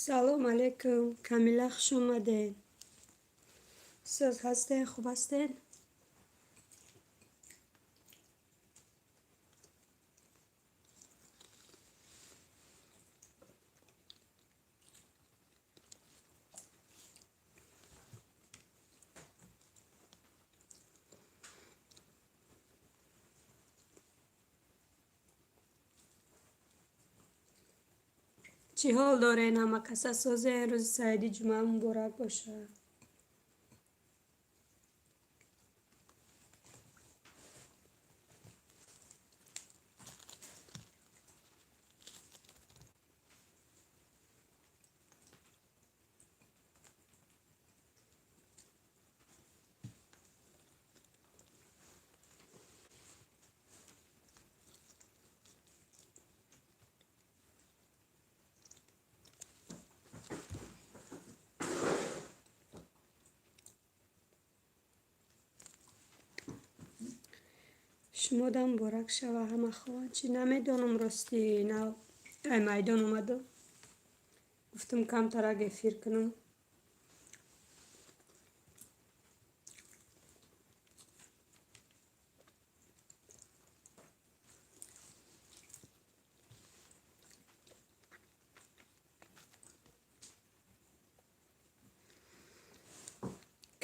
Салом алейкум, Камила, хуш омадед. Соз ҳастед, хуб ҳастед? Чӣ ҳол дорен, ҳама каса созен? Рӯзи саиди ҷумъа муборак бошад. Шумодам муборак шава, ҳама хоҳанд. Чӣ намедонам, ростӣ, нав ай майдон омадам. Гуфтам, камтарак эфир кунам.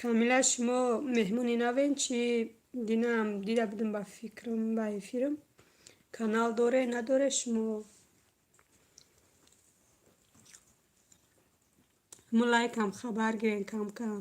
Камила, шумо меҳмони навен чӣ? Динам дида будам, ба фикрам, ба эфирам. Канал доре, надоре шумо? Мо лайкам хабар гирен кам кам.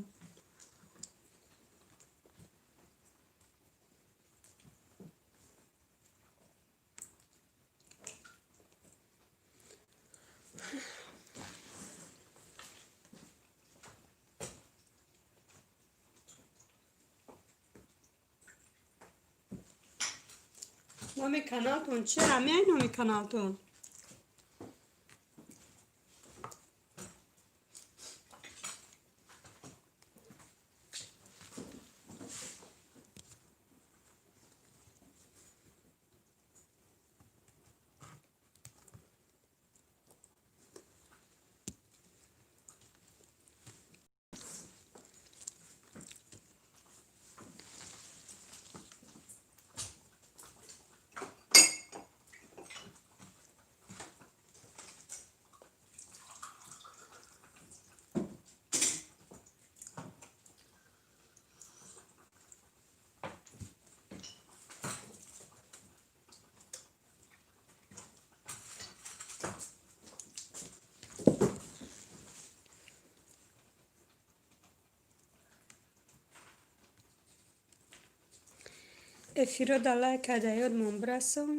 Номи каналтон чи? Ҳамяй номи каналтон? Эфирро да лайка да ёдмон бирасон,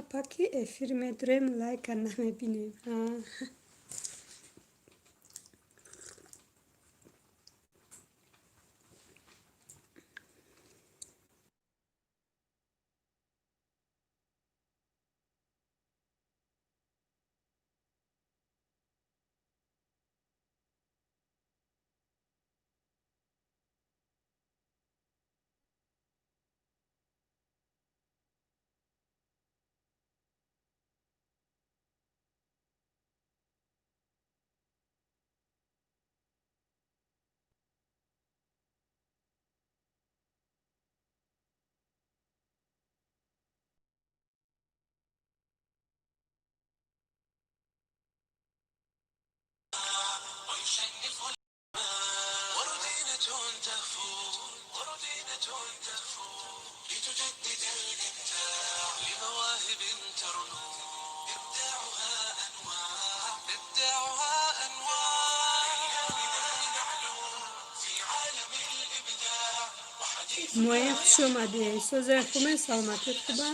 апаки. Эфир медурем, лайка намебинем. Моя, хуш омадед. Созаи хубен, саломатият хуба?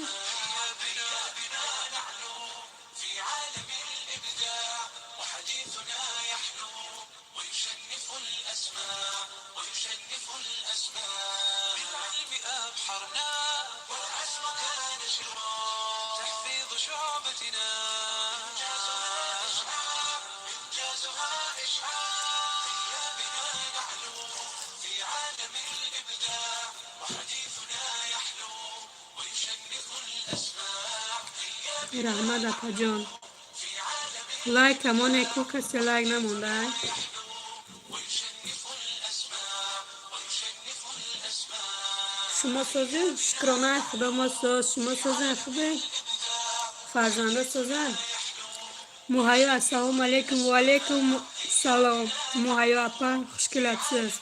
Раҳмат, апаҷон. Лайк амоне ку, касе лайк намонда. Шумо созен? Шукронаи Худо, мо соз. Шумо созен, хубе? Фарзанда созан? Муҳайё, ассалому алайкум. Ва алайкум салом, Муҳайё апа, хуш келабсиз.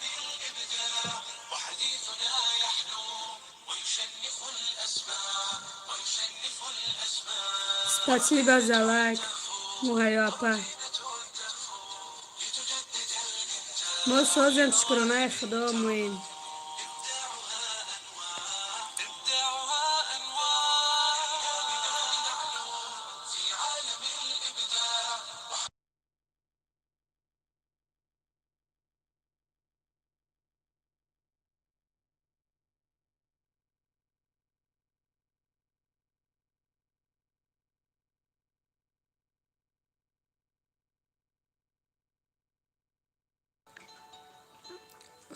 Спасибо за лайк, Муҳайё апа. Мо созем, шукронаи Худо, Муин.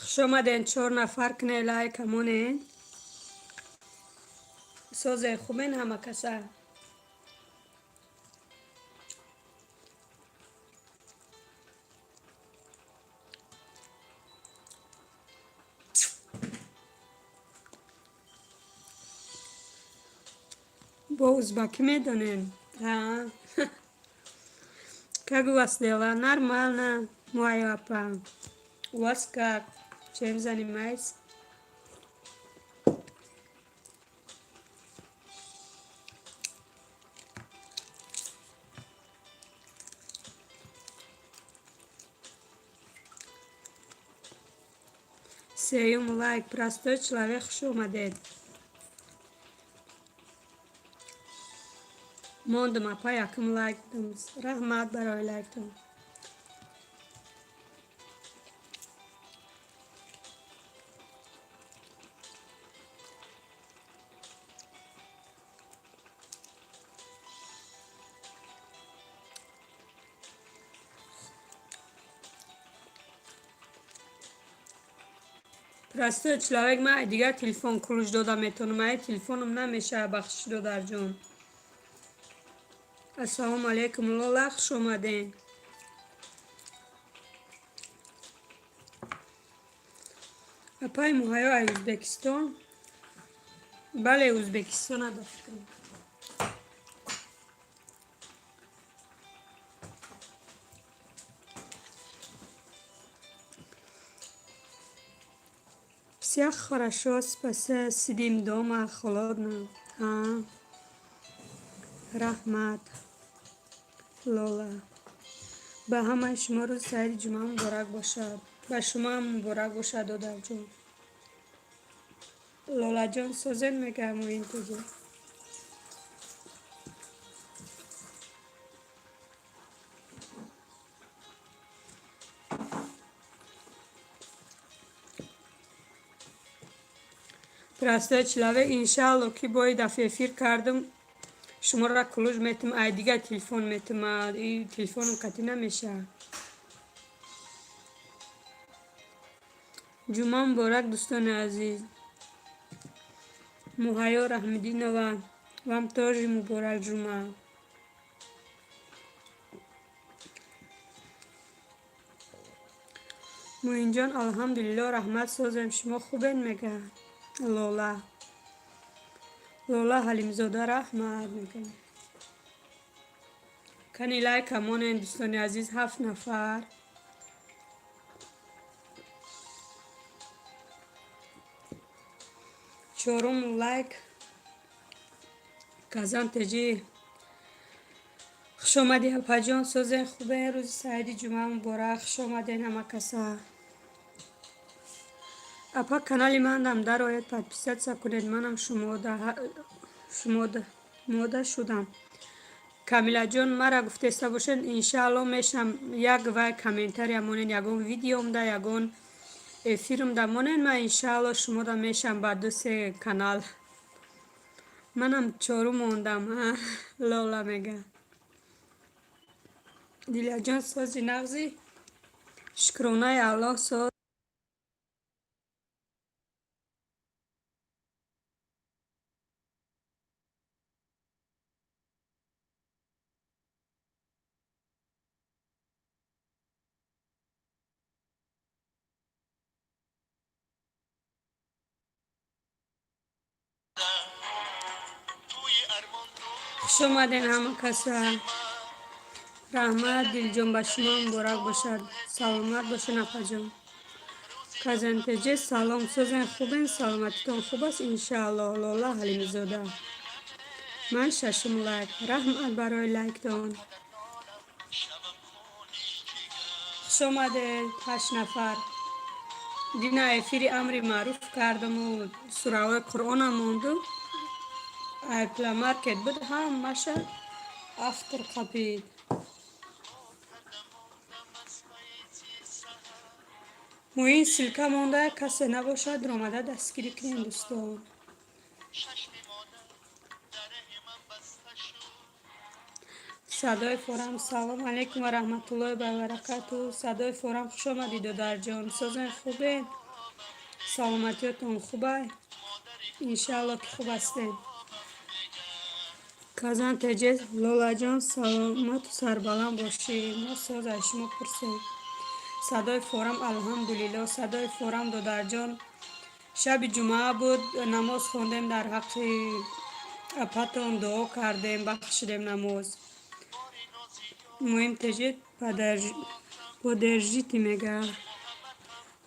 Хуш омаден, чор нафар, кне лайк амонен. Созе, хубен ҳама каса? Бо узбакӣ медонем. Как у вас дела? Нормально, Муҳайё апа. У вас как? Чем занимаетесь? Сеюм лайк, Простой человек, хуш омадед. Мондум, апа, якум лайк. Раҳмат барои лайктон. Простой человек, ман дигар телефон ключ дода метавонам, ай телефоном намешава, бахшиш, додарҷон. Ассалому алайкум, Лола, хуш омаден. Апаи Муҳайё ай Ӯзбекистон? Бале, Ӯзбекистона, ба фикрам. Всех хорошо, спасибо. Сидим дома, холодно. А, раҳмат, Лола. Ба ҳамаи шумо рӯзи саиди ҷумъа муборак бошад. Ба шумоам муборак бошад, додарҷон. Лолаҷон, созен, мегӯям, Муин туҷо. Простой человек, иншаалло, ки бои дафъа эфир кардам, шуморо ключ метам, ай дигар телефон метам, и телефоном қатӣ намешавад. Ҷумъа муборак, дӯстони азиз. Муҳайё Раҳмиддинова, вам тоже муборак ҷумъа. Муинҷон, алҳамдулилло, раҳмат, созем, шумо хубен, мегӯяд Лола. Лола Ҳалимзода, раҳмат мегӯям. Кани лайка монен, дӯстони азиз, ҳафт нафар. Чорум лайк. Казан теҷи, хуш омадӣ, апаҷон, созен, хубен? Рӯзи саиди ҷумъа муборак, хуш омаден ҳама каса. Апа, канали манам дарояд, подписаться кунед, манам шумода шудам. Камилаҷон, мара гуфтеста бошед, иншаалло мешам. Як вай комментария монед, ягон видеомда, ягон эфирмда монед, ман иншаалло шумода мешам ба ду се канал. Манам чорум мондам, Лола мега. Дилаҷон, сози, нағзи? Шукронаи Аллоҳ, соз. Хуш омаден ҳама каса. Раҳмат, Дилҷон, ба шумо муборак бошад. Саломат бошен, апаҷон. Казантеҷе, салом, созен, хубен, саломатитон хуб аст, иншааллоҳ. Лола Ҳалимзода. Ман шашум лайк. Раҳмат барои лайктон. Хуш омадед, 8 нафар. Дина эфири амри маъруф кардаму сураҳои Қуръонам монду. Ай Play Market буд, ҳамаша автор қапид. Муин ссылка монда, касе набошад, омада дастгирӣ кунем, дӯстон. Садои форам, салом алейкум ва раҳматуллоҳи ва баракату. Садои форам, хуш омадӣ, додарҷон. Созен, хубен? Саломатиётон хубай? Иншаалло, ки хуб ҳастем. Казан теҷе, Лолаҷон, саломату сарбаланд бошӣ. Мо соз аз шумо пурсем. Садои форам, алҳамдулилло. Садои форам, додарҷон, шаби ҷумъа буд, намоз хондем, дар ҳаққи апатон дуо кардем, бахшидем намоз. Муҳим теҷе поддержите мега.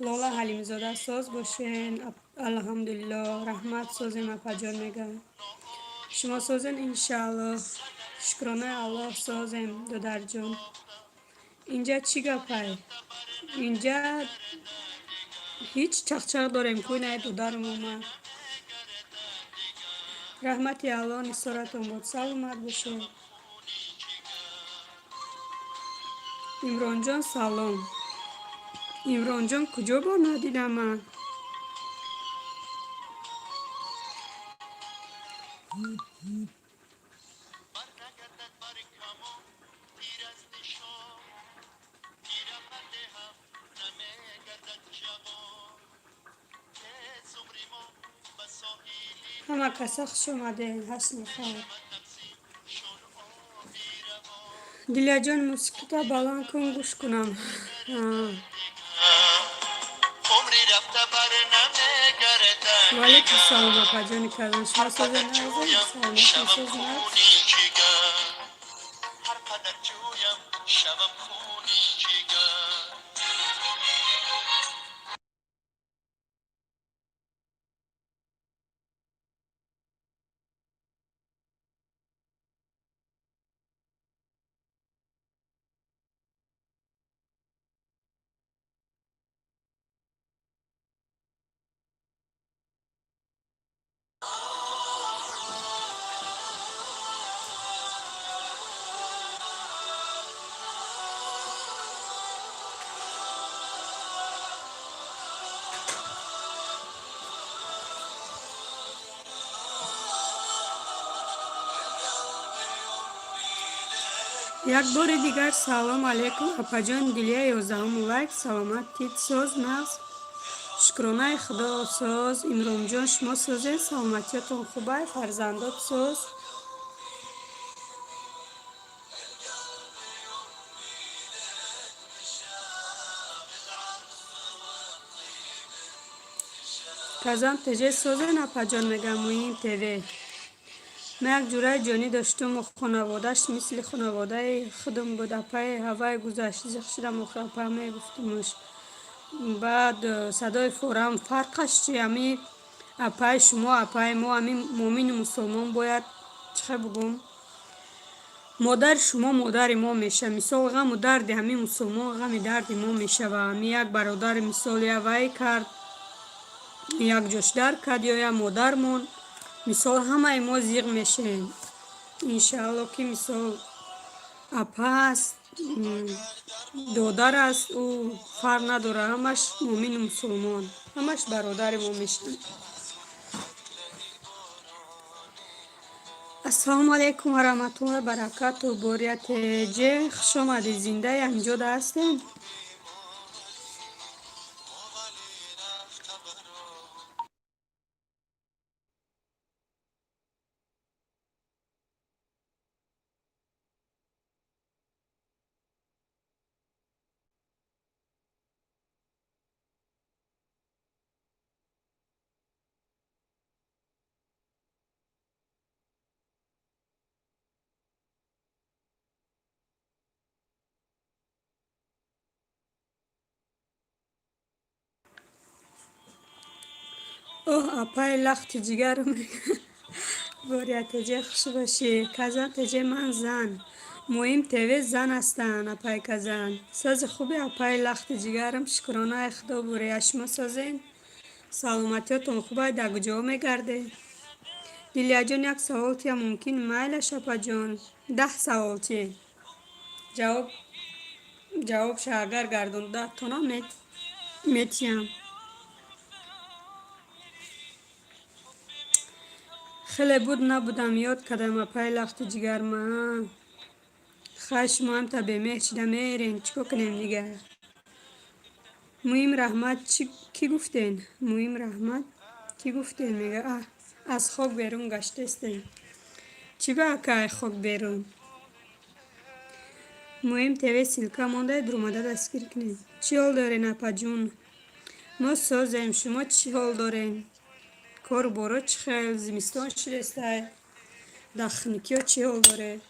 Лола Ҳалимзода, соз бошен, алҳамдулилло, раҳмат, созем, апаҷон мега. Шумо созен, иншаалло. Шукронаи Аллоҳ, созем, додарҷон. Инҷа чӣ гапай? Инҷа ҳеҷ чақчақ дорем ку, инаи додарам омад. Раҳмати Аллоҳ нисоратон бод, саломат бошед. Имронҷон, салом. Имронҷон куҷо бо надидам ман? Ҳама каса хуш омадед, 8 нафар. Дилияҷон, мусиқита баланд кун, гӯш кунам. Ваалейкум салом, апаҷони казан. Шумо созен, азем? Саломатон, созен? Як бори дигар салом алейкум, апаҷон Дилия, 11-ум лайк. Саломат тит, соз, нағз, шукронаи Худо, соз. Имронҷон, шумо созед, саломатиётон хубай, фарзандот соз? Казан теже, созен, апаҷон мегам. Муҳим ТВ. Ман як ҷураи ҷонӣ доштуму хонаводааш мисли хонаводаи худам буд. Апаи ҳавай гузашт, зиқ шудам, охир апа мегуфтумуш. Баъд садои форам, фарқаш чи? Ами апаи шумо, апаи мо, ами муъмину мусулмон бояд, чӣ хел бугум, модари шумо модари мо мешавад. Мисол, ғаму дарди ҳамин мусулмон ғами дарди мо мешава. Ами як бародари, мисол, я вай кард, як ҷошдар кард ё як модармон, мисол, ҳамаи мо зиқ мешавем. Иншаалло, ки мисол, апа аст, додар аст, ӯ фарқ надорад, ҳамаш муъмину мусулмон, ҳамаш бародари мо мешаванд. Ассалому алайкум ва раҳматуллоҳи баракату. Бория теҷе, хуш омадӣ, зиндаи ҳамиҷода ҳастем. Оҳ, апай лахти ҷигарам. Бория теҷе, хуш бошӣ. Казан теҷе, ман зан. Муҳим ТВ зан ҳастанд, апай Казан. Сози хуби, апай лахти ҷигарам, шукронаи Худо, бурия шумо созен? Саломатиётон хубай, дар куҷо мегардед? Дилияҷон, як савол тия мумкин? Майлаш, апаҷон, 10 савол чи? Ҷавоб ҷавобша агар гардонда тонам, метиҳам. Хеле буд набудам, ёд кардам, апай лахти ҷигарма. Хай, шумо ҳамта бемеҳр шида мерен, чӣ кор кунем дигар? Муҳим раҳмат кӣ гуфтен? Муҳим раҳмат кӣ гуфтен? Мега аз хок берун гаштестем. Чӣ ба акай хок берун? Муҳим ТВ ссылка монда, дурумада дастгир кунем. Чӣ ҳол дорен, апаҷун? Мо созем, шумо чӣ ҳол дорен? Кору боро чӣ хел? Зимистон шидестай, дар хунукиҳо чӣ ҳол доред?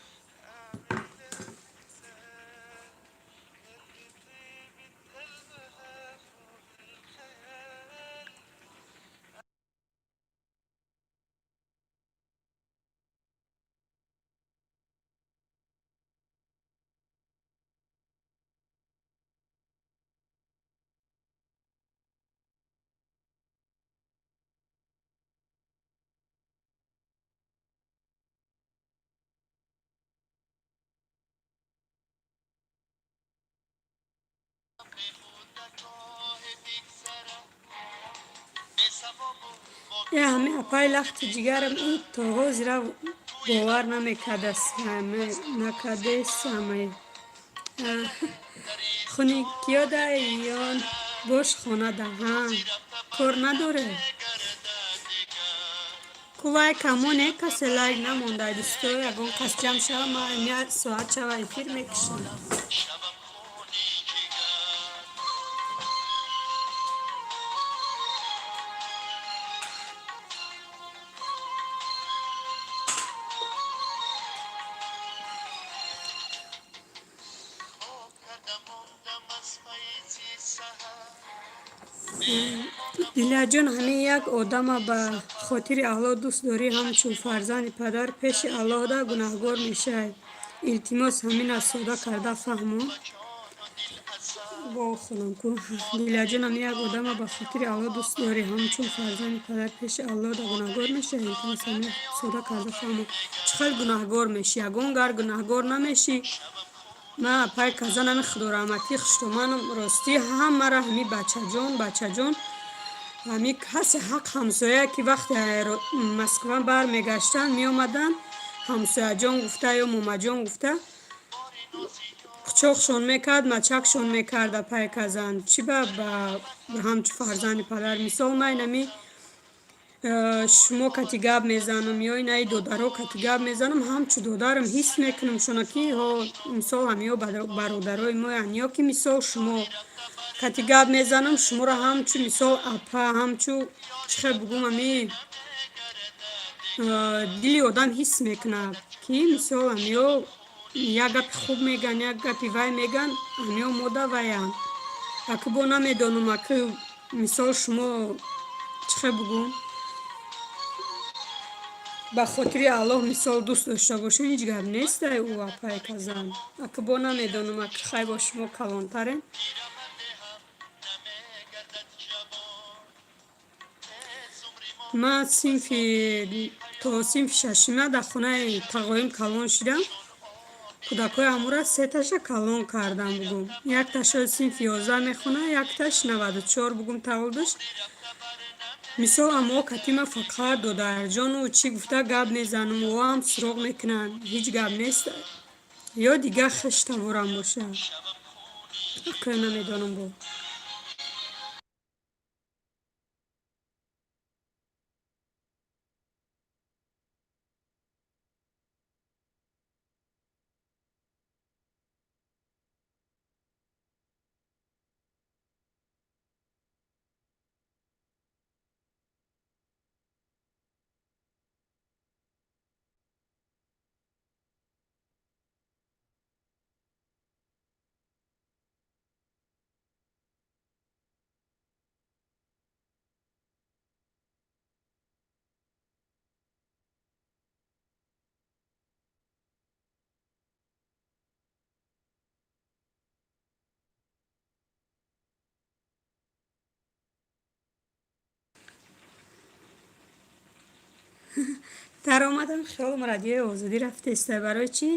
Э, ҳами апай лахти ҷигарам ин то ҳозира бовар намекардааст, накардест ҳамаи. Хуникиёда ён бош хонада, ҳа, кор надоре. Ку лайк ҳамоне, касе лайк намонда, дӯсто, ягон кас ҷамъ шава, ман як соат шава эфир мекушам. Дилияҷон, ҳамин як одама ба хотири Аллоҳ дӯст дорӣ, ҳамчун фарзанди падар пеши Аллоҳда гунаҳгор мешавӣ. Илтимос, ҳамина сода карда фаҳмон. Бо хонам ку. Дилияҷон, ҳамин як одама ба хотири Аллоҳ дӯст дорӣ, ҳамчун фарзанди падар пеши Аллоҳда гунаҳгор мешавӣ. Илтимос, ҳамина сода карда фаҳмон. Чӣ хел гунаҳгор мешӣ? Ягон гар гунаҳгор намешӣ. Ман апай Казан ҳами худораҳматӣ хуштоманам, ростӣ ҳамаро ҳами бачаҷон, бачаҷон, ҳами касе ҳақ ҳамсоя ки вақте Москва бармегаштанд, меомаданд, ҳамсояҷон гуфта ё момаҷон гуфта қучоқшон мекард, мачакшон мекард апай Казан. Чӣ ба ҳамчун фарзанди падар, мисол, ман инами шумо кати гап мезанам ё инаи додаро кати гап мезанам, ҳамчу додарам ҳис мекунам шона, ки ҳо, мисол, ҳамиё бародарои моянд, ё ки мисол шумо кати гап мезанам, шуморо ҳамчу мисол апа, ҳамчу чӣ хел бугум, ами дили одам ҳис мекунад, ки мисол ҳамиё як гапи хуб меган, як гапи вай меган, ҳамиё мода ваянд. Аки бо намедонам, аки мисол шумо чӣ хел бугум, ба хотири Аллоҳ мисол дӯст дошта бошед, ҳеҷ гап нестай ӯ, апай Казан. Аки бо намедонам, аки хай бо шумо калонтарем. Ман синфи то синфи шашума дар хонаи тағоим калон шудам. Кӯдакҳои ҳамура сеташа калон кардам бугум. Якташо синфи 11 мехонад, якташ 94 бугум таваллудаш. Мисол, аммо кати ман фақат додарҷону чӣ гуфта гап мезанам, ӯ ҳам суроғ мекунанд, ҳеҷ гап нест. Ё дигар хештаворам бошад. Ака намедонам бо. Даромадам, хиёлам Радиои Озодӣ рафтеста. Барои чӣ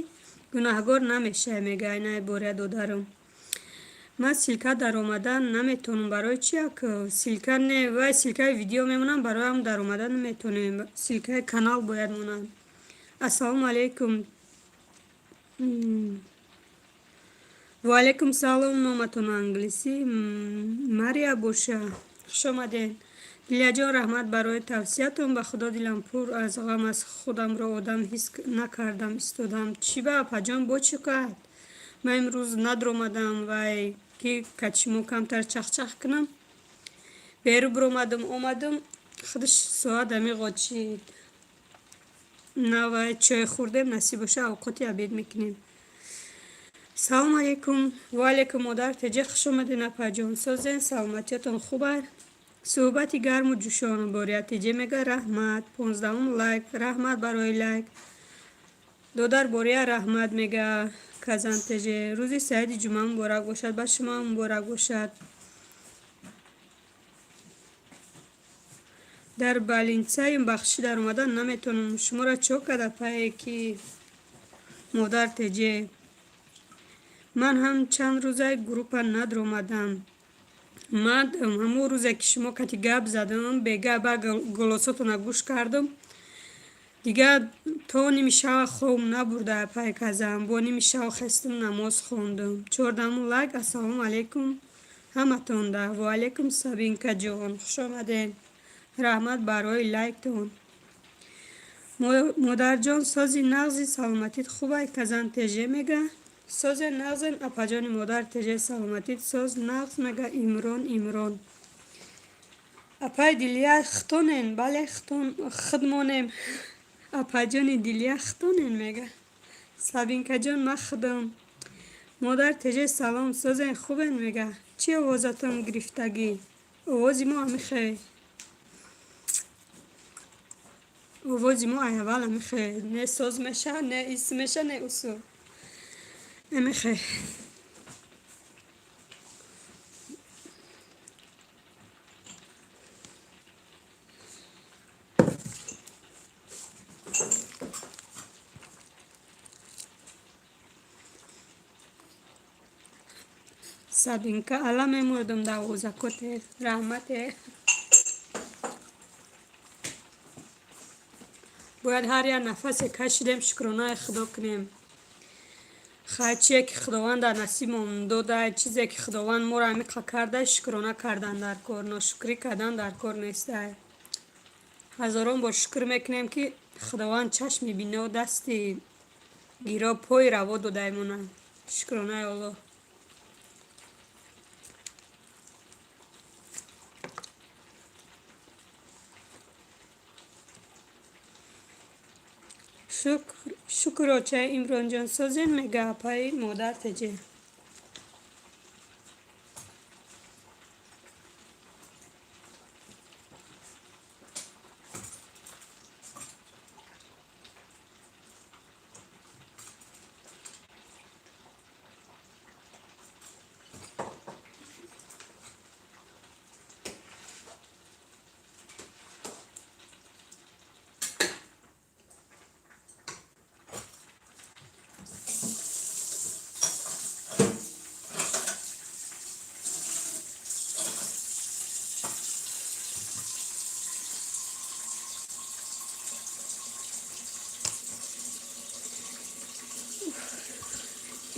гунаҳгор намешавӣ, мега айнаи боря додарам. Ман ссылка даромада наметонам. Барои чи як ссылка не, вай ссылкаи видео мемонам, барои ҳам даромада наметонем. Ссылкаи канал бояд монад. Ассалому алайкум. Ва алайкум салом. Номатон англисӣ Мария боша. Хуш омадед. Дилияҷон, раҳмат барои тавсиятон. Ба худо, дилам пур аз ғам аст, худамро одам ҳис накардам истодам. Чӣ ба, апаҷон, бо чӣ кард? Ман имрӯз надромадам, вай ки качимо камтар чахчах кунам. Беру биромадам, омадам, худаш соат амиғочид. На, вай чой хӯрдем, насиб боша, авқоти обед мекунем. Салому алайкум. Ва алайкум, модар теҷа, хуш омадед, апаҷон. Созен, саломатиятон хуб аст? Суҳбати гарму ҷӯшон, Бория теҷе мега, раҳмат. 15-ум лайк, раҳмат барои лайк. Додар Бория, раҳмат, мега Казан теже. Рӯзи саиди ҷумъа муборак бошад, ба шумо муборак бошад. Дар больницаем, бахшӣ, даромадан наметавонам. Шуморо чо карда, пае ки модар теҷе? Ман ҳам чанд рӯза группа надромадам. Ман ҳамон рӯзе ки шумо кати гап задам, бега ба голосотона гӯш кардам, дигар то ними шава хоб набурда, апай казам. Бо ними шава хестам, намоз хондам. 14-ум лайк. Ассалому алайкум ҳаматонда. Ва алайкум, Сабинкаҷон, хуш омадед, раҳмат барои лайктон. Модарҷон, сози нағзи, саломатит хубай? Казан теже мега. Созе нағзен, апаҷони модар теже, саломатит соз нағз, мега Имрон Имрон. Апай Дилия, хитонен? Бале, хитон, хидмонем. Апаҷони Дилия, хитонен, мега Сабинкаҷон, ма хидам. Модар теже, салом, созен, хубен, мега. Чӣ овозатон гирифтагӣ? Овози мо амихе, овози мо аввал амихе, не соз меша, не ис меша, не усу, амихе. Сабинка, ала мемурдам дар овозакоте, раҳмате. Бояд ҳар як нафасе кашидем, шукронаи худо кунем. Хай, чие ки Худованд дар насибмон дода, чизе ки Худованд моро амиқа карда, шукрона кардан дар кор, ношукрӣ кардан дар кор нестай. Ҳазорон бор шукр мекунем, ки Худованд чашми бино, дасти гиро, пои раво додаймона. Шукронаи Аллоҳ. Шукр, очаи Имронҷон, созен, мега апаи модар теҷе.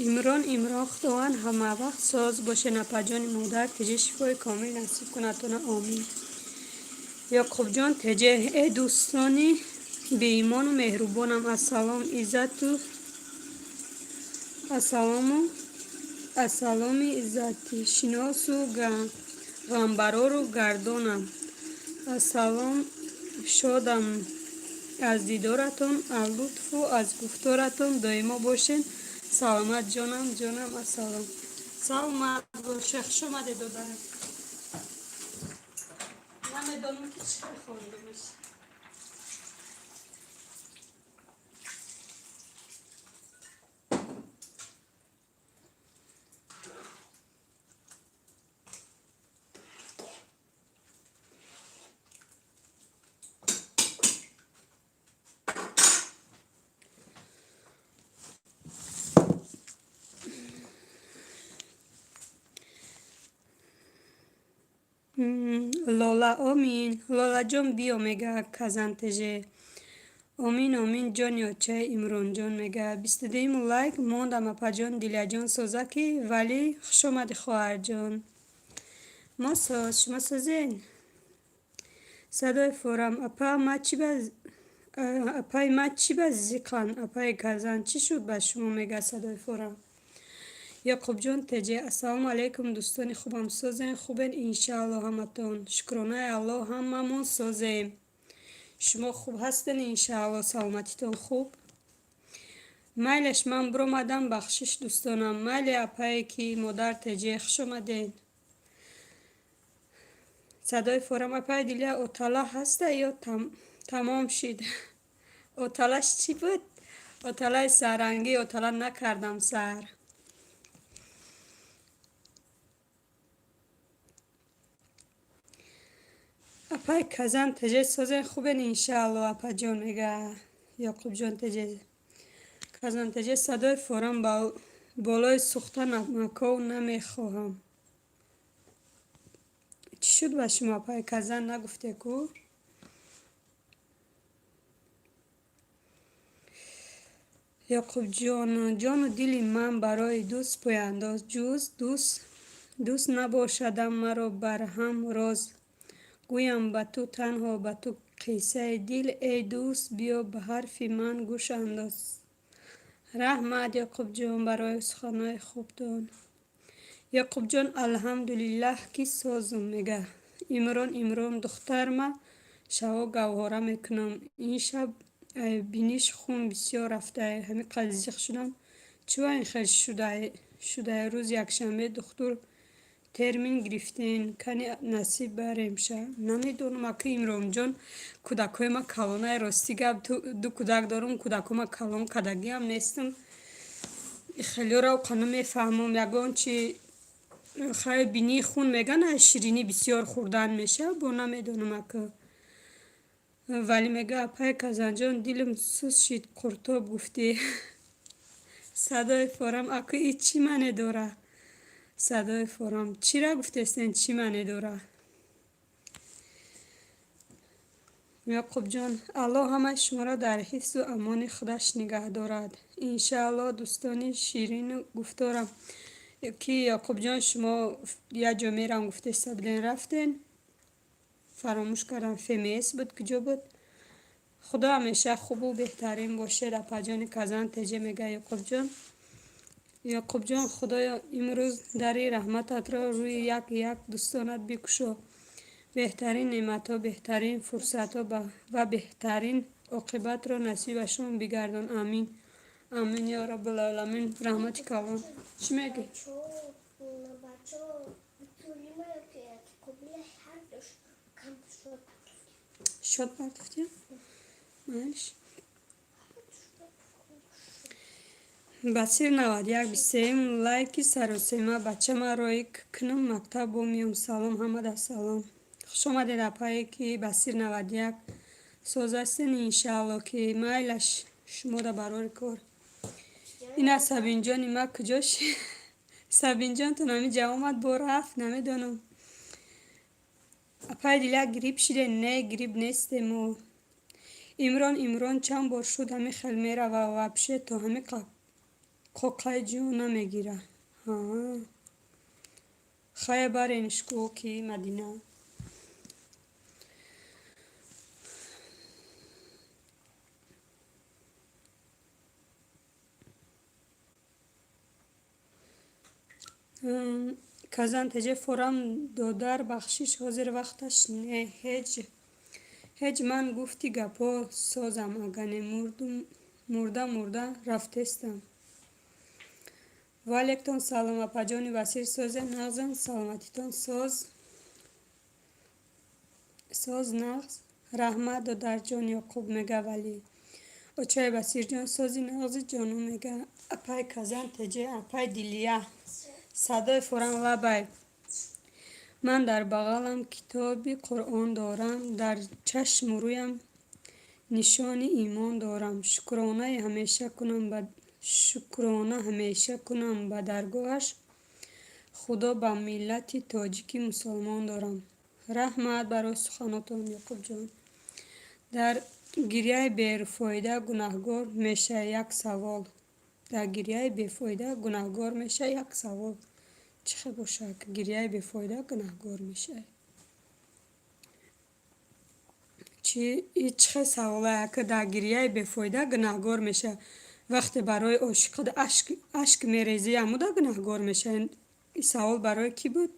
Имрон Имрон, Худованд ҳамавақт соз бошен, апаҷони модар теҷе, шифои комил насиб кунадтона, омин. Ёқубҷон теҷе, э дӯстони беимону меҳрубонам, ассалом, иззату ассалому, ассаломи иззатишиносу ғамбарору гардонам, ассалом. Шодам аз дидоратон, аз лутфу аз гуфторатон, доимо бошен саломат, ҷонам, ҷонам, ассалом. Саломат боше, хуш омадед, додарам. Намедонам, ки чӣ хондамаш. Лола, омин. Лолаҷон, биё, мега Казантеже. Омин, омин, ҷони очаи Имронҷон, мега. 22-юм лайк мондам, апаҷон Дилияҷон, соза ки валӣ. Хушомадӣ, хоҳарҷон. Мо соз, шумо созен? Садои форам. Апа ма чӣ ба апаи ма чӣ ба зиқан? Апаи Казан, чӣ шуд ба шумо, мега садои форам. Яқубҷон теҷе, ассалому алайкум, дӯстони хубам, созен, хубен, иншаалло ҳаматон. Шукронаи Аллоҳ, ҳамамон созем. Шумо хуб ҳастен, иншаалло, саломатитон хуб? Майлаш, ман биромадам, бахшиш, дӯстонам. Майли, апае ки модар теҷе, хуш омаден. Садои форам. Апаи Дилия, отала ҳаста ё тамом шид? Оталаш чӣ буд? Оталаи сарангӣ отала накардам сар. Апаи Казан теже, созен, хубен, иншаалло, апаҷон, мега Ёқубҷон теже. Казан теже. Садои форам. Болои сӯхта намаков намехоҳам. Чӣ шуд ба шумо, апаи Казан, нагуфте ку? Ёқубҷон, ҷону дили ман барои дӯст пойандоз, ҷуз дӯст дӯст набошадам маро барҳам роз гӯям ба ту, танҳо ба ту қиссаи дил, эй дӯст, биё, ба ҳарфи ман гӯш андоз. Раҳмат, Ёқубҷон, барои суханҳои хубтон. Ёқубҷон, алҳамдулиллаҳ, ки созум, мега Имрон. Имрон, духтарма шаво гавҳора мекунам. Ин шаб биниш хун бисёр рафтае, ҳамин қадр зиқ шудам. Чува ин хел шудае? Рӯзи якшанбе духтур термин гирифтен, кани насиб баремша. Намедонам, аки Имронҷон, кӯдакҳои ма калонае, рости гап, ду кӯдак дорум, кӯдакҳома калон кардагиам нестам. Хелёро қа намефаҳмам, ягон чи хай бинии хун меган, ширинӣ бисёр хӯрдан мешавад, бо намедонам, ака. Вале мега, апаи Казанҷон, дилам сус шид, қуртоб гуфтӣ. Садои форам, аку и чӣ маъне дора? Садои форам, чира гуфтестен, чӣ маъне дора? Ёқубҷон, Аллоҳ ҳамаи шуморо дар ҳифзу амони худаш нигаҳ дорад, иншааллоҳ, дӯстони ширину гуфторам. Ки Ёқубҷон, шумо як ҷо мерам гуфтеста буден, рафтен? Фаромӯш кардам, ФМС буд, куҷо буд? Худо ҳамеша хубу беҳтарин бошед, апаҷони Казан теҷе, мега Ёқубҷон. Ёқубҷон, Худоё, имрӯз дари раҳмататро рӯи як як дӯстонат бикушо. Беҳтарин неъматҳо, беҳтарин фурсатҳо ва беҳтарин оқибатро насибашон бигардон. Амин, амин, ё Раббулоламин. Раҳмати калон. Чӣ мегӯӣ? Бачо, бачо, Шод партофтӣ? Майлиш. Басир 91, 23-юм лайки саросема. Бачама рои кунам мактаб, бо миём. Салом ҳамада, салом. Хуш омадед, апае ки Басир 91, соз ҳастен, иншаалло, ки майлаш, шумода барори кор. Ина Сабинҷони ма куҷош? Сабинҷон то нами ҷавомад, бо рафт, намедонам. Апаи Диля, грипп шиде? Не, грипп нестему. Имрон, Имрон, чанд бор шуд, ҳами хел мерава, вообще то ҳами қоқаи ҷо намегира. Хая, баренш ку, ки Мадина. Казан теже форам, додар, бахшиш, ҳозир вақташ не. Ҳеҷ ҳеҷ, ман гуфти гапҳо созам, агане мурда мурда рафтестам. Ваалейкум салом, апаҷони Басир, созе, нағзен, саломатитон соз, соз, нағз. Раҳмат, додарҷон Ёқуб, мега Валӣ. Очаи Басирҷон, сози, нағзи, ҷону, мега апай Казан теҷе, апай Дилия. Садои форам, лабай. Ман дар бағалам китоби Қуръон дорам, дар чашму рӯям нишони имон дорам. Шукрона ҳамеша кунам ба даргоҳаш Худо, ба миллати тоҷики мусулмон дорам. Раҳмат барои суханотон, Ёқубҷон. Дар гирьяи бефоида гунаҳгор мешавӣ, як савол. Дар гирьяи бефоида гунаҳгор мешавӣ, як савол. Чӣ хел бошад, гирьяи бефоида гунаҳгор мешавӣ? Чӣ хел саволае, ки дар гирьяи бефоида гунаҳгор мешавӣ? Вақте барои ошиқат ашк мерезӣ, амуда гунаҳгор мешавӣ? Ин савол барои кӣ буд?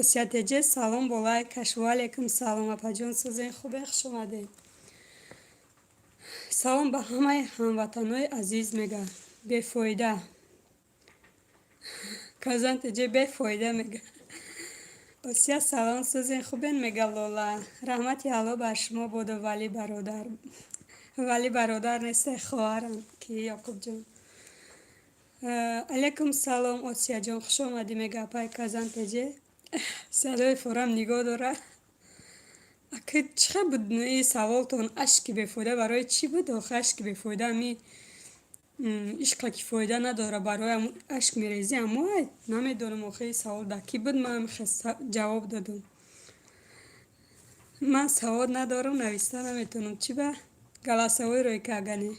Осиятеҷе, салом бо лайкаш. Ваалайкум салом, апаҷон, сӯзен, хубе, хуш омадед. Салом ба ҳамаи ҳамватанои азиз, мега. Бефоида. Казантеҷе бефоида мега. Осия, салом, сӯзен, хубен, мега Лола. Раҳмати Алло бар шумо боду, вали бародар. Вали бародар несте, хоҳарам, ки Ёқубҷон. Алайкум салом, Осияҷон, хуш омадӣ, мега апаи Казантеҷе. Садои форам нигоҳ дорад. Аки чӣ хел буд ин саволтон? Ашки бефоида барои чӣ буд? Охи ашки бефоида ами ишқа ки фоида надорад, барои ашк мерезӣ, аммо намедонам, охи ин савол дар кӣ буд, ман ҷавоб додам. Ман савод надорам, нависта наметавонам. Чӣ ба голосовой рӯй кардане?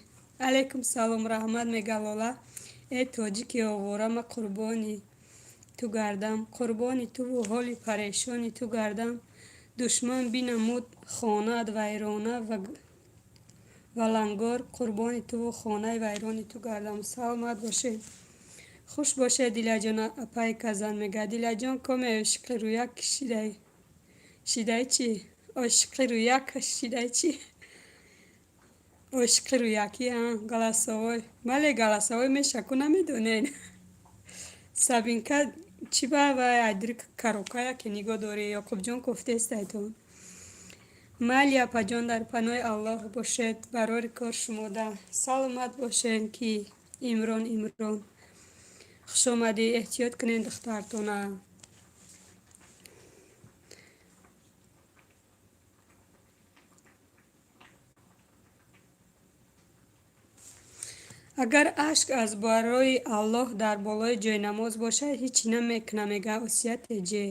Алайкум салом, раҳмат, мега Лола. Э тоҷики овора, ма қурбони ту гардам, қурбони туву ҳоли парешони ту гардам. Душман бинамуд хонаат вайрона ва лангор, қурбони туву хонаи вайрони ту гардам. Саломат бошед. Хуш бошед, Дилаҷон, апаи Казан мега. Дилаҷон, коме ошиқи рӯяк шидай. Шидай чӣ? Ошиқи рӯяк шидай чӣ? Ошиқи рӯякӣ, а, голосовой. Бале, голосовой меша, ку намедонед. Сабинка, чӣ ба вай айдри карокая ки нигоҳ дорӣ, Ёқубҷон гуфтестайтон. Майли, апаҷон, дар паноҳи Аллоҳ бошед, барори кор шумода. Саломат бошед, ки Имрон, Имрон. Хуш омадӣ, эҳтиёт кунед духтартона. Агар ашк аз барои Аллоҳ дар болои ҷойнамоз бошад, ҳеҷ намекунад, мега Осиятеҷе.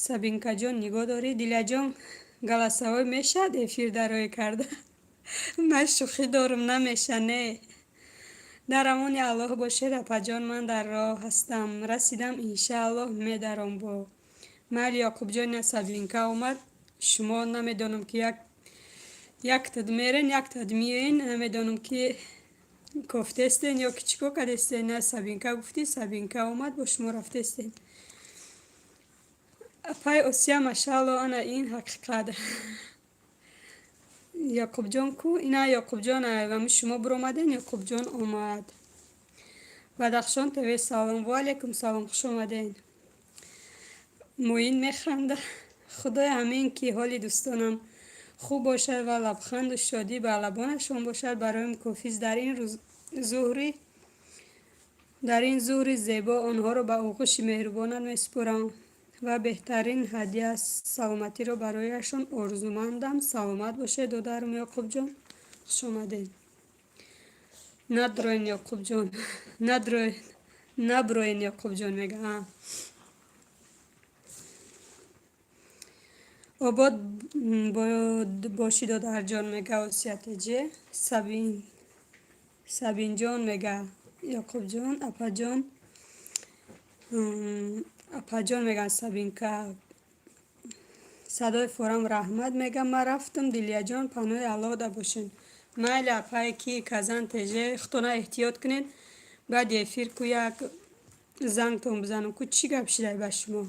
Сабинкаҷон, нигоҳ дорӣ? Дилаҷон, голосовой мешавад эфир дароӣ карда? Ман шӯхӣ дорам, намеша, не. Дар амони Аллоҳ бошед, апаҷон, ман дар роҳ ҳастам. Расидам, иншааллоҳ медаром бо. Майли, Ёқубҷон, ина Сабинка омад. Шумо намедонам ки яктад мерен, яктад миёен, намедонам ки кофтестен ё ки чӣ кор кардестен. На Сабинка гуфтӣ, Сабинка омад, бо шумо рафтестен. Апаи Осия, машаалло, ана ин ҳақиқат. Ёқубҷон ку? Ина Ёқубҷон, ами шумо биромаден, Ёқубҷон омад. Бадахшон ТВ, салом. Ва алайкум салом, хуш омаден. Муин механда. Худои ҳамин ки ҳоли дӯстонам хуб бошад ва лабханду шодӣ ба лабонашон бошад, бароям кофист. Дар ин зуҳри зебо онҳоро ба оғӯши меҳрубонат месупорам ва беҳтарин ҳадя саломатиро барояшон орзумандам. Саломат бошед, додарам Ёқубҷон, хуш омадед. Надроен, Ёқубҷон, надроен, наброен, Ёқубҷон мега. Обод бошӣ, додарҷон, мега Осиятеҷе. Сабинҷон, мега Ёқубҷон, апаҷон, апаҷон, меган Сабинка. Садои форам раҳмат, мега. Ман рафтам, Дилияҷон, паноҳи Аллоҳ да бошед. Майли, апае ки Казан теже, худтона эҳтиёт кунед. Баъди эфир ку як зангтон бизанам, ку чӣ гап шидай ба шумо.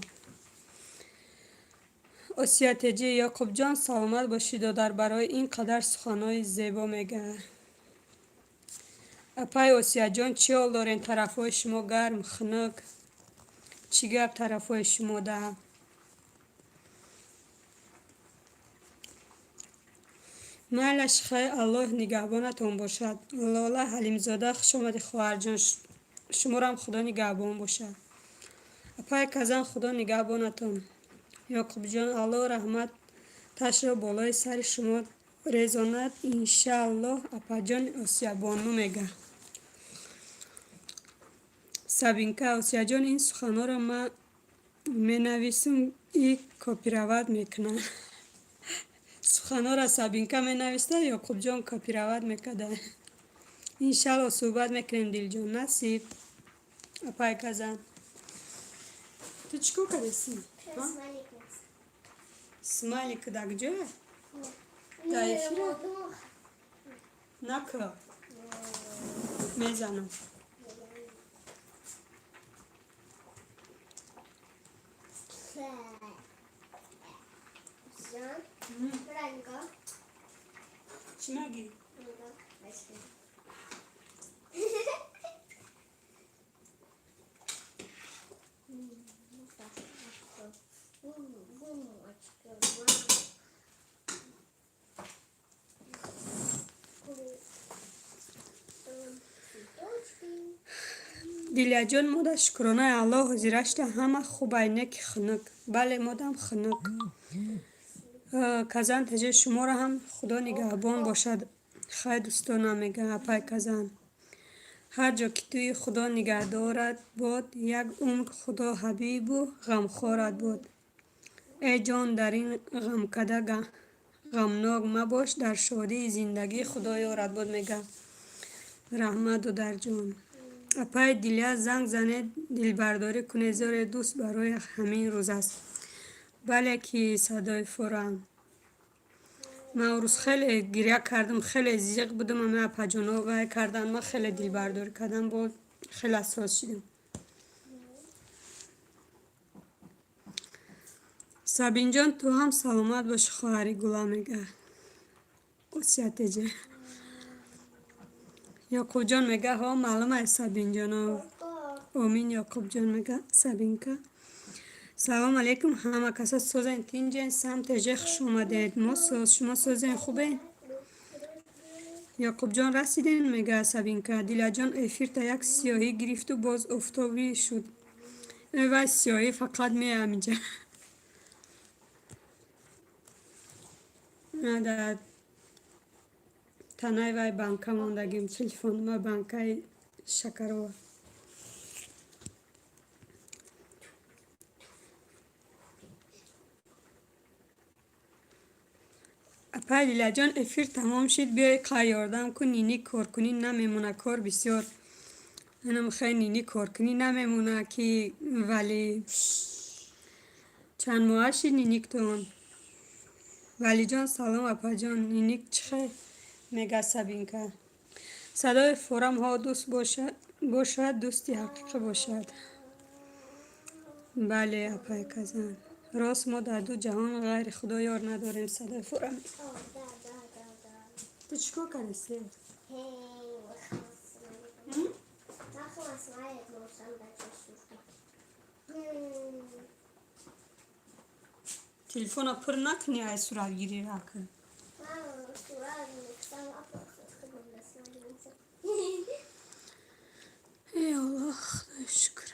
Осиятеҷи, Ёқубҷон, саломат бошӣ, додар, барои ин қадар суханҳои зебо, мега. Апаи Осияҷон, чӣ ҳол дорен? Тарафҳои шумо гарм, хунук? Чӣ гап тарафҳои шумо да? Майлаш, хайр, Аллоҳ нигаҳбонатон бошад. Лола Ҳалимзода, хуш омадӣ, хоҳарҷон, шуморам Худо нигаҳбон бошад. Апаи Казан, Худо нигаҳбонатон. Ёқубҷон, Аллоҳ раҳматашро болои сари шумо резонад, иншааллоҳ, апаҷон Осиябону, мега. Сабинка, Осияҷон, ин суханҳоро ман менависам. И копировать мекунад. Суханҳоро Сабинка менависта, Ёқубҷон копировать мекарда. Иншалло, суҳбат мекунем, Дилҷон, насиб. Апай Казан. Ту чӣ кор кардеси? Смайлик да куҷое? Дар эфира? Накӯ. Мезанам. Чӣ мегӣ? Дилияҷон, мода шукронаи Аллоҳ, ҳозирашта ҳама хубай, не ки хунук. Бале, модам хунук. Казан теже, шуморо ҳам Худо нигаҳбон бошад. Хай, дӯстонам, мега апай Казан. Ҳар ҷо ки туи, Худо нигаҳдорат бод, як умр Худо ҳабибу ғамхорат бод. Э ҷон, дар ин ғамкада ғамнок мабош, дар шодии зиндагӣ Худо ёрат бод, мега. Раҳмат, додарҷон. Апаи Дилия, занг занед, дилбардорӣ кунед, зеро дӯст барои ҳамин рӯз аст. Бале, ки садои форам. Ман он рӯз хеле гиря кардам, хеле зиқ будам, ама апаҷоно вай кардан, ман хеле дилбардорӣ кардам, бо хеле ҳассос шидам. Сабинҷон, ту ҳам саломат бошӣ, хоҳари гула, мега. Осия теҷа. Ёқубҷон мега, ҳо, маълум аст, Сабинҷоно. Омин, Ёқубҷон, мега Сабинка. Салом алейкум, ҳама каса, созен, тинҷен? Сам теже, хуш омадед. Мо соз, шумо созен, хубен? Ёқубҷон, расиден, мега Сабинка. Дилаҷон, эфирта як сиёҳӣ гирифту боз офтобӣ шуд. Вай сиёҳӣ фақат меям инҷа. Дар танаи вай банка мондагим телефонма, банкаи шакарова. Апай Лилаҷон, эфир тамом шид, биёй қай ёрдам кун, нини коркунӣ намемона, кор бисёр. Анам хай, нини коркунӣ намемона ки, вале чанд моҳа шид ниниктон? Валиҷон, салом, апаҷон, ниник чӣ хел, мега Сабинка. Садои форам ҳо, дӯст бошад, дӯсти ҳақиқӣ бошад. Бале, апай Казан. Рост, мо дар ду ҷаҳон ғайри Худо ёр надорем, садои форам. Ту чӣ кор кардеси? Телефона пур накунӣ, ай суратгирӣ накун. Эй Аллоҳ, Худои шукр.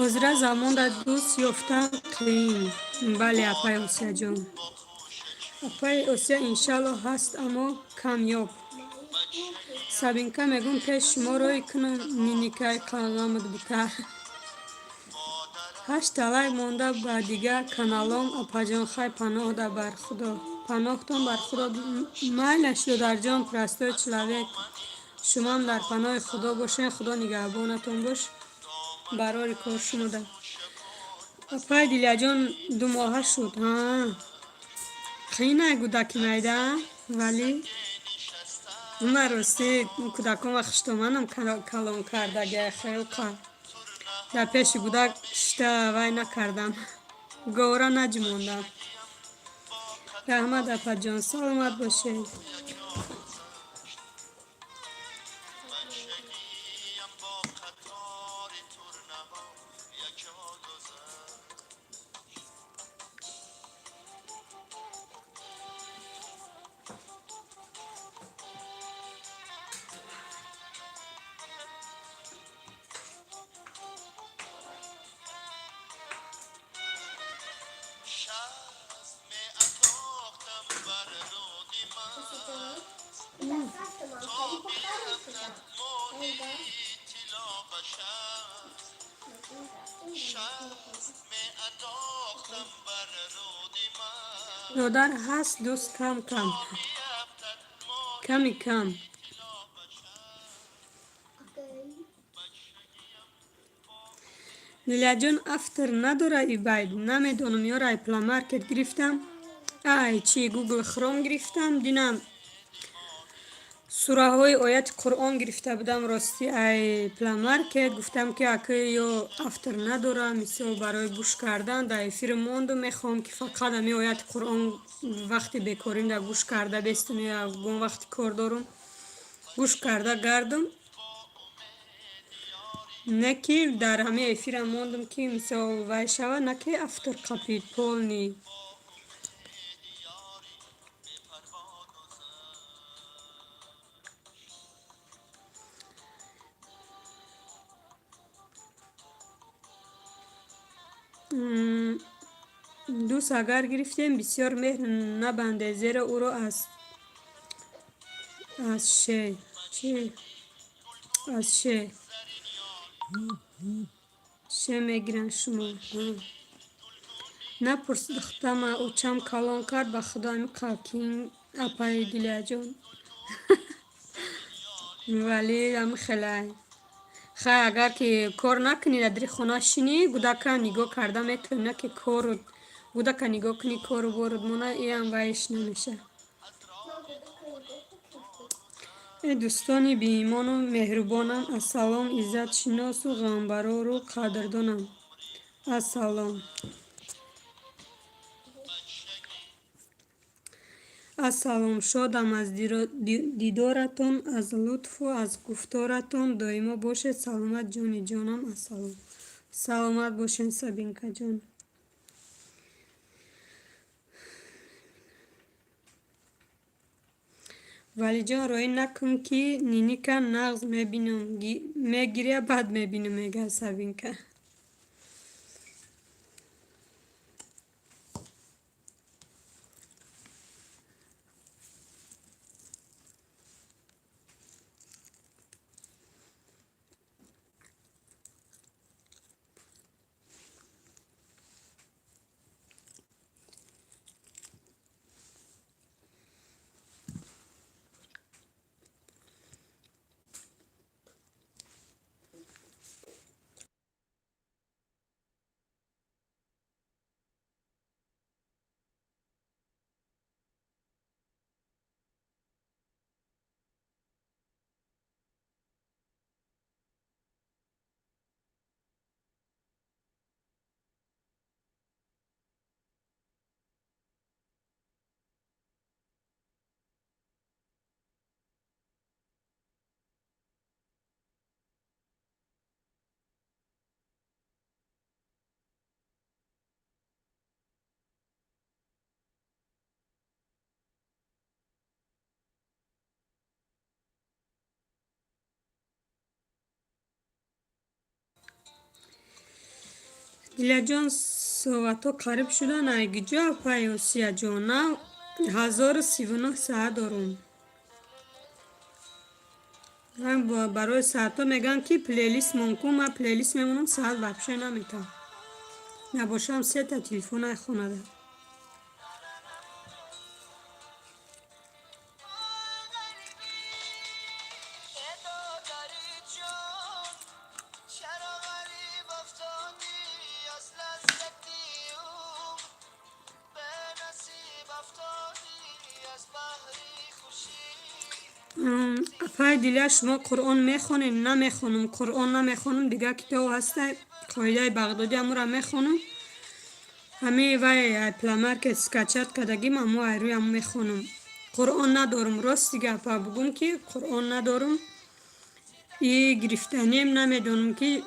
Ҳозира замонда дӯст ёфтан қиин. Бале, апай Осияҷон. Апаи Осия, иншалло, ҳаст, аммо камёб. Сабинка, мегӯм, пеш шумо рӯй кунам, ниникаи қалғамат бута. Ҳашта лайк монда ба дигар каналом, апаҷон, хай, паноҳда бар Худо. Паноҳтон бар Худо. Майлаш, додарҷон, простой человек. Шумоам дар паноҳи Худо бошед, Худо нигаҳбонатон бош. Барори кор шумода. Апай Дилияҷон, 2 моҳа шуд. Ҳа. Қиинай кӯдаки майда, вале ман ростӣ кӯдакон ва хуштоманам калон кардагия хелқа. Дар пеши кӯдак шита вай накардам. Гора наҷумондам. Раҳмат, апаҷон, саломат бошед. Додар ҳаст, дӯст кам кам, ками кам. Дилияҷон, автор надора ибайд? Намедонам, ёра, ай Плеймаркет гирифтам, ай чи, Гугл Хром гирифтам. Динам сураҳои ояти Қуръон гирифта будам, ростӣ, ай Плеймаркет. Гуфтам, ки ака, ё автор надора, мисол, барои гӯш кардан дар эфир монду. Мехоҳам, ки фақат ами ояти Қуръон вақти бекорим дар гӯш карда бестум ё ягон вақти кор дорум, гӯш карда гардум. Не ки дар ҳамаи эфирам мондум, ки мисол вай шава, на ки автор қапид полный. Дӯст агар гирифтем, бисёр меҳр набандед, зеро ӯро аз ше чи аз ше мегиранд. Шумо напурс, духтама очам калон кард, ба худо, ами қалкин, апаи Дилияҷон, вале ами хелай. Хай, агар ки кор накунӣ, дар дари хона шинӣ, гудака нигоҳ карда метавонӣ, на ки кору гудака нигоҳ кунӣ, кору борут мона, иам вайш намеша. Э дӯстони биимону меҳрубонам, ассалом! Иззатшиносу ғамбарору қадрдонам, ассалом! Ассалом! Шодам аз дидоратон, аз лутфу аз гуфторатон. Доимо бошед саломат, ҷони ҷонам, ассалом! Саломат бошед, Сабинкаҷон. Валиҷон, роӣ накун, ки ниника нағз мебинам, мегиря, бад мебинам, мегӯяд Сабинка. Дилияҷон, соатҳо қариб шудан. Ай куҷо, апаи Осияҷон? Нав 1039 саат дорум. Барои саатҳо мегӯянд, ки плейлист мон кун. Ман плейлист мемонам, саат вообще наметавам. Набошам, сета телефонаи хонада. Апаи Дилия, шумо Қуръон мехонед? Намехонам, Қуръон намехонам. Дигар китоб ҳаста, Қоидаи Бағдодӣ, ҳамура мехонам. Ҳамаи вай Плеймаркет скачать кардагим, аммо ай рӯи ҳамун мехонам. Қуръон надорум, рости гапа бугум, ки Қуръон надорум. И гирифтанием намедонам, ки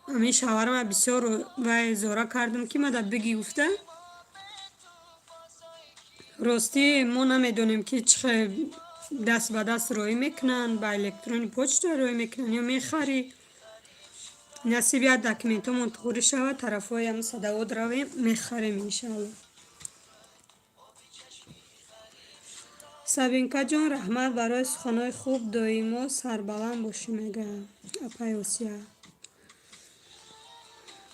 ҳамин шавҳарама бисёр вай зора кардам, ки мада бигӣ гуфта. Ростӣ, мо намедонем, ки чӣ хел даст ба даст роҳӣ мекунанд, ба электронный почта роҳӣ мекунанд ё мехарӣ. Насиб, як документҳомон туғрӣ шавад, тарафҳои ҳамн Садовод равем, мехарем, иншаалло. Сабинкаҷон, раҳмат барои суханҳои хуб, доимо сарбаланд бошӣ, мега апаи Осия.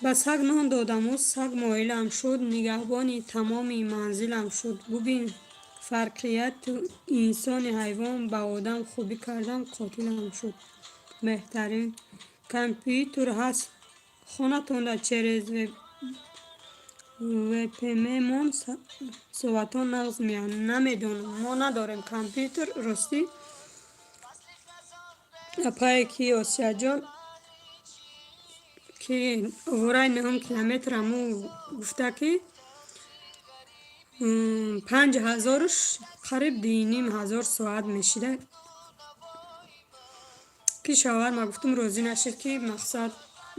Ба саг нон додаму саг моилам шуд, нигаҳбони тамоми манзилам шуд. Бубин фарқияту инсони ҳайвон, ба одам хубӣ кардам, қотилам шуд. Беҳтарин. Компютер ҳаст хонатонда, через VPN-мон соатҳо нағз меоянд. Намедонам, мо надорем компютер, ростӣ. Апае ки Осияҷон, ки овораи нӯҳум километр, ҳаму гуфта, ки 5000-уш қариб 2500 соат мешида, ки шавҳарма гуфтум, розӣ нашид, ки мақсад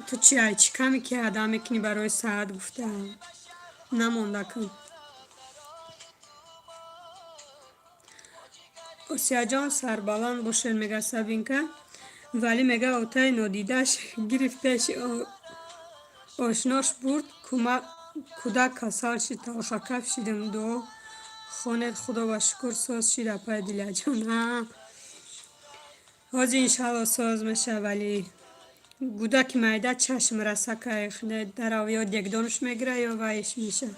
ту чи ай чӣ каме ки ада мекунӣ барои саат гуфта, намонда кун. Осияҷон, сарбаланд бошед, мега Сабинка. Валӣ мега, отаи нодидааш гирифт, пеши ошнош бурд, кӯдак касал шид, талхакаф шидем, дуо хонед, худо ба шукр, соз шид. Апаи Дилаҷон, ҳозир иншаалло соз мешавад. Вале гудаки майда чашм расакай дарав, ё дегдонаш мегира, ё вайш меша.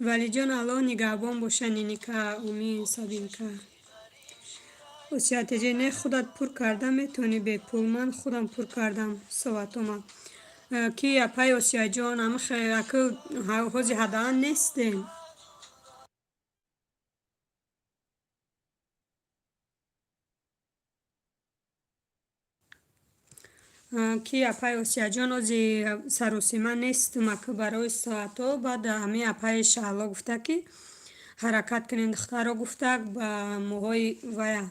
Валиҷон, Аллоҳ нигаҳбон боша, ниника. Омин, Сабинка. Осиятеҷе, не, худат пур карда метавонӣ бепул. Ман худам пур кардам соатома. Ки апаи Осияҷон, аку ҳози ҳадаан нестем. Ки апаи Осияҷон, ози саросима нестум аку барои соатҳо. Баъд ҳамин апаи Шаҳло гуфта, ки ҳаракат кунед, духтаро, гуфта, ба моҳои вая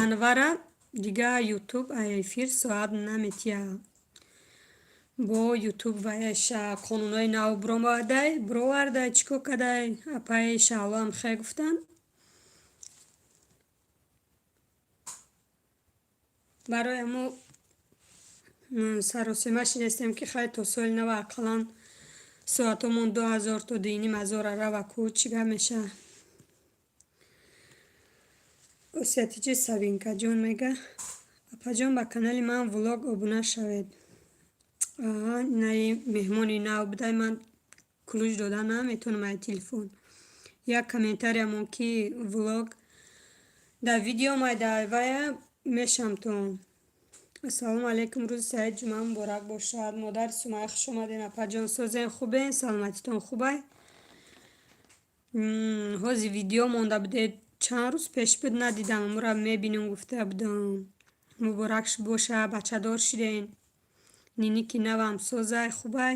январа дига Ютуб эфир соат наметия. Бо Ютуб ваяша қонунҳои нав бировардай, бировардай, чӣ кор кардай, апаи Шаҳлоам хе гуфтанд. Барои ҳамо саросима шидастем, ки хай, то соли нав ақаллан соатҳомон 2000 то 2500 рава ку, чӣ гап мешавад. Осиятиҷи, Сабинкаҷон мега, апаҷон, ба канали ман влог обуна шавед. Наи меҳмони нав будай, ман ключ дода наметавонам ай телефон. Як комментариямон ки влог дар видеомай дар вая мешамтон. Ассалому алайкум, рӯзи саид ҷумъа муборак бошад. Модари Сумайя, хуш омаден, апаҷон, созен, хубен, саломатитон хубай? Ҳози видео монда будед, чанд рӯз пеш буд, надидам, амура мебинем гуфта будам. Муборак боша, бачадор шиден. Ниники навам созай, хубай?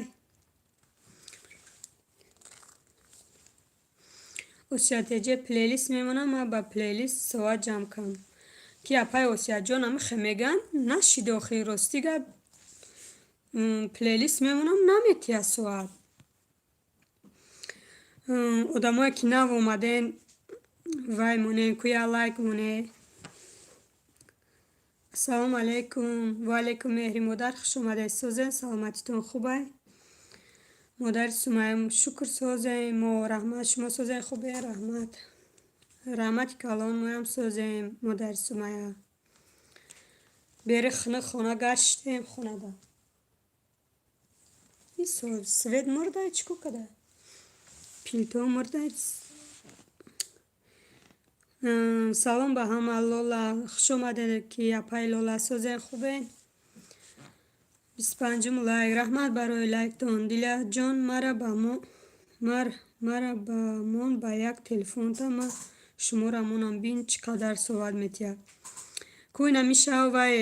Осиятеҷе, плейлист мемонам, ман ба плейлист соат ҷамъ кардам. Ки апаи Осияҷон, ҳамихе мегӯянд, нашид охир, ростӣ гап, плейлист мемонам, наметия соат. Одамое ки нав омаден, вай монен ку, я лайк моне. Ассалому алайкум. Ва алайкум, Меҳри модар, хуш омадед, созен, саломатитон хубай? Модари Сумайя, шукр, созем мо, раҳмат, шумо созем, хубе? Раҳмат, раҳмати калон, моям созем, модари Сумайя. Бери хунук хона гаштем, хонада свет мурдай, чӣ кор када, пилто мурдай. Салом ба ҳама. Лола, хуш омадед. Ки апаи Лола, созен, хубен? 25-ум лайк, раҳмат барои лайктон. Дилаҷон, мара ба мон ба як телефонта, ман шуморо монам, бин чӣ қадар соат метиҳад. Ку ина мишав вай,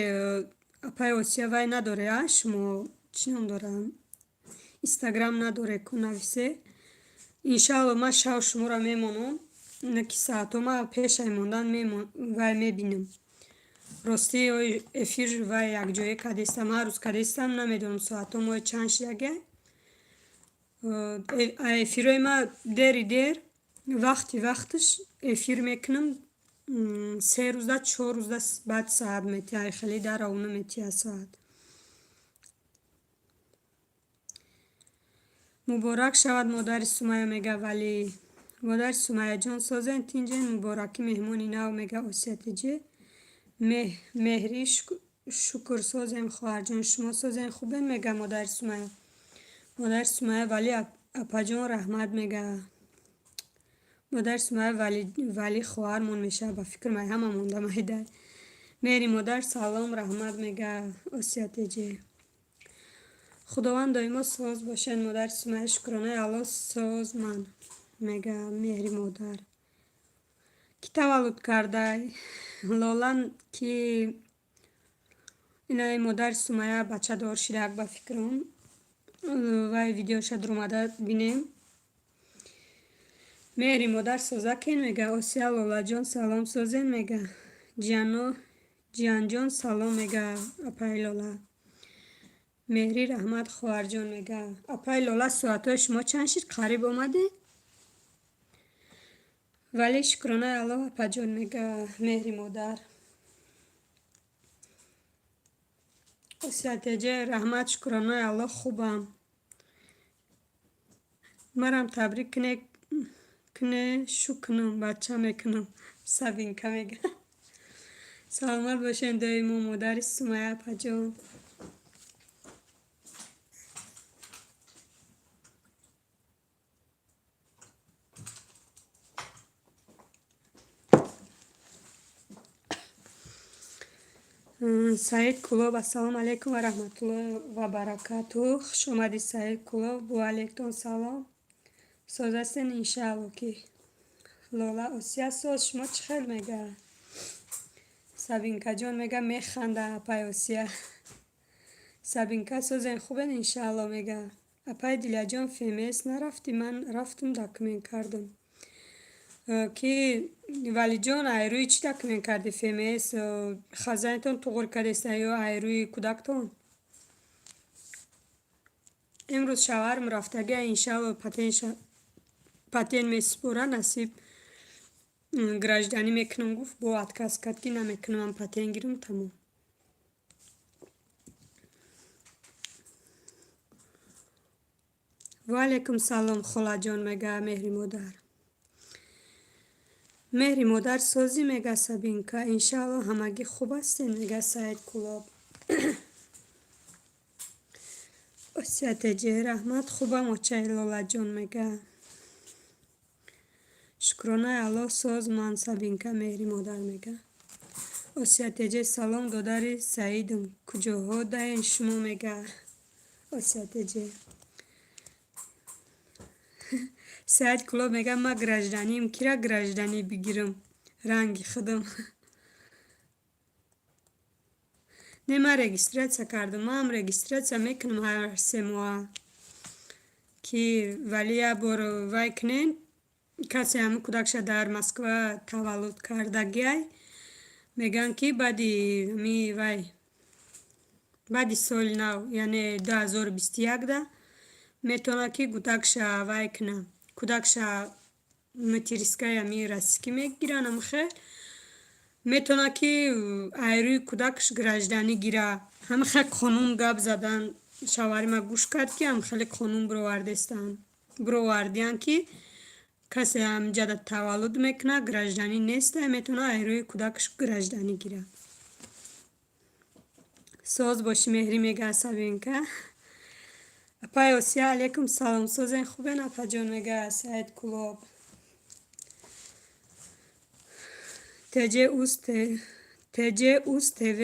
апаи Осия, вай надоре, а шумо чӣ ном дорам, Инстаграм надоре ку, нависе. Иншаалло, ман шав шуморо мемонам. Ки соатҳо ма пешай мондан вай мебинам. Ростӣ, эфир вай якҷоя кардестам, ҳар рӯз кардестам, намедонам, соатҳо мои чанд шидага. Эфирҳои ма дери дер, вақти вақташ эфир мекунам, 3 рӯзда, 4 рӯзда баъд соат метиҳа, хеле даравона метиҳа соат. Муборак шавад, модари Сумайя, мега Валӣ. Модари Сумайяҷон, созен, тинҷен, муборакӣ, меҳмони нав, мега Осиятиҷи. Меҳрӣ, шукр, созем, хоҳарҷон, шумо созен, хубен, мега модари Сумайя. Модари Сумайя, Валӣ апаҷон, раҳмат, мега. Модари Сумайя Валӣ хоҳармон мешавад, ба фикр май ҳама монда майдай. Меҳри модар, салом, раҳмат, мега Осиятиҷи. Худованд доимо соз бошед, модари Сумайя, шукронаи Аллоҳ, соз ман, мега меҳри модар. Кӣ таваллуд кардай? Лола, ки инаи модари Сумайя бачадор шидак, ба фикрам. Вай видеоша дуромада бинем. Меҳри модар, созакен, мега Осия. Лолаҷон, салом, созен, мега. Ҷиянҷон, салом, мега апаи Лола. Меҳрӣ, раҳмат, хоҳарҷон, мега. Апаи Лола, соатҳои шумо чанд шид? Қариб омадед? Вале шукронаи Аллоҳ, апаҷон, мега меҳри модар. Осиятеҷа, раҳмат, шукронаи Аллоҳ, хубам. Марам табрик куне, шу кунам, бача мекунам. Сабинка мега. Саломат бошед доимо, модари Сумайя, апаҷон. Саид Кулов, ассалому алайкум ва раҳматуллоҳи ва баракатуҳ. Хуш омадӣ, Саид Кулов. Бу алайкум салом. Соз ҳастен, иншаалло ки. Лола Осия, соз, шумо чӣ хел, мега. Сабинкаҷон мега, механда апай Осия. Сабинка, созен, хубен, иншаалло, мега. Апай Диляҷон, ФМС нарафтӣ? Ман рафтум, документ кардум. Ки Валиҷон, айрӯи чӣ документ кардӣ ФМС? Хазанатон туғри кардеста ё айрӯи кӯдактон? Имрӯз шавҳарам рафтагия, иншаалло, патент месупора, насиб, гражданӣ мекунам гуфт, бо отказ кард, ки намекунам, ман патент гирам, тамом. Ва алайкум салом, холаҷон, мега меҳри модар. Меҳри модар, созӣ, мега Сабинка. Иншаалло, ҳамагӣ хуб ҳастем, мега Саид Кулоб. Осиятеҷи, раҳмат, хубам, очаи Лолаҷон, мега. Шукронаи Аллоҳ, соз ман, Сабинка, меҳри модар, мега. Осиятеҷе, салом, додари Саидам, куҷоҳо даен шумо, мега Осиятеҷе. Саид Кулоб мега, ман гражданием, кира гражданӣ бигирам ранги худам? Не, ман регистрация кардам, манам регистрация мекунам ҳар 3 моҳа. Ки вале як бор вай кунен, касе ҳамин кӯдакша дар Москва таваллуд кардагиай, мегӯянд, ки баъди ами вай, баъди соли нав, яъне 2021-да метавонад, ки кӯдакша вай кунад, кӯдакша материнскаи ами российский мегиранд, амхел метавонад, ки айрӯи кӯдакаш гражданӣ гира. Ҳамин хел қонун гап задан, шавҳари ман гӯш кард, ки ҳамхеле қонун бировардестанд, бировардиянд, ки касе ҳаминҷада таваллуд мекунад, гражданин неста, метавонад айрӯи кӯдакаш гражданӣ гирад. Соз бошӣ, Меҳрӣ, мега Сабинка. Апай Осия, алайкум салом, созен, хубен, апаҷон, мега Саид Кулоб. Тж Уз ТВ,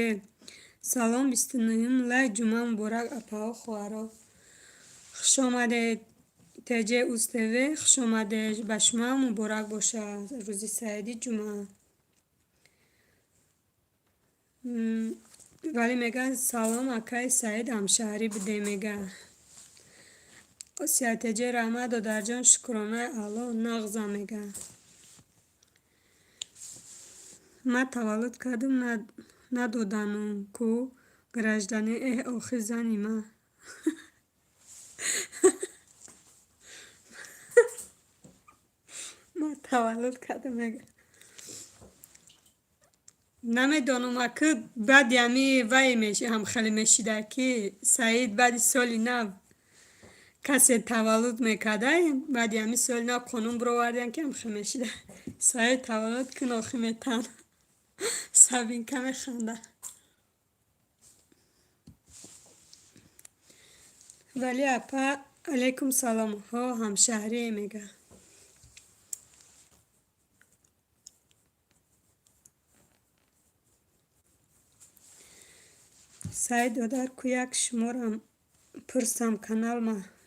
салом, 29-юм лай, ҷумъа муборак, апаҳо, хоҳаро. Хуш омадед, Тж Уз ТВ, хуш омадед, ба шумоам муборак бошад рӯзи саиди ҷумъа. Вале мега, салом, акаи Саид, ҳамшаҳрӣ будем, мега. Осиятеҷе, раҳмат, додарҷон, шукронаи Аллоҳ, нағзам, мега. Ман таваллуд кардам, надоданум ку гражданин. Эҳ, охир зани ман. Ман таваллуд кардам, мега. Намедонам, аки баъди ами вай ҳамхеле мешида, ки Саид баъди соли нав касе таваллуд мекарда, баъди ами соли нав қонун бировардиям, ки ҳамхел мешида. Саид, таваллуд кун, охи метан. Сабинка механда. Вале апа, алайкум салом. Ҳо, ҳамшаҳрие, мега. Саид додар, ку як шуморам пурсам. Канал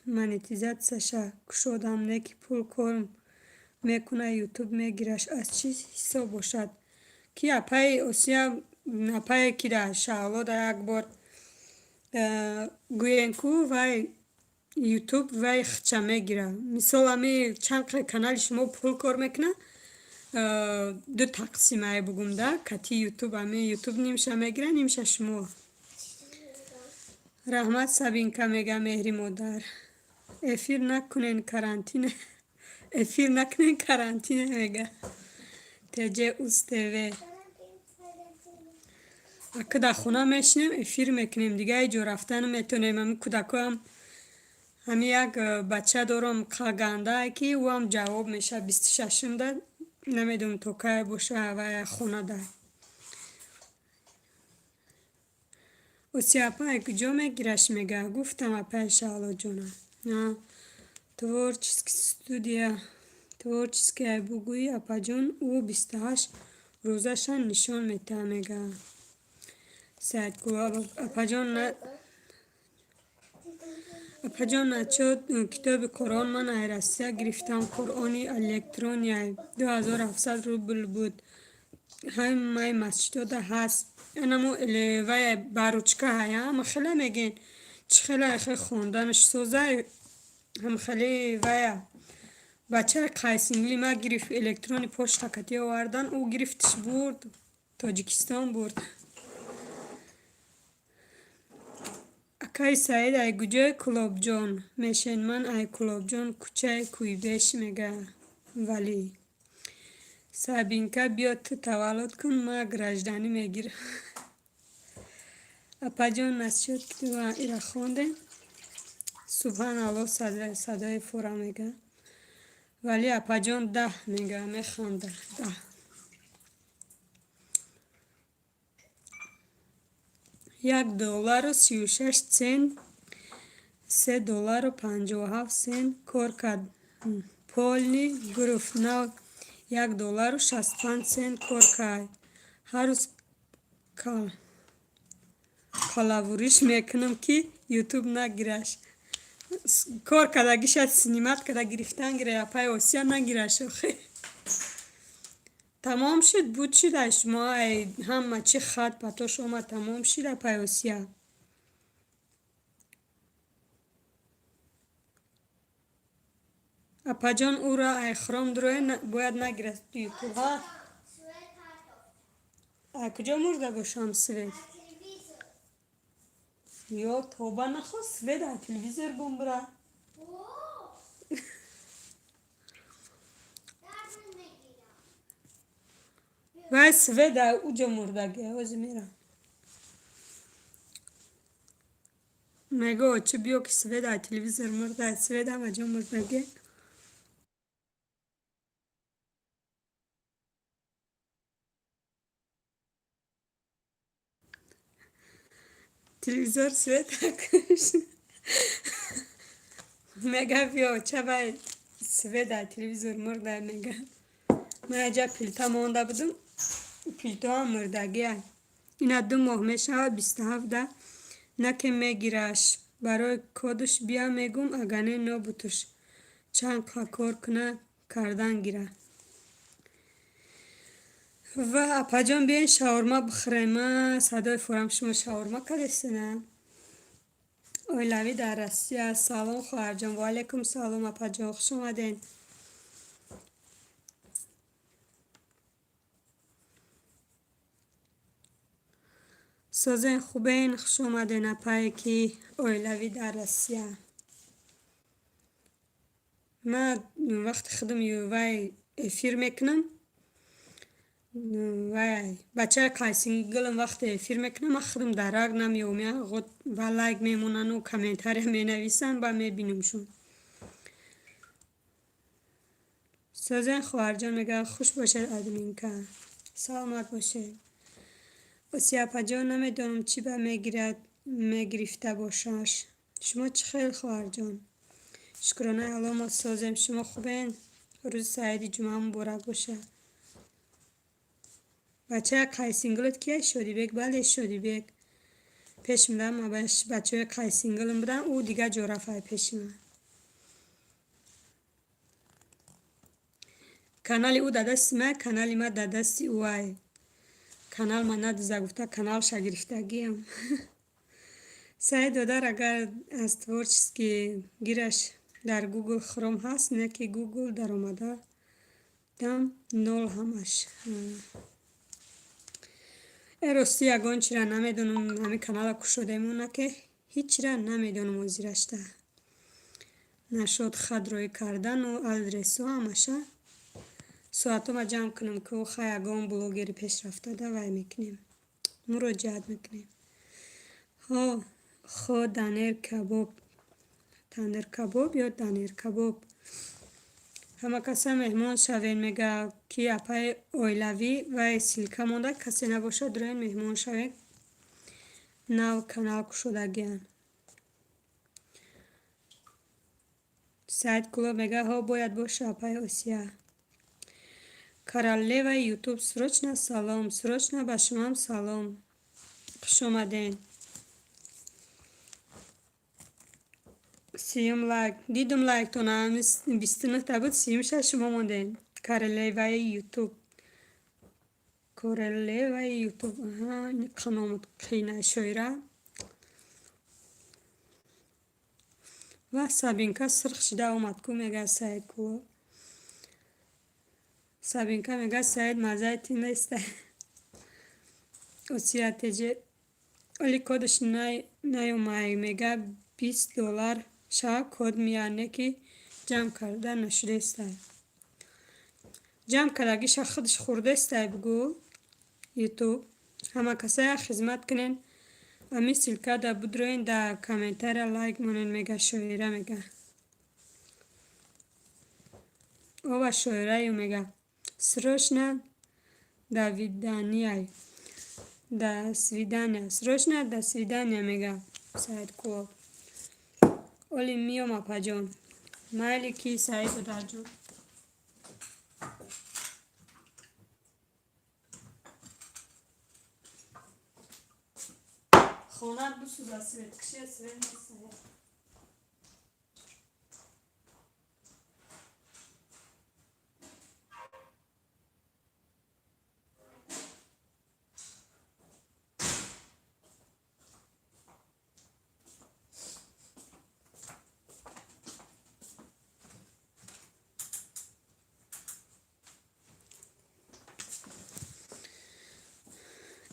монетизатсияша кушодам, не ки пул кор мекуна, Ютуб мегираш, аз чӣ ҳисоб бошад? Ки апаи Осия, апае ки дар Шаҳлода як бор гӯем ку, вай Ютуб вай хча мегира. Мисол, ами чанд канали шумо пул кор мекуна, ду тақсимае бугум да кати Ютуб, ами Ютуб нимша мегира, нимша шумо. Раҳмат, Сабинка, мега, меҳри модар. Эфир накунен, карантине, эфир накунен, карантине, мега. Теҷе уз тв. Ака, дар хона мешинем, эфир мекунем, дига ҳеҷ ҷо рафта наметонем. Ами кӯдакоам, ҳами як бача дорам қалгандае, ки ӯам ҷавоб мешавад 26-умда, намедонам то кай боша вай хонада. Осия апа, куҷо мегираш, мега. Гуфтам, апаи Шаҳлоҷона. Творческий студия, творческая бугӯи, апаҷон, ӯ 28 рӯзаша нишон метаҳад, мега. Саидгул апаҷон, апаҷон, начо китоби Қуръон ман ай Россия гирифтам, Қуръони электрония, 2700 рубл буд, ҳамаи масҷидода ҳаст. Анамо вай ба ручка ҳая, ҳама хеле мегӯен, чӣ хеле хе хонданаш созай, ҳамхеле вая. Бачаи қайсингли ма гирифт, электрони почта кати овардан, ӯ гирифтиш, бурд Тоҷикистон, бурд. Акаи Саид, ай куҷои Кӯлобҷон мешен? Ман ай Кӯлобҷон, кӯчаи Кӯйбеш, мега Валӣ. Сабинка, биё, ту таваллуд кун, ма гражданӣ мегирам. Апаҷон, насчёт ира хондем. Субҳаналло, садои фура, мега. Вале апаҷон, 10, мега, механда, 10. 1 доллару 36 цент, 3 доллару 57 цент кор кард, полный гуруфт, нав 1 доллару 65 цент кор кард. Ҳар рӯз қалавуриш мекунам, ки Ютуб нагираш. Кор кардагиша снимать карда гирифтан гира, апаи Осия, нагираш охе. Тамом шуд, буд шуд, ай шумо ай ҳама чӣ хат патош омад, тамом шуд, апаи Осия. Апаҷон, ӯро ай хром дуроя, бояд нагирад Ютуб. Ҳа, ай куҷо мурда бошам свет? Ё тоба, нахост свет ай телевизор бумбра. Вай свет ай уҷо мурдаги, ози мерам. Мего, чӣ, биё, ки свет ай телевизор мурда, свет ҳама ҷо мурдаги. Телевизор свет куш. Мега, биё, чавай свет ай телевизор мурда, мега. Ман аҷа плита монда будум, плитаам мурдагиа. Ина 2 моҳ мешавад, 27-да наке мегираш. Барои кодуш бия, мегум, агар не нобутуш чанд кор куна кардан гира. Ва апаҷон, биёин шаурма бихӯрем. Ма садои фурам, шумо шаурма кардестена? Оилавӣ дар Россия. Салом, хоҳарҷон. Ва алайкум салом, апаҷон, хуш омадед. Созен, хубен? Хуш омаден, апае ки оилавӣ дар Россия. Ман вақти худам вай эфир мекунам, вай бачаи қайсингилам вақте эфир мекунам, ман худам дарак намеомям, ва лайк мемонану комментария менависанд, ба мебинамшон. Созен, хоҳарҷон, мегӯяд, хуш бошед, админка. Саломат бошед. Осиё апаҷон, намедонам, чӣ ба мегирад, мегирифта бошаш. Шумо чӣ хел, хоҳарҷон? Шукронаи Алло, мо созем. Шумо хубен? Рӯзи саиди ҷумъа муборак бошад. Бачаи қайсингилат кия? Шодибек? Бале, Шодибек. Пешим бачаҳои қайсингилам буданд, ӯ дигар ҷо рафт пеши ман. Канали ӯ дар дасти ман, канали ман дар дасти ӯай. Канал ман надиза гуфта, каналша гирифтагиам. Саид додар, агар аз творческий гираш дар Гугл Хром ҳаст, не ки Гугл даромада дам нол ҳамаш. Э, ростӣ, ягон чира намедонам, ҳамин канала кушодаемона, ки ҳеҷ чира намедонам озирашта. Нашод хат рӯй кардану адресу ҳамаша. Соатома ҷамъ кунам, ки хай ягон блогери пешрафтада вай мекунем. Муроҷиат мекунем. Ҳо, хо, данер кабоб. Тандир кабоб ё данер кабоб. Ҳама каса меҳмон шавем, мега ки апаи оилавӣ, вай ссылка монда, касе набошад, дуроен меҳмон шавем. Нав канал кушодагианд. Саид Кулоб мега, ҳо, бояд боша, апаи Осия. Королеваи Ютуб, срочно салом, срочно ба шумоам салом. Хуш омаден. 30-ум лайк. Дидум лайктона, 29-та буд, 30-умша шумо мондем. Королеваи Ютуб. Королеваи Ютуб. Аҳа, қаномад қина шоира. Ва Сабинка сирх шида омад ку, мега Саид Кулоб. Сабинка мега, Саид, маззаи ту неста. Осия теҷе оли кодаш наёмай, мега, 20 доллар шава код меяд, не ки ҷамъ карда нашудестай. Ҷамъ кардагиша худаш хӯрдестай, бугӯ Ютуб. Ҳама каса як хизмат кунен. Ами ссылка да будроен, да комментария лайк монен, мега шоира, мега. Ова шоираю мега. Срочно до видания. До свидания. Срочно до свидания, мега Саид Кулоб. Оли миём, апаҷон. Майли ки, Саид додарҷон. Хонат бисӯза, свет кишия, свет несая.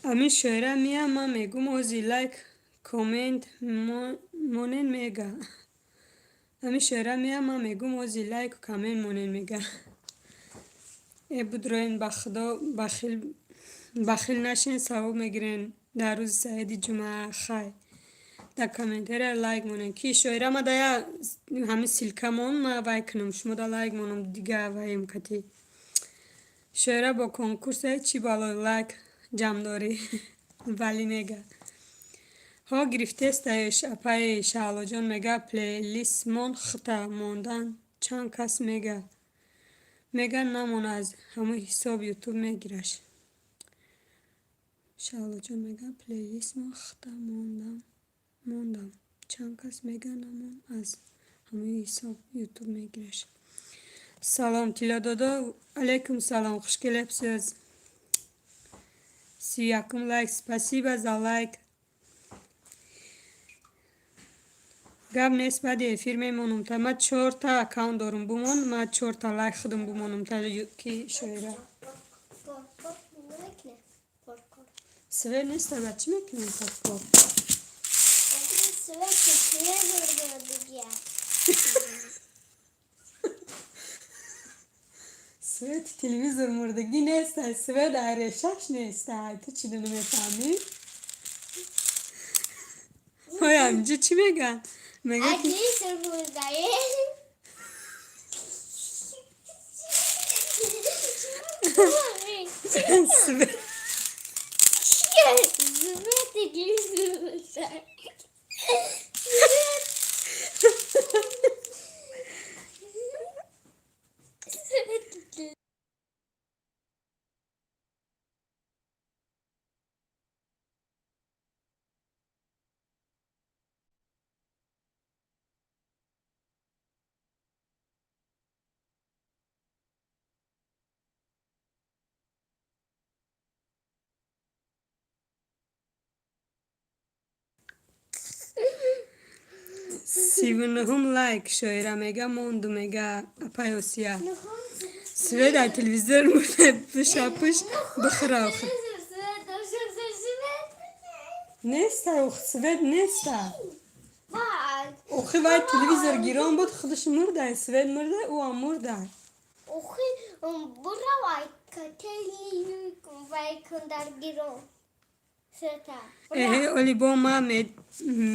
Ами шоира меям, ман мегум, ози лайк коммент монен, мега. Ами шоира меям, ман мегум, ози лайку коммент монен, мега. Э, будроен, ба худо, бахил нашен, савоб мегирен дар рӯзи саиди ҷумъа. Хай, дар комментария лайк монен. Ки шоира ма да я ҳамин ссылка мон, ма вай кунам, шумо да лайк монам, дига ваем кати. Шоира бо конкурсе чӣ балои лайк ҷамъ дорӣ, вале мега. Ҳо, гирифтестаеш, апаи Шаҳлоҷон, мега, плейлистмон хита мондан, чанд кас мега. Мега, намон, аз ҳамун ҳисоб Ютуб мегираш. Шаҳлоҷон мега, плейлистмон хита мондам, чанд кас мега, намон, аз ҳамун ҳисоб Ютуб мегираш. Салом, Тилло додо, алайкум салом, хуш келибсиз. 31-ум лайк, спасибо за лайк. Гап нест, баъди эфир мемонам та, ман чорта аккаунт дорум, бумон, ман чорта лайк худам бумонам та ки шоира. Свет неста, ба чӣ мекунем топпоп? Свет телевизор мурдагия. Свети телевизор мурдагӣ неста, свет айрешаш неста. Ту чӣ намефаҳмӣ? Ой, амҷи чӣ мегӯянд? Мегӯяд ки Телевизор мурдае. Свет Свет телевизор мурдае. Свет. 39-ум лайк шоира мега монду, мега апай Осия. Свет ай телевизор мурда, пиша пиш бихӯра охир. Неста, ох, свет неста. Охи, вай телевизор гирон буд, худаш мурда, свет мурда, ӯам мурда. Охи, буравай вай кун дар гирон. Света. Эҳе, оли бо ма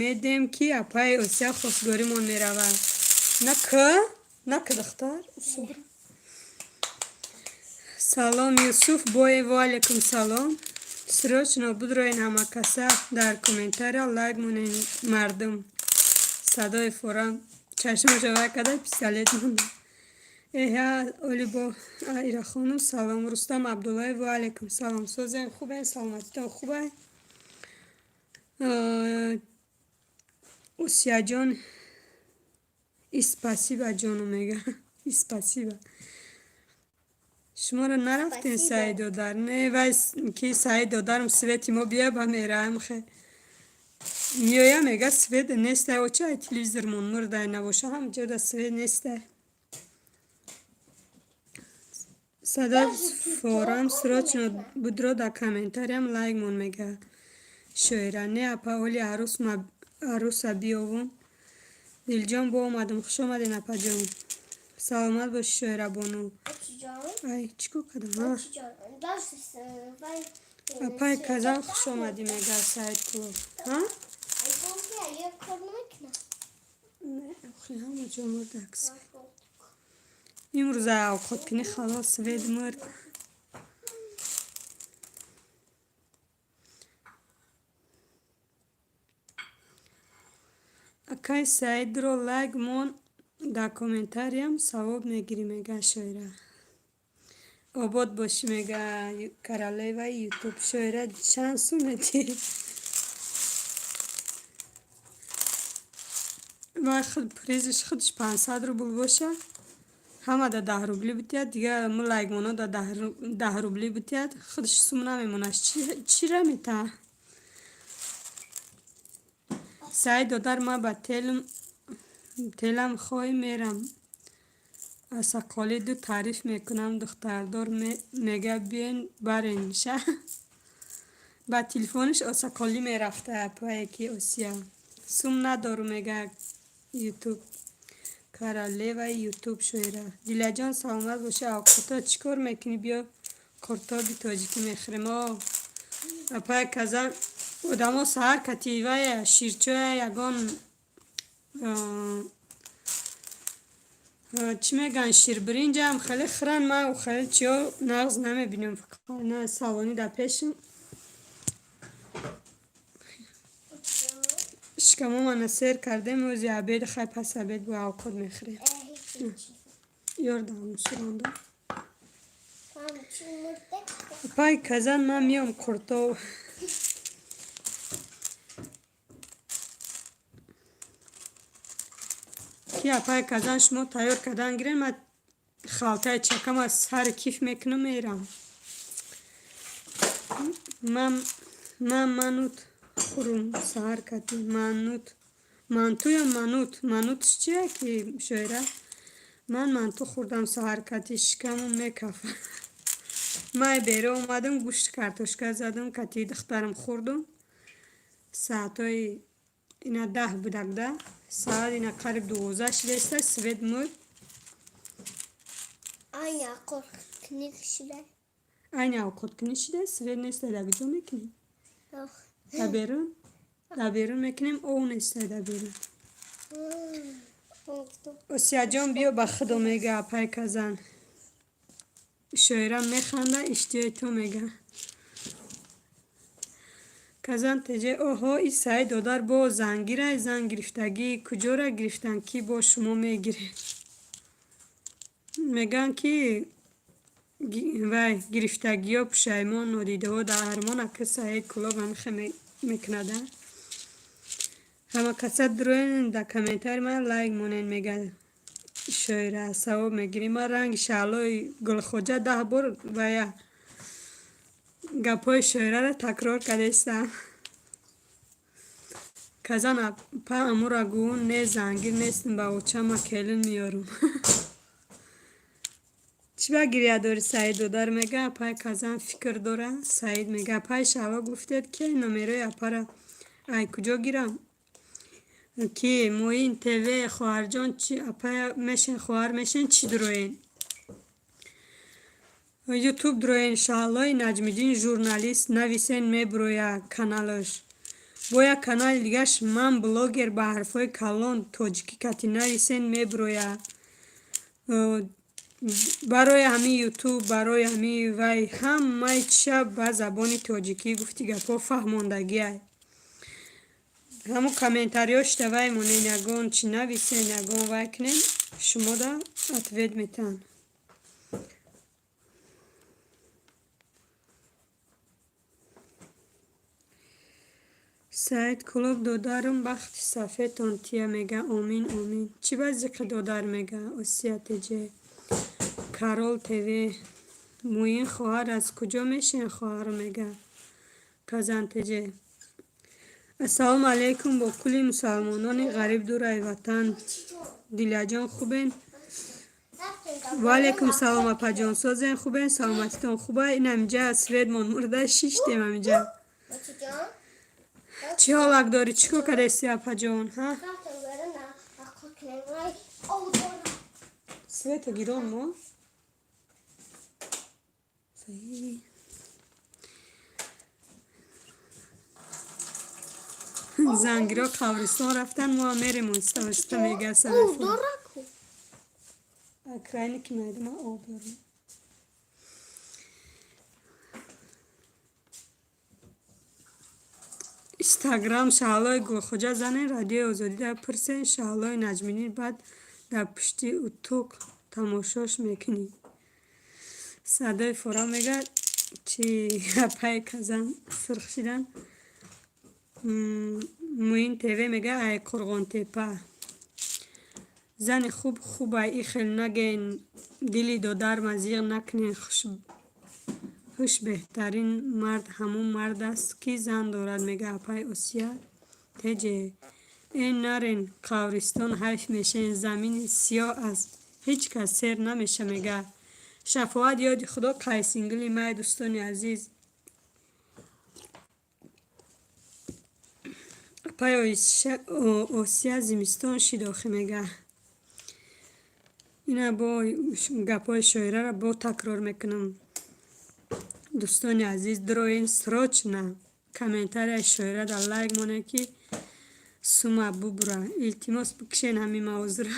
медем ки апаи Осия хостгоримон меравад. На к на к духтар. Салом, Юсуф бое, ва алайкум салом. Срочно будроен ҳамакаса, дар комментария лайк монен мардум. Садои форам чашмаша вай када, пистолет монда. Эҳа, оли бо Ирахонум салом. Рустам Абдуллаев, ва алайкум салом. Созем, хубен, саломатитон хубай? Осияҷон, и спасибо ҷону, мега, и спасибо. Шуморо нарафтем. Спасибо. Саид додар не, вай ки Саид додарам свети мо бия ба мераем, хе меоя, мега свет нестай. Оча, ай телевизормон мурдай набоша, ҳам ҷода свет нестай. Садои форам срочно будро, дар комментариям лайк мон, мега шоира. Не, апа, оли арӯса биёвум. Дилҷон, бо омадам, хуш омаден, апаҷон, саломат боши, шоирабону. Ай, чӣ кор кардам? Апаи казан, хуш омадӣ, мега Саид Кулов. Ҳама ҷо мурдак. Имрӯз авқоткунӣ халос, свет мурд. Акай Саидро лайк мон дар комментариям, савоб мегирӣ, мега шоира. Обод бошӣ, мега королеваи Ютуб. Шоира, чанд сум медиҳӣ? Вай худ призиш худаш 500 рубл боша, ҳама да 10 рубли битиҳад, дига мо лайкмоно да 10 рубли битиҳад, худаш сум намемонад. Чира метаҳад? Саид додар, ман ба телам хой мерам, асақолӣ ду таъриф мекунам, духтардор мега, биен барен ша. Ба телефонаш осақолӣ мерафта апае ки Осия. Сум надору, мега Ютуб королеваи Ютуб шоира. Дилаҷон, саломат бошӣ. Авқото чӣ кор мекунӣ? Биё, қуртоби тоҷикӣ мехӯрем. О, апае казан, одамо саҳар кативая ширчоя ягон чӣ мегӯянд, ширбиринҷам хеле хӯранд. Ман хеле чиё нағз намебинам, фақат на салонӣ дар пешам шикамомана сер кардем. Ози обед хай, пас обед бо авқот мехӯрем. Ёрдам суронда. Апай казан, ман меом қуртоб. Ки апай казан, шумо тайёр кардан гирен, ман халтаи чакам аз сари киф мекунам, мерам. Ман манут хӯрум саҳар кардӣ. Манут, манту ё манут? Манутш чия ки, шоира? Ман манту хӯрдам саҳар кардӣ, шикамам мекафад. Май беро омадам, гӯшти картошка задам, кати духтарам хӯрдум. Саатҳои ина 10 будакда, саат ина қариб 12 шидаиста, свет мурд. Айни авқоткунӣ шуда. Айни авқоткунӣ шида, свет неста, дар куҷо мекунем? Дар берун? Дар берун мекунем, ов неста дар берун. Осияҷон, биё ба худо, мега апай Казан. Шоира механда, иштиҳои ту, мега. Казан теҷе, оҳо, и Саид додар бо зангирай, зан гирифтагӣ, куҷора гирифтан, ки бо шумо мегиред? Мегӯянд, ки вай гирифтагиҳо пушаймон, нодидаҳо дар армон, ака Саид Кулоб ҳамихе мекунада. Ҳама каса дуроен, дар комментари ман лайк монен, мега шоира, савоб мегирӣ. Ман ранги Шаҳлои Гулхоҷа 10 бор вая гапҳои шоираро такрор кардаистам. Казан апа, амура гӯ, не, зангир нестам, ба очама келин меёрам. Чӣ ба гиря дорӣ, Саид додар, мега апай Казан, фикр дора. Саид мега, апай Шаҳло, гуфтед, ки номерои апара ай куҷо гирам? Ки Муин ТВ, хоҳарҷон, чи апая мешен, хоҳар мешен, чӣ дуроен? Ютуб дуроен, Шаҳлои Наҷмиддин журналист нависен, мебуроя каналаш. Бо як канали дигаш, ман блогер, ба ҳарфҳои калон тоҷикӣ кати нависен, мебуроя. Барои ҳамин Ютуб, барои ҳамин вай ҳамаи чиша ба забони тоҷикӣ гуфти гапҳо фаҳмондагиай. Ҳамун комментариҳошда вай монен, ягон чӣ нависен, ягон вай кунен, шумода ответ метаҳанд. Саид Кулоб додарам, бахти сафедтон тия, мега, омин, омин. Чӣ ба зиқи додар, мега Осия теҷе. Карол ТВ, Муин хоҳар, аз куҷо мешен, хоҳар, мега Казан теҷе. Ассалому алайкум бо кулли мусалмонони ғариб дураи ватан. Диляҷон, хубен? Ваалайкум салом, апаҷон, созен, хубен, саломатитон хуба? Ин ҳаминҷа светмон мурда, шиштем ҳаминҷа. Чӣ ҳолак дорӣ, чӣ кор кардаисти, апаҷон, ҳа? Света гирон мо. Зангиро қабристон рафтан, мо мерем оҳиста оҳиста, мега Сарафо. Крайни ки майдума об дорам. Инстаграм Шаҳлои Гулхоҷа занен, Радиои Озодида пурсен, Шаҳлои Наҷмиддин, баъд дар пушти утоқ тамошош мекунӣ. Садои фора, мега, чи апаи Казан сурх шидан. Муин ТВ мега, ай Қурғонтепа. Зани хуб хубай, и хел наген, дили додарма зиғ накунен. Хуш, беҳтарин мард ҳамун мард аст, ки зан дорад, мега апаи Осия теҷе. Э, нарен қабристон, ҳайф мешен, замини сиёҳ аз ҳеҷ кас сер намеша, мега Шафоат. Ёди Худо, қайсингили май, дӯстони азиз. Апаи Осия, зимистон шид охи, мега. Ина бо гапҳои шоираро бо такрор мекунам. Дӯстони азиз, дроен срочно комментарияи шоира дар лайк монед, ки сума бубура. Илтимос, бикшен ҳамин мавзӯъро.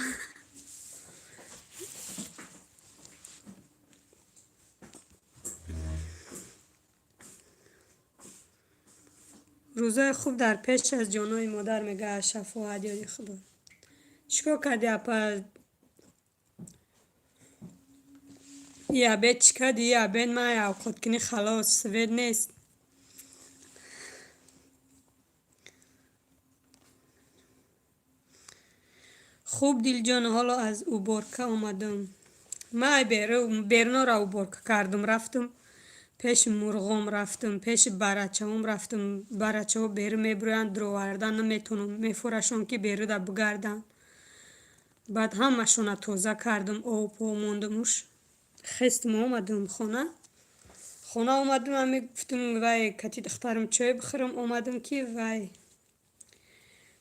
Рӯзои хуб дар пеш аз ҷонои модар, мега Шафоат. Ёди Худо, чӣ кор кардӣ, апа? И обед чӣ кардӣ? И обед ман авқоткунӣ халос, свет нест. Хуб, дилҷон, ҳоло аз уборка омадам. Ман берунора уборка кардам, рафтам пеши мурғом, рафтам пеши барачаҳом, рафтам, барачаҳо берун мебироянд, дуровардан наметавонам, мефорашон, ки беруда бигарданд. Баъд ҳамашона тоза кардам, об мондамуш, хестам, омадам хона. Хона омадам, ами гуфтум, вай, кати духтарам чой бихӯрам. Омадам, ки вай,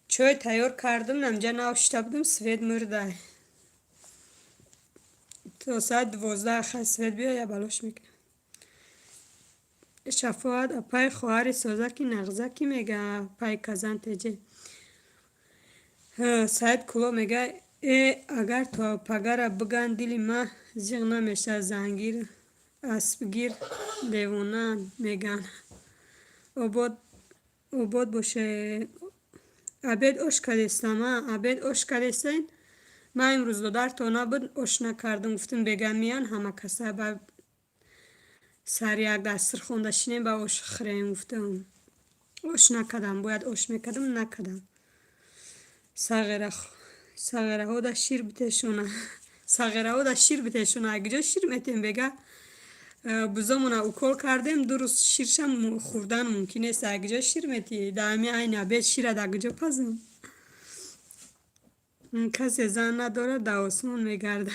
чой тайёр кардам, намҷа нав шита будам, свет мурдай. То соати 12 хай свет биёя, балош мекунам. Шафоат апай, хоҳари созаки нағзаки, мега апай Казан теҷе. Саид Куло мега: «Э, агар то пагара биган, дили ма зиғ намешавад. Зангир аспгир девонаанд, меган». Обод боше. Обед ош кардестам, обед ош кардестем. Ман имрӯз додарто набуд, ош накардам. Гуфтам, бега миян ҳама каса, ба сари як дастур хонда шинем, ба ош хӯрем, гуфтам. Ош накардам, бояд ош мекардам, накардам. Сағираҳода шир битешона, сағираҳода шир битешона. Куҷо шир метем, бега? Бузомона укол кардем, 2 рӯз ширшам хӯрдан мумкин нест. Куҷо шир метӣ? Дар ҳами айни обед шира дар куҷо пазам? Касе зан надорад, дар осмон мегардад.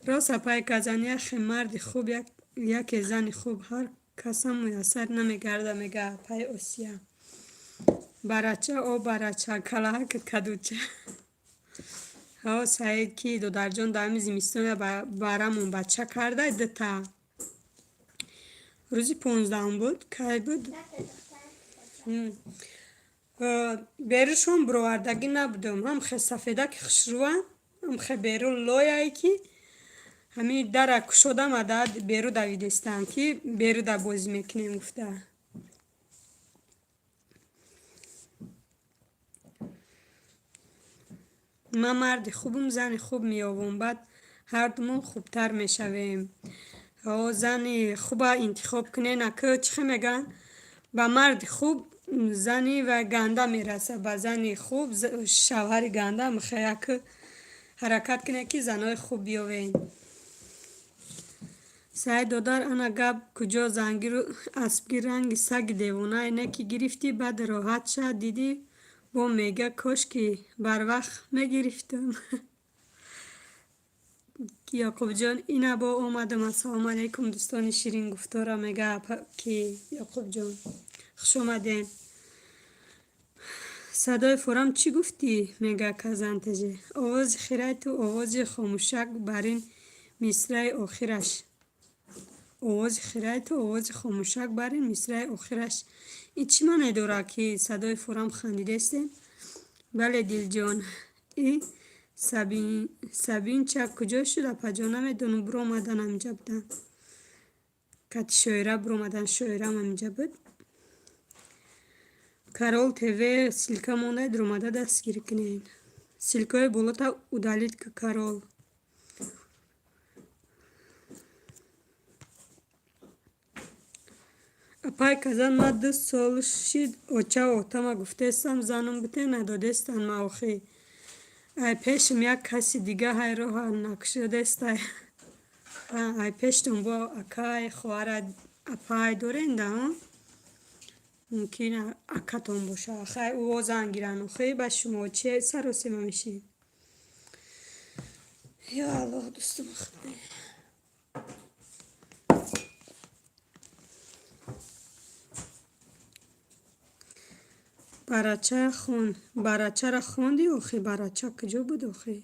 Рост, апай Казан, яхе марди хуб, яке зани хуб ҳар касам муяссар намегардад, мега апай Осия. Барача, о барача, калаҳакат кадуча. Ҳо, Саид, ки додарҷон дар ҳами зимистона барамон бача карда, дута. Рӯзи 15-ум буд, кай буд? Берушон бировардагӣ набудам. Ҳам хе сафедаки хушрӯванд, ҳам хе беру лояе, ки ҳамин дара кушодам, ада беру давидестам, ки беруда бозӣ мекунем, гуфта. Ман марди хубум, зани хуб меёбам, баъд ҳардумон хубтар мешавем. Ҳо, зани хуба интихоб кунен, ака, чӣ хел мегӯянд? Ба марди хуб зани ва ганда мерасад, ба зани хуб шавҳари ганда. Мехоҳ, ака, ҳаракат кунед, ки занои хуб биёвед. Саид додар, ана гап куҷо? Зангиру аспгир ранги саги девонае не, ки гирифтӣ, баъд роҳат ша дидӣ, бо мега: «Кошки барвақт мегирифтам». Ёқубҷон, ина бо омадам. Ассалому алайкум, дӯстони ширингуфтора, мега ки Ёқубҷон. Хушомаден. Садои форам чӣ гуфтӣ, мега Казантеже. Овози хираи ту овози хомӯшак бар ин мисраи охираш. Овози хираи ту овози хомӯшак бар ин мисраи охираш. Ин чӣ маъне дорад, ки садои форам хандидестем? Бале, дилҷон. И Сабинча куҷо шуд, апаҷон? Намедонам, биромадан, ҳаминҷа буданд. Кати шоира биромадан, шоирам ҳаминҷа буд. Карол ТВ, ссылка мондаед, омада дастгирӣ кунед. Ссылкаҳои болота удалить, Карол. Апай Казан, ман 2 сол шид, очаву отама гуфтестам, занум бите, надодестанд ма охӣ. Ай пешам як каси дига ҳай роҳа накушодестай. Ай пештон бо акай, хоҳара, апай дорен да, мумкин акатон боша. Хай, ӯ зан гиранд охӣ, ба шумо чи саросема мешед? Ё Аллоҳ, дӯстум. Барача хон, барачаро хонди охӣ? Барача куҷо буд охӣ?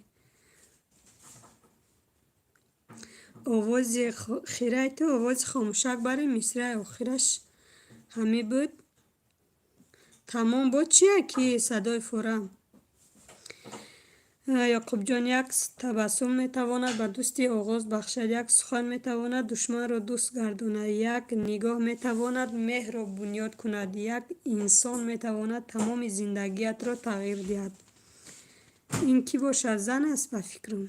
Овози хираи ту овози хомӯшак бари мисраи охираш ҳамин буд. Тамом, бо чия, ки садои форам? Ёқубҷон, як табассум метавонад ба дӯстӣ оғоз бахшад, як сухан метавонад душманро дӯст гардонад, як нигоҳ метавонад меҳрро бунёд кунад, як инсон метавонад тамоми зиндагиятро тағйир диҳад. Ин кӣ бошад? Зан аст, ба фикрам.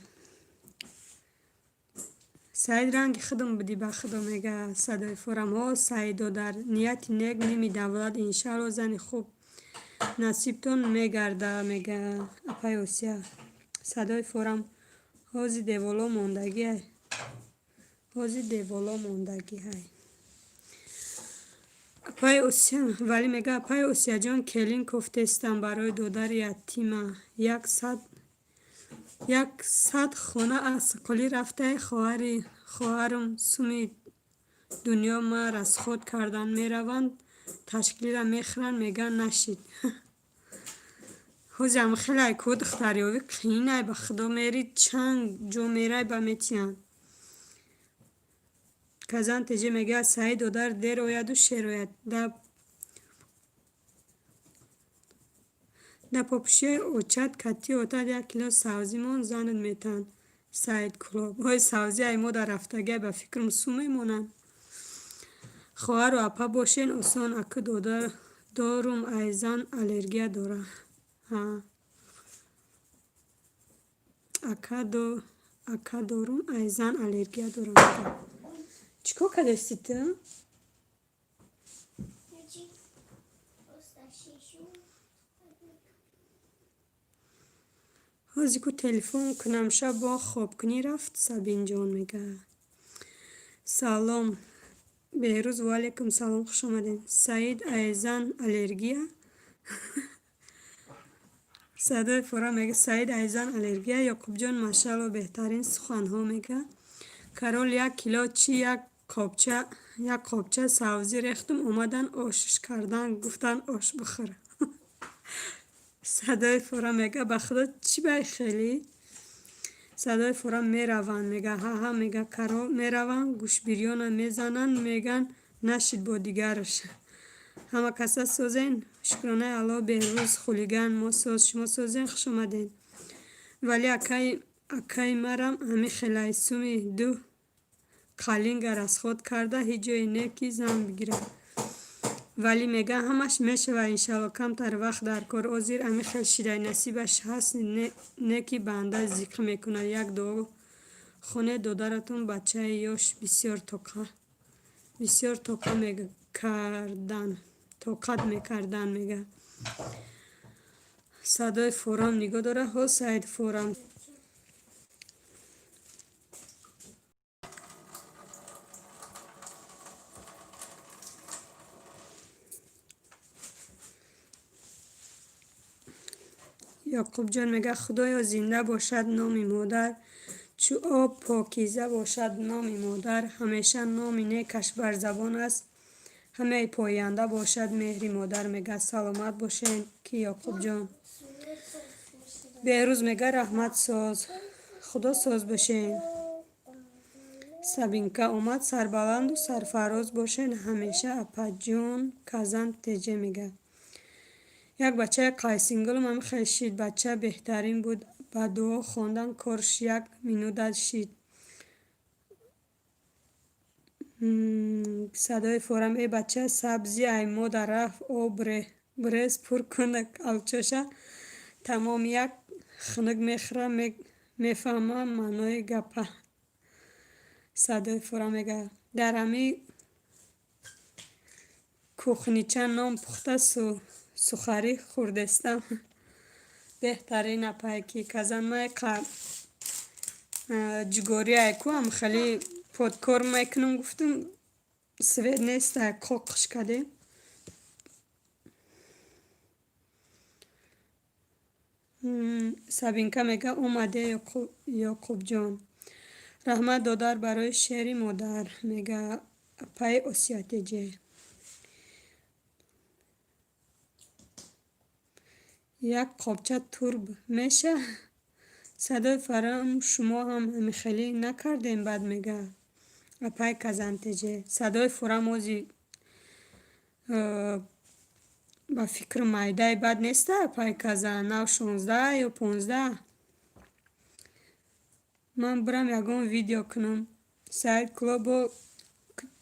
Саид, ранги худам будӣ, ба худо, мега садои форам. Ҳо, Саид додар, нияти нек ними давлат. Иншаалло, зани хуб насибтон мегарда, мега апай Осия. Садои форам, ҳози деволо мондагӣ, ҳози деволо мондагӣ ҳай. Апай Осия, вале мега: «Апай Осияҷон, келин кофтестам барои додари ятима. 100 хона аз қулӣ рафтаи, хоҳарам суми Дунё ма расход кардан мераванд, ташкилира мехӯранд, мегӯянд нашид. Ҳозирам хеле ай ку духтарёвӣ қиинай, ба худо, мери чанд ҷо мерай, ба метиҳанд. Казан теҷе мегӯяд: Саид додар дер ояду шер ояд. Да попушиҳои очат кати отат як кило савзӣ мон, занат метаҳанд. Саид Кулоб. Ой, савзӣ ай мода рафтагиай, ба фикрам, су мемонанд. Хоҳару апа бошен осон, аку додар дорум, ай зан аллергия дора. Ака дорум, ай зан аллергия дорам. Чӣ кор кардасти ту? Чӣ? Просто шишу. Ҳозир ку телефон кунам, шаб бо хобкунӣ рафт, Сабинҷон мега. Салом, Беҳрӯз, ваалайкум салом, хуш омадед. Саид айзан аллергия? Садои фора мега: Саид айзан аллергия? Ёқубҷон, машаалло, беҳтарин суханҳо, мега. Карол як кило чӣ, як қобча савзӣ рехтум, омадан ошш кардан, гуфтан ош бихӯр. Садои фора мега: ба худо, чӣ бай хелӣ? Садои фора мераванд, мега, ҳаҳа, мега карол, мераванд, гӯшбирёна мезананд, меган нашид бо дигараш. Ҳама каса созен, шукронаи Аллоҳ. Беҳрӯз хулиган, мо соз, шумо созен, хуш омадед. Вале акаи марам ҳами хелай суми ду қалинга расход карда, ҳеҷ ҷое не ки зан бигирад. Вале мега, ҳамаш мешавад, иншалло, камтар вақт дар кор. Озир ами хел шидай, насибаш ҳаст, не ки банда зиқр мекунад. Як дуо хонед, додаратон бачаи ёш бисёр тоқа мекардан, тоқат мекардан, мега. Садои форам нигоҳ дора. Ҳо, Саид форам. Ёқубҷон мега: худоё, зинда бошад номи модар, чӯ об покиза бошад номи модар, ҳамеша номи некаш бар забон аст, ҳамаи поянда бошад меҳри модар, мега. Саломат бошед, ки Ёқубҷон. Беҳрӯз мега: раҳмат, соз, худо соз бошед. Сабинка омад, сарбаланду сарфароз бошед ҳамеша, апаҷон. Казан теҷе мега: як бачаи қайсингулам ҳам хел шид, бача беҳтарин буд, ба дуо хондан корш як минута шид. Садои форам: э бача сабзи ай мода рафт, об брез пур кун алчоша, тамом, як хунук мехӯра, мефаҳмам маънои гапа. Садои фора мега: дар ҳами кухнича нон пухта, сухарӣ хӯрдестам. Беҳтарин апайки казан май ҷугорӣ айку ам хеле подкор мекунам, гуфтум, свет нест, қоқш кардем. Сабинка мега: омаде, Ёқубҷон. Раҳмат, додар, барои шери модар, мега апаи Осиятеҷе. Як қобча турб меша? Садои фарам: шумо ҳам ҳамихелӣ накардем бад, мега апаи Казантеҷе. Садои фурам ози ба фикру майдаи бад неста, апаи Казан, нав 16 ё 15. Ман бирам ягон видео кунам. Саид Клобо,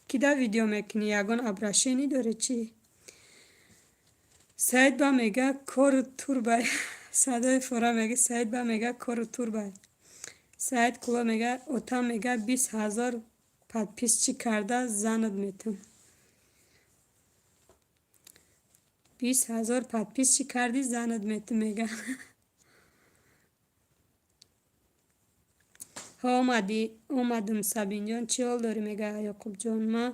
кида видео мекунӣ? Ягон обращение дорӣ, чӣ? Саид ба мега кору турбай. Садои фора мега: Саид ба мега кору турбай. Саид Куло мега: отам мега, 20 000 подписчик карда занат метам. 20 000 подписчик кардӣ, занат метам, мега. Ҳо, омадӣ, омадам, Сабинҷон, чӣ ҳол дорӣ, мега Ёқубҷон. Ман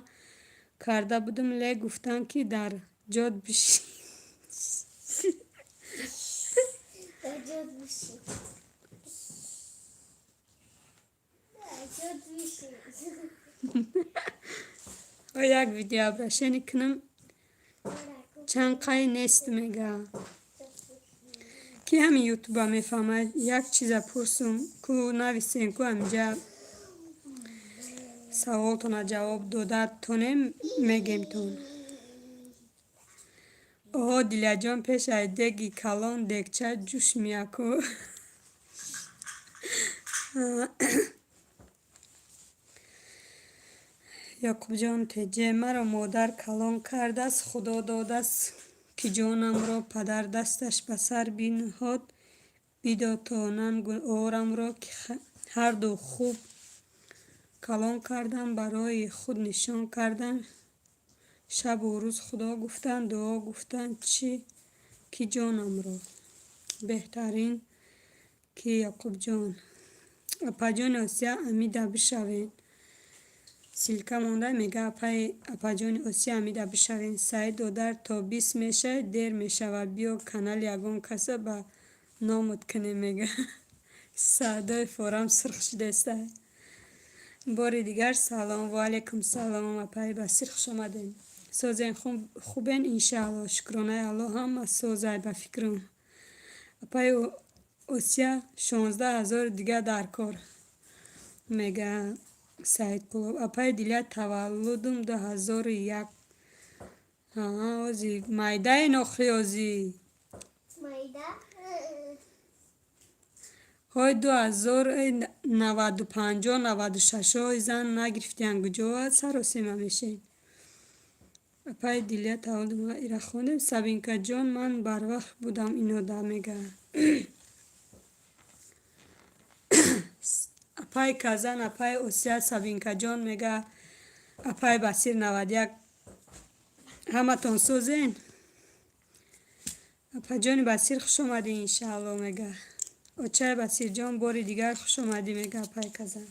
карда будам, ле гуфтанд, ки дар ҷод бишин. Дар ҷод бишин. Дар ҷод бишин. Як видеообращение кунам, чанд қай нест, мега. Ки ҳамин ютуба мефаҳмад, як чиза пурсум ку, нависем ку, ҳаминҷа саволтона ҷавоб дода тонем, мегемтон. Оҳо, Диляҷон, пеш ай деги калон дегча ҷӯш мия ку. Ёқубҷон теҷе, маро модар калон кардааст, Худо додааст, ки ҷонамро падар дасташ ба сар биниҳод, бидод то нангу орамро, ки ҳарду хуб калон кардам, барои худ нишон кардам, шабу рӯз Худо гуфтан, дуо гуфтан, чӣ ки ҷонамро. Беҳтарин ки Ёқубҷон. Апаҷони Осия, Амида бишавед. Ссылка монда, мега, апаи апаҷони Осия, Амида бишавед. Саид додар, то 20 мешавед, дер мешавад, биё канали ягон каса ба номут кунем, мега. Садои форам сурх шудеста. Бори дигар салом, ва алайкум салом, апаи Басир, хуш омадем. Созен, хубен, иншаалло, шукронаи Аллоҳ, ҳама созай ба фикрам. Апаи Осия, 16 000 дига дар кор, мега Саид Кулоб. Апаи Диля, таваллудум 2001. Ози майдаен охи ози. Майда. Ҳои 2095-о, 96-о зан нагирифтиян, куҷо саросема мешем. Апаи Дилия, таваллудум ира хондем. Сабинкаҷон, ман барвақт будам инода, мега. Апаи Казан, апаи Осия, Сабинкаҷон, мега апаи Басир 91. Ҳаматон созен? Апаҷони Басир, хуш омадӣ, иншаалло, мега. Очаи Басирҷон, бори дигар хуш омадӣ, мега апаи Казан.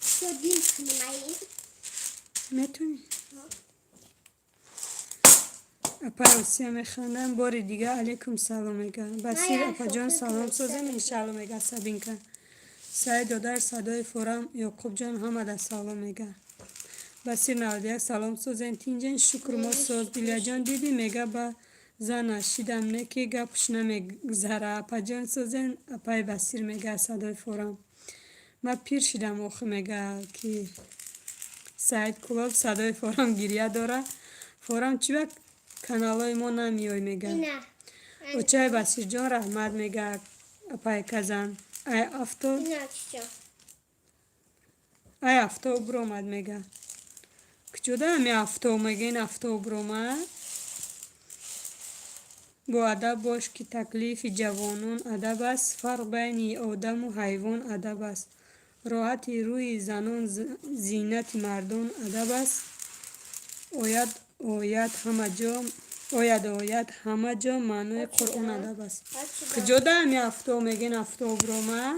Всё, дил кунем ай. Метавонӣ? Апаи Осия механдам, бори дигар алейкум салом, мега. Басир апаҷон, салом, созем, иншаалло, мега Сабинка. Саид додар, садои форам, Ёқубҷон, ҳамада салом, мега. Басир 91, салом, созен, тинҷен, шукр, мо соз. Дилияҷон, дидӣ, мега, ба зана шидам, не ки гапш намегзара. Апаҷон, созен, апаи Басир, мега садои форам. Ман пир шидам охи, мега ки Саид Кулоб, садои форам гирья дора. Форам, чӣ ба каналҳои мо намеёй, мега. Ина. Очаи Басирҷон, раҳмат, мега апаи Казан. Ай авто Ина чичо. Ай авто биромад, мега. Куҷода ҳами авто, мега, ин авто биромад? Бо адаб бош, ки таклифи ҷавонон адаб аст, фарқ байни одаму ҳайвон адаб аст. Роҳати рӯи занон зинати мардон адаб аст. Ояд ояд ҳама ҷо, ояд ояд ҳама ҷо маънои Қуръон адаб аст. Куҷода ҳами авто, мегӯен, авто биромад?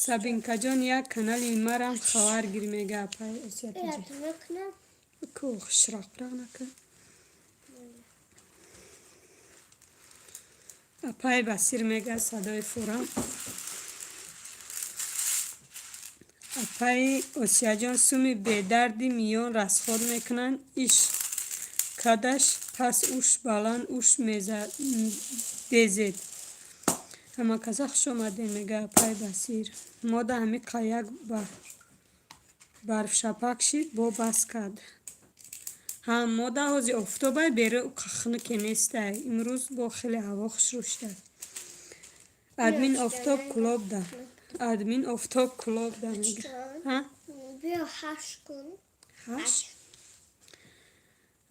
Сабинкаҷон, як канали марам хабар гир, мега апаи Осиятиҷи. Ку ширақ-пирақ накун. Апаи Басир, мега садои фурам. Апаи Осияҷон, суми бедарди миён расход мекунанд, иш кадаш пас, уш баланд, уш безед. Ҳамакаса хуш омадем, мега апаи Басир. Мода ҳами қаяк барфшапак шид, бо бас кард. Ҳа, мода ҳози офтобай, беру хунуке нестай. Имрӯз бо хеле ҳаво хушрӯ шудааст. Админ Офтоб клуб да. Админ Офтоб клуб да, мега. Ҳа? Биё, ҳашт кун. Ҳашт?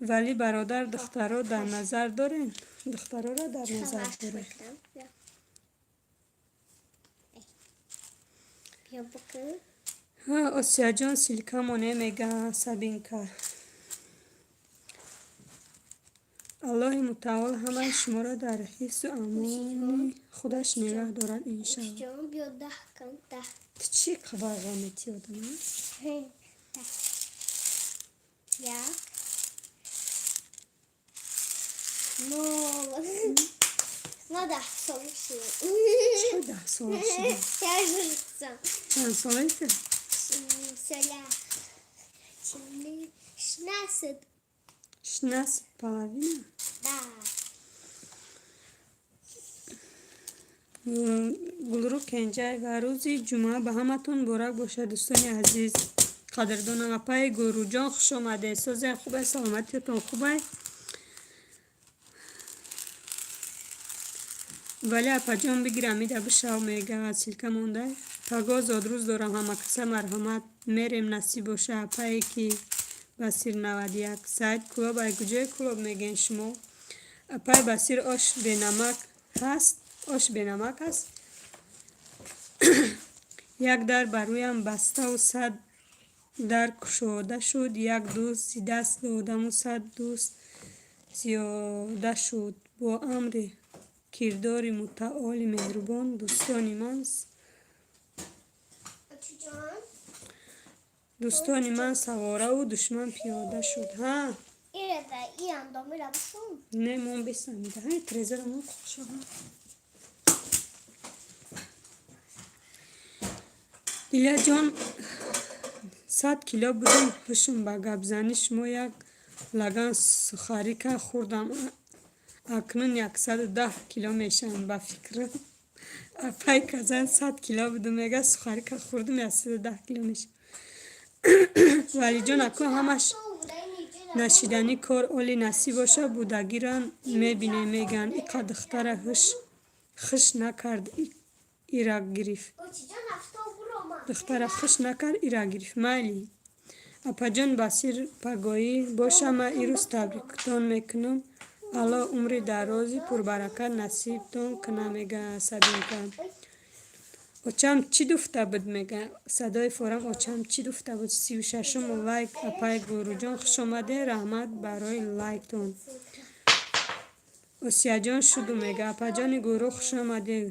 Вале бародар, духтаро дар назар дорем? Духтароро дар назар Ҳашт дорем. мекунам. Биё. Биё бикун. Ҳа, Осияҷон, ссылка моне, мега Сабинка. Аллоҳи мутаол ҳамаи шуморо дар ҳифзу амони худаш нигаҳ дорад, иншаалло. Чичон, биё, 10 кун, 10. Ту чӣ қабағо метӣ одама? 10. Як. Нол. Ма 10 сола шудам. Чӣ 10 сола шудӣ? Кажется. Чанд солаи ту? Сола. 16. 16 половина. Да. Гулрӯ Кенҷай ва рӯзи ҷумъа ба ҳаматон муборак бошад, дӯстони азиз, қадрдонам. Апаи Гулрӯҷон, хуш омадед. Созем, хубай, саломатиятон хубай? Вале апаҷон, бигирам ида бишав, мега ссылка мондай. Пагоҳ зодрӯз дорам, ҳамакаса марҳамат, мерем, насиб боша. Апае ки Басир 91 сайт Кӯлоб, ай куҷои Кӯлоб мегӯен шумо? Апаи Басир, ош бенамак ҳаст? Ош бенамак аст? Як дар бар рӯям баставу сад дар кушода шуд, як дӯст зи даст додаму сад дӯст зиёда шуд. Бо амри кирдори мутаоли меҳрубон дӯстони ман Очиҷон. Дӯстони ман савораву душман пиёда шуд. Ҳа. Ира и андомира бишун. Не, мон бесамида. Ҳай, трезора мон қошоға. Дилияҷон, 100 кило будем, ҳушм ба гапзанӣ шумо як лаган сухарика хӯрдам, акнун 110 кило мешавам, ба фикрам. Апай Казан, 100 кило будум, мега, сухарика хӯрдум, 110 кило мешавам. Валиҷон, аку ҳамаш нашиданӣ кор оли насиб боша, будагиро мебинем, мегӯянд иқа духтара ҳуш хиш накард, ира гирифт. Очиҷон, автобуро ма. Духтара хиш накард, ира гирифт. Майли, апаҷон Басир, пагоҳӣ боша, ман ирӯз табриктон мекунам, Аллоҳ умри дарози пурбаракат насибтон куна, мега Сабинка. Очам чӣ дуфта буд, мега садои форам. Очам чӣ дуфта буд? 36-ум лайк. Апай Гулрӯҷон, хуш омадед, раҳмат барои лайктон. Осияҷон, шуду, мега. Апаҷони Гулрӯ, хуш омадед.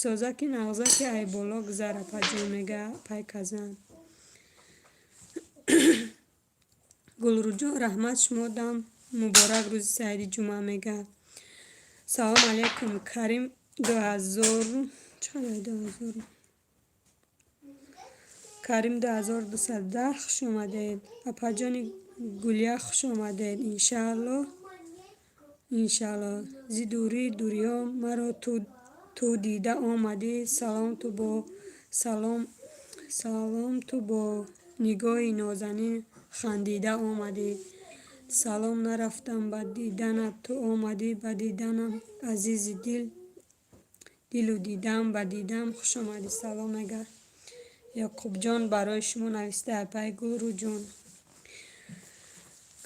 Созаки нағзаки айболо гузар, апаҷон, мега апай Казан. Гулрӯҷон, раҳмат, шумо дам муборак рӯзи саиди ҷумъа, мега. Салом алейкум, Карим дуҳазору чақадар дуҳазору Карим 2210, хуш омадед. Апаҷони Гулия, хуш омадед. Иншаалло, иншаалло. Зи дурии дуриҳо маро ту дида омадӣ, салом ту бо салом, салом ту бо нигоҳи нозанин хандида омадӣ. Салом, нарафтам ба диданат, ту омадӣ ба диданам, азизи дил, дилу дидам, ба дидам хуш омадӣ. Салом, мега Яқубҷон, барои шумо нависта апай Гулрӯҷон.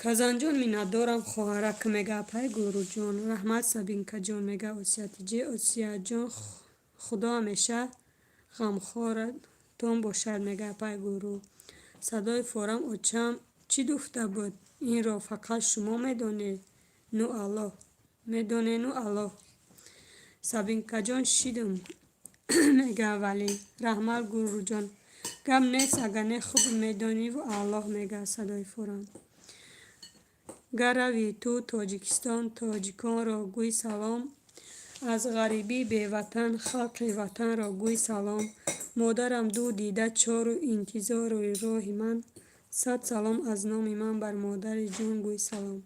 Казанҷон, миннатдорам, хоҳарак, мега апай Гулрӯҷон. Раҳмат, Сабинкаҷон, мега Осиятиҷи. Осияҷон, Худо ҳамеша ғамхоратон бошад, мега апай Гулрӯ. Садои форам, очам чӣ дуфта буд? Инро фақат шумо медонед, ну Аллоҳ, медонену Аллоҳ. Сабинкаҷон, шидум, мега Валӣ. Раҳмат, Гулрӯҷон, гап нест, агар не хуб медониву Аллоҳ, мега садои форам. Гар равӣ ту Тоҷикистон, тоҷиконро гӯй салом, аз ғарибии беватан халқи ватанро гӯй салом. Модарам ду дида чору интизори роҳи ман, сад салом аз номи ман бар модари ҷон гӯй салом.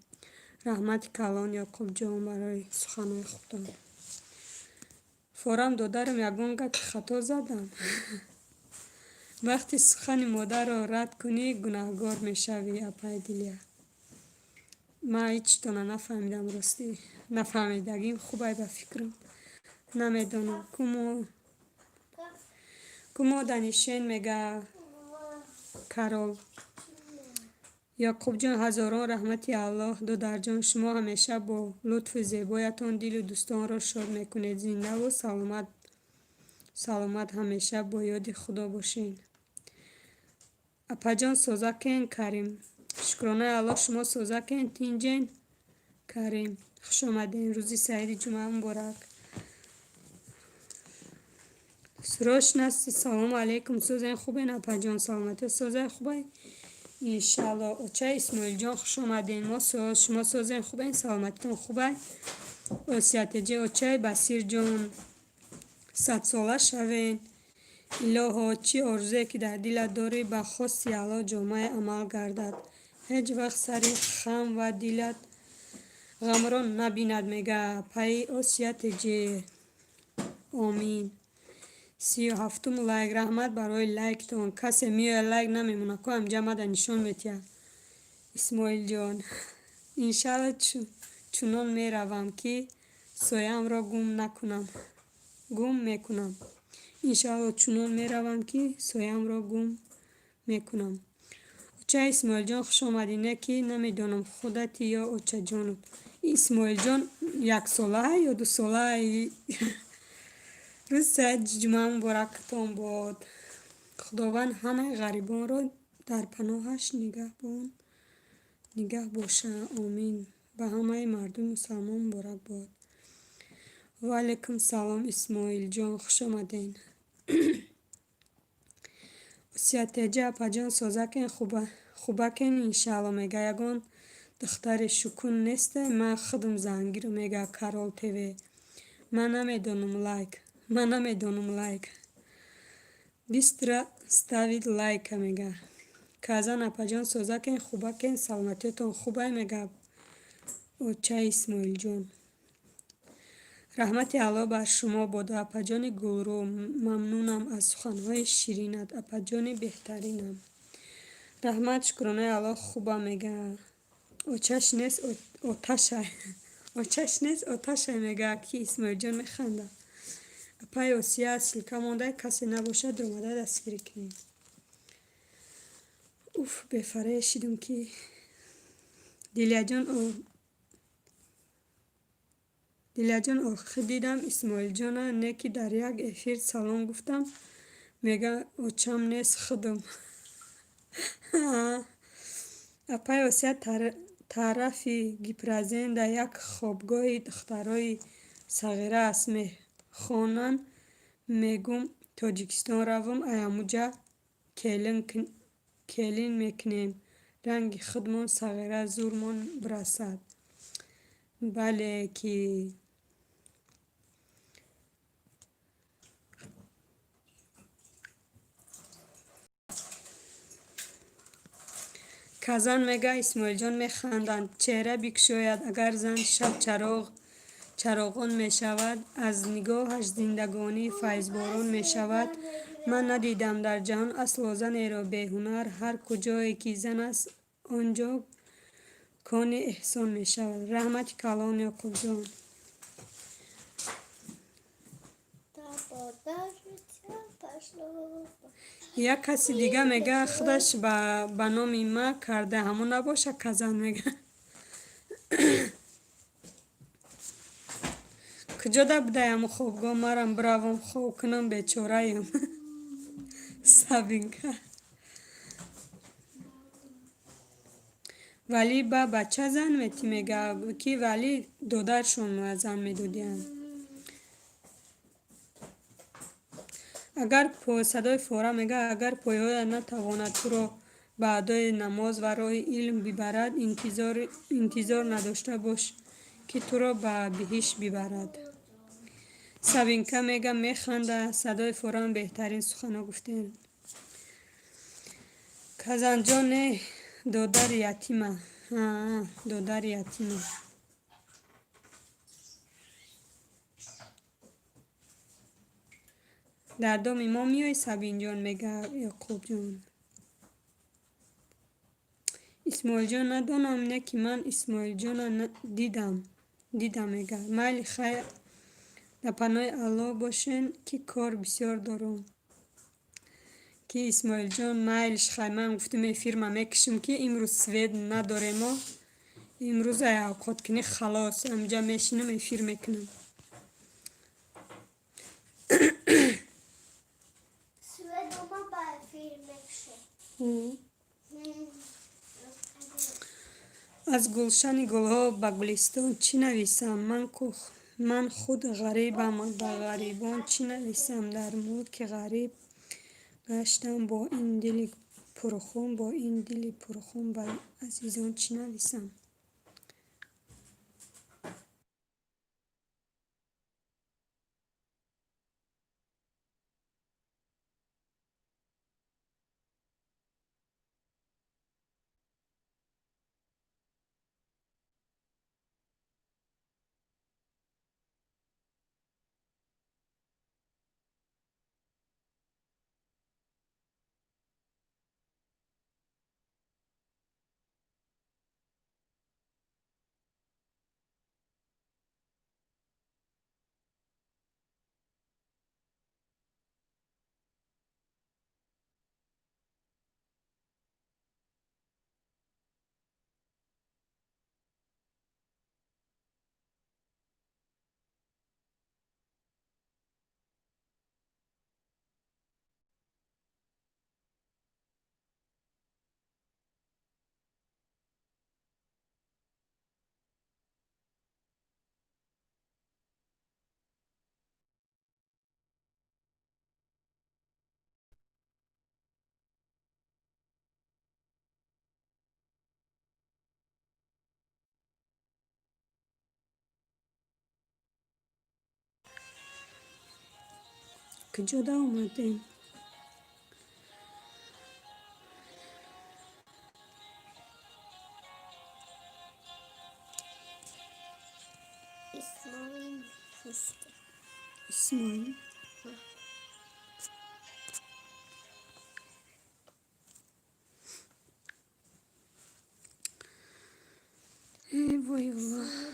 Раҳмати калон, Ёқубҷон, барои суханҳои хубтон. Форам, додарам, ягон гапи хато задам? Вақти сухани модарро рад кунӣ, гунаҳгор мешавӣ. Апай Дилия, ман ҳечтона нафаҳмидам, ростӣ нафаҳмидагим хубай, ба фикрам, намедонам. Ку моданишен, мега Карол. Яқубҷон, ҳазорон раҳмати Аллоҳ, додарҷон, шумо ҳамеша бо лутфу зебоятон дилу дӯстонро шод мекунед. Зиндаву саломат, саломат, ҳамеша бо ёди Худо бошед. Апаҷон, созакен? Карим, шукронаи Аллоҳ, шумо созакен, тинҷен? Карим, хуш омадем, рӯзи саиди ҷумъа муборак. Срочно. Салому алейкум, созен, хубен, апаҷон, саломатӣ созай, хубай, иншалло. Оча Исмоилҷон, хуш омадем. Мо соз, шумо созен, хубен, саломатитон хубай? Осиятеҷи, очаи Басирҷон, 100-сола шавен. Илоҳо, чӣ орзуе ки дар дилат дорӣ, ба хости Аллоҳ ҷомаи амал гардад. Ҳеҷ вақт сари хам ва дилат ғамро набинад, мега апаи Осиятеҷи. Омин. 37-ум лайк. Раҳмат барои лайктон. Касе меояд, лайк намемонад, ко амҷа мада нишон метиҳад. Исмоилҷон, иншалло, чунон меравам, ки сояамро гум накунам, гум мекунам. Иншалло, чунон меравам, ки сояамро гум мекунам. Оча Исмоилҷон, хуш омадӣ. Не ки намедонам, худати ё очаҷонат. Исмоилҷон яксолаа ё дусолаа? Рӯзи саид ҷумъа муборактон бод. Худованд ҳамаи ғарибонро дар паноҳаш нигаҳ боша. Омин. Ба ҳамаи мардуми мусалмон муборак бод. Ва алайкум салом, Исмоилҷон, хуш омаден. Осиятеҷа, апаҷон, созакен, хубакен, иншаалло, мега. Ягон духтари шукун несте, ман худам зангирам, мега Карол ТВ. Ман намедонам лайк, ман намедонам лайк. Быстро ставить лайка, мега. Казан, апаҷон, созакен, хубакен, саломатиётон хубай, мега очаи Исмоилҷон. Раҳмати Аллоҳ бар шумо бодо, апаҷони гулрӯ. Мамнунам аз суханҳои ширинат, апаҷони беҳтаринам. Раҳмат, шукронаи Аллоҳ, хубам, мега. Очаш нест, оташай, очаш нест, оташай, мега ки Исмоилҷон механда. Апаи Осия, ссылка монда, касе набошад, омада дастгирӣ кунед. Уф, бефарее шидум ки. Дилияҷон, Дилияҷон, охир дидам Исмоилҷона, не ки дар як эфир салом гуфтам, мега очам нест, худам. Апаи Осия, тарафи Гипразенда як хобгоҳи духтарои сағира аст, мехонанд. Мегум, Тоҷикистон равам, аямуҷа келин мекунем, ранги худмон сағира зурмон бирасад. Бале ки. Казан, мега Исмоилҷон механданд. Чеҳра бикушояд, агар зан шаб чароғон мешавад, аз нигоҳаш зиндагонӣ файзборон мешавад. Ман надидам дар ҷаҳон асло занеро беҳунар. Ҳар куҷое ки зан аст, он ҷо кони эҳсон мешавад. Раҳмати калон, Ёқубҷон. Да подождите, пошло. Як каси дига мега, худаш ба номи ма карда, ҳамон набоша, Казан, мега. Куҷода будай ҳамун хобгоҳ, марам биравам хоб кунам, бечораем. Сабинка. Валӣ ба бача зан метӣ, мега ки валӣ додаршон зан медодиянд. Агар садои фора, мега, агар пойҳоят натавонад туро ба адои намоз ва роҳи илм бибарад, интизор надошта бош, ки туро ба биҳишт бибарад. Сабинка, мега, механда. Садои форам, беҳтарин суханҳо гуфтем. Казанҷон, не, додари ятима, додари ятима. Дар доми мо меои, Сабинҷон, мега Ёқубҷон. Исмоилҷон, надонам, не ки ман Исмоилҷона дидам, дидам, мега. Майли, хайр, дар паноҳи Аллоҳ бошен, ки кор бисёр дорам. Ки Исмоилҷон, майлиш, хай, ман гуфтам, эфирма мекушам, ки имрӯз свет надоремо. Имрӯз ай авқоткунӣ халос, амҷа мешинам, эфир мекунам. Свет дома ба эфир мекушем. Аз гулшани гулҳо ба гулистон чӣ нависам? Ман худ ғарибам, ба ғарибон чӣ нависам? Дар мулки ғариб гаштам бо ин дили пурхун, бо ин дили пурхун ба азизон чӣ нависам? Куҷода омадем? Исмоил кисти. Исмоил. Э, вой, Аллоҳ.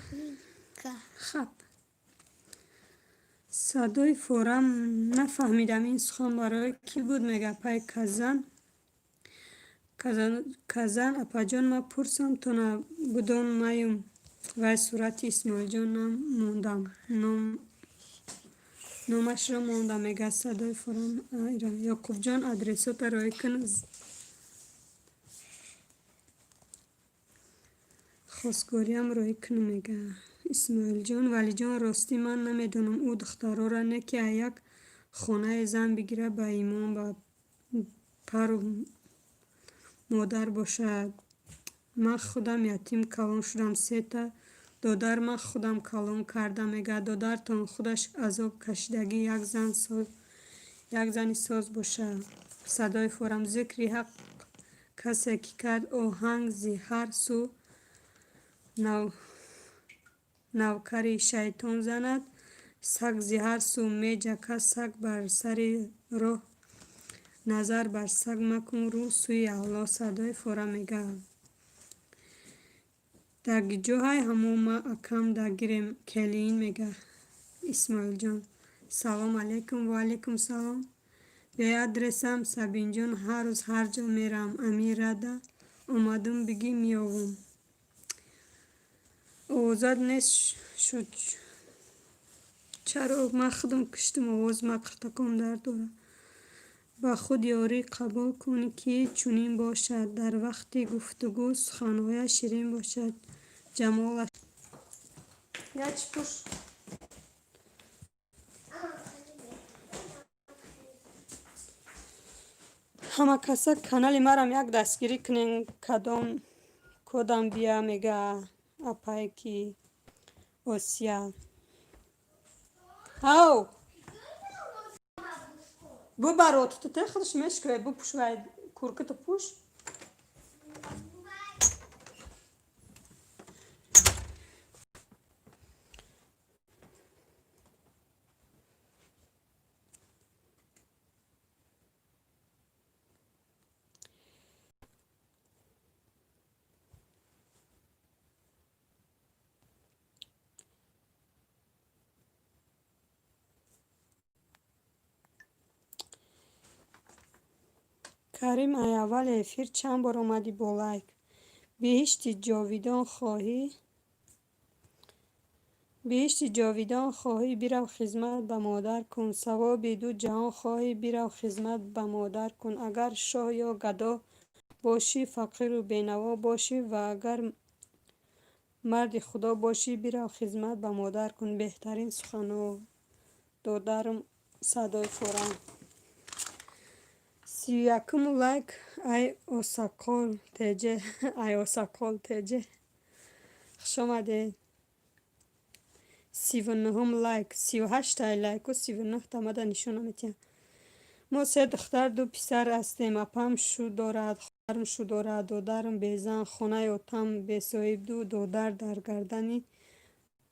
Сабинка. Хаб. Садои форам нафаҳмидам, ин сухан барои кӣ буд, мега пай Казан. Казан апаҷон, ма пурсам то набудон маюм вай сурати Исмоилҷон намондам. Номашро мондам, мега садои форам. Ёқубҷон, адресота роӣ кун. Хостгориам роӣ кун, мега Исмоилҷон. Валиҷон, ростӣ ман намедонам ӯ духтарора, не ки як хонае зан бигира, ба имон, ба пару модар бошад. Ман худам ятим калон шудам, сета додар ман худам калон кардам, мега. Додартон худаш азоб кашидагӣ, як зани соз бошад. Садои форам. Зикри ҳақ касе ки кард, оҳанг зи ҳар сӯ навкари шайтон занад, саг зи ҳар сӯ меҷакад, саг бар сари роҳ, назар бар саг макун, рӯ сӯи Аллоҳ. Садои форам мега. Дар ҷоҳай ҳамо ма акам дагирем келин, мега Исмоилҷон. Салом алейкум, ва алейкум салом. Беадресам, Сабинҷон, ҳар рӯз ҳар ҷо мерам. Ами рада омадум, бигӣ меёвум. Овозат нест шуд чаро? Ман худам киштум овоз, ма қиртаком дард дорад. Ба худ ёрӣ қабул кун, ки чунин бошад. Дар вақти гуфтугӯ суханҳояш ширин бошад. Ҷамолаш. Як чӣ пӯш. Ҳама каса канали марам як дастгирӣ кунен. Кадом кодам бия, мега апае ки Осия. Ҳав. Бубарот, ту те худаш мешкӯе, бупӯш вай курката пӯш. Карим, ай аввали эфир чанд бор омадӣ бо лайк. Биҳишти ҷовидон хоҳӣ, биҳишти ҷовидон хоҳӣ, бирав хизмат ба модар кун. Савоби ду ҷаҳон хоҳӣ, бирав хизмат ба модар кун. Агар шоҳ ё гадо бошӣ, фақиру бенаво бошӣ ва агар марди худо бошӣ, бирав хизмат ба модар кун. Беҳтарин суханҳо, додарам садои форам. 31-ум лайк ай Осақол теҷе, ай Осақол теҷе. Хушомадед. 39-ум лайк, 38-тай лайку 39-та мада нишона метиҳам. Мо се духтар, ду писар ҳастем. Апам шу дорад, хоҳарам шу дорад, додарам безан, хонаи отам бесоҳиб, ду додар дар гардани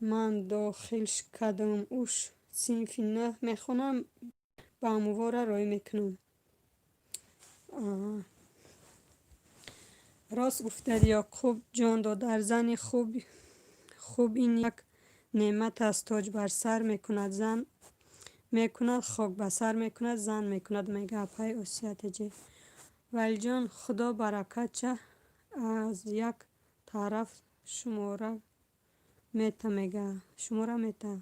ман дохил кардам. Уш синфи нӯҳ мехонам, ба амувора роҳӣ мекунам. Рост гуфтед, Ёқуб ҷон, додар, зани хуб ин як неъмат аст, тоҷ бар сар мекунад, зан мекунад, хок ба сар мекунад, зан мекунад, мега апаи Осия теҷе. Валиҷон, худо баракатша аз як тараф шумора мета, мега шумора мета.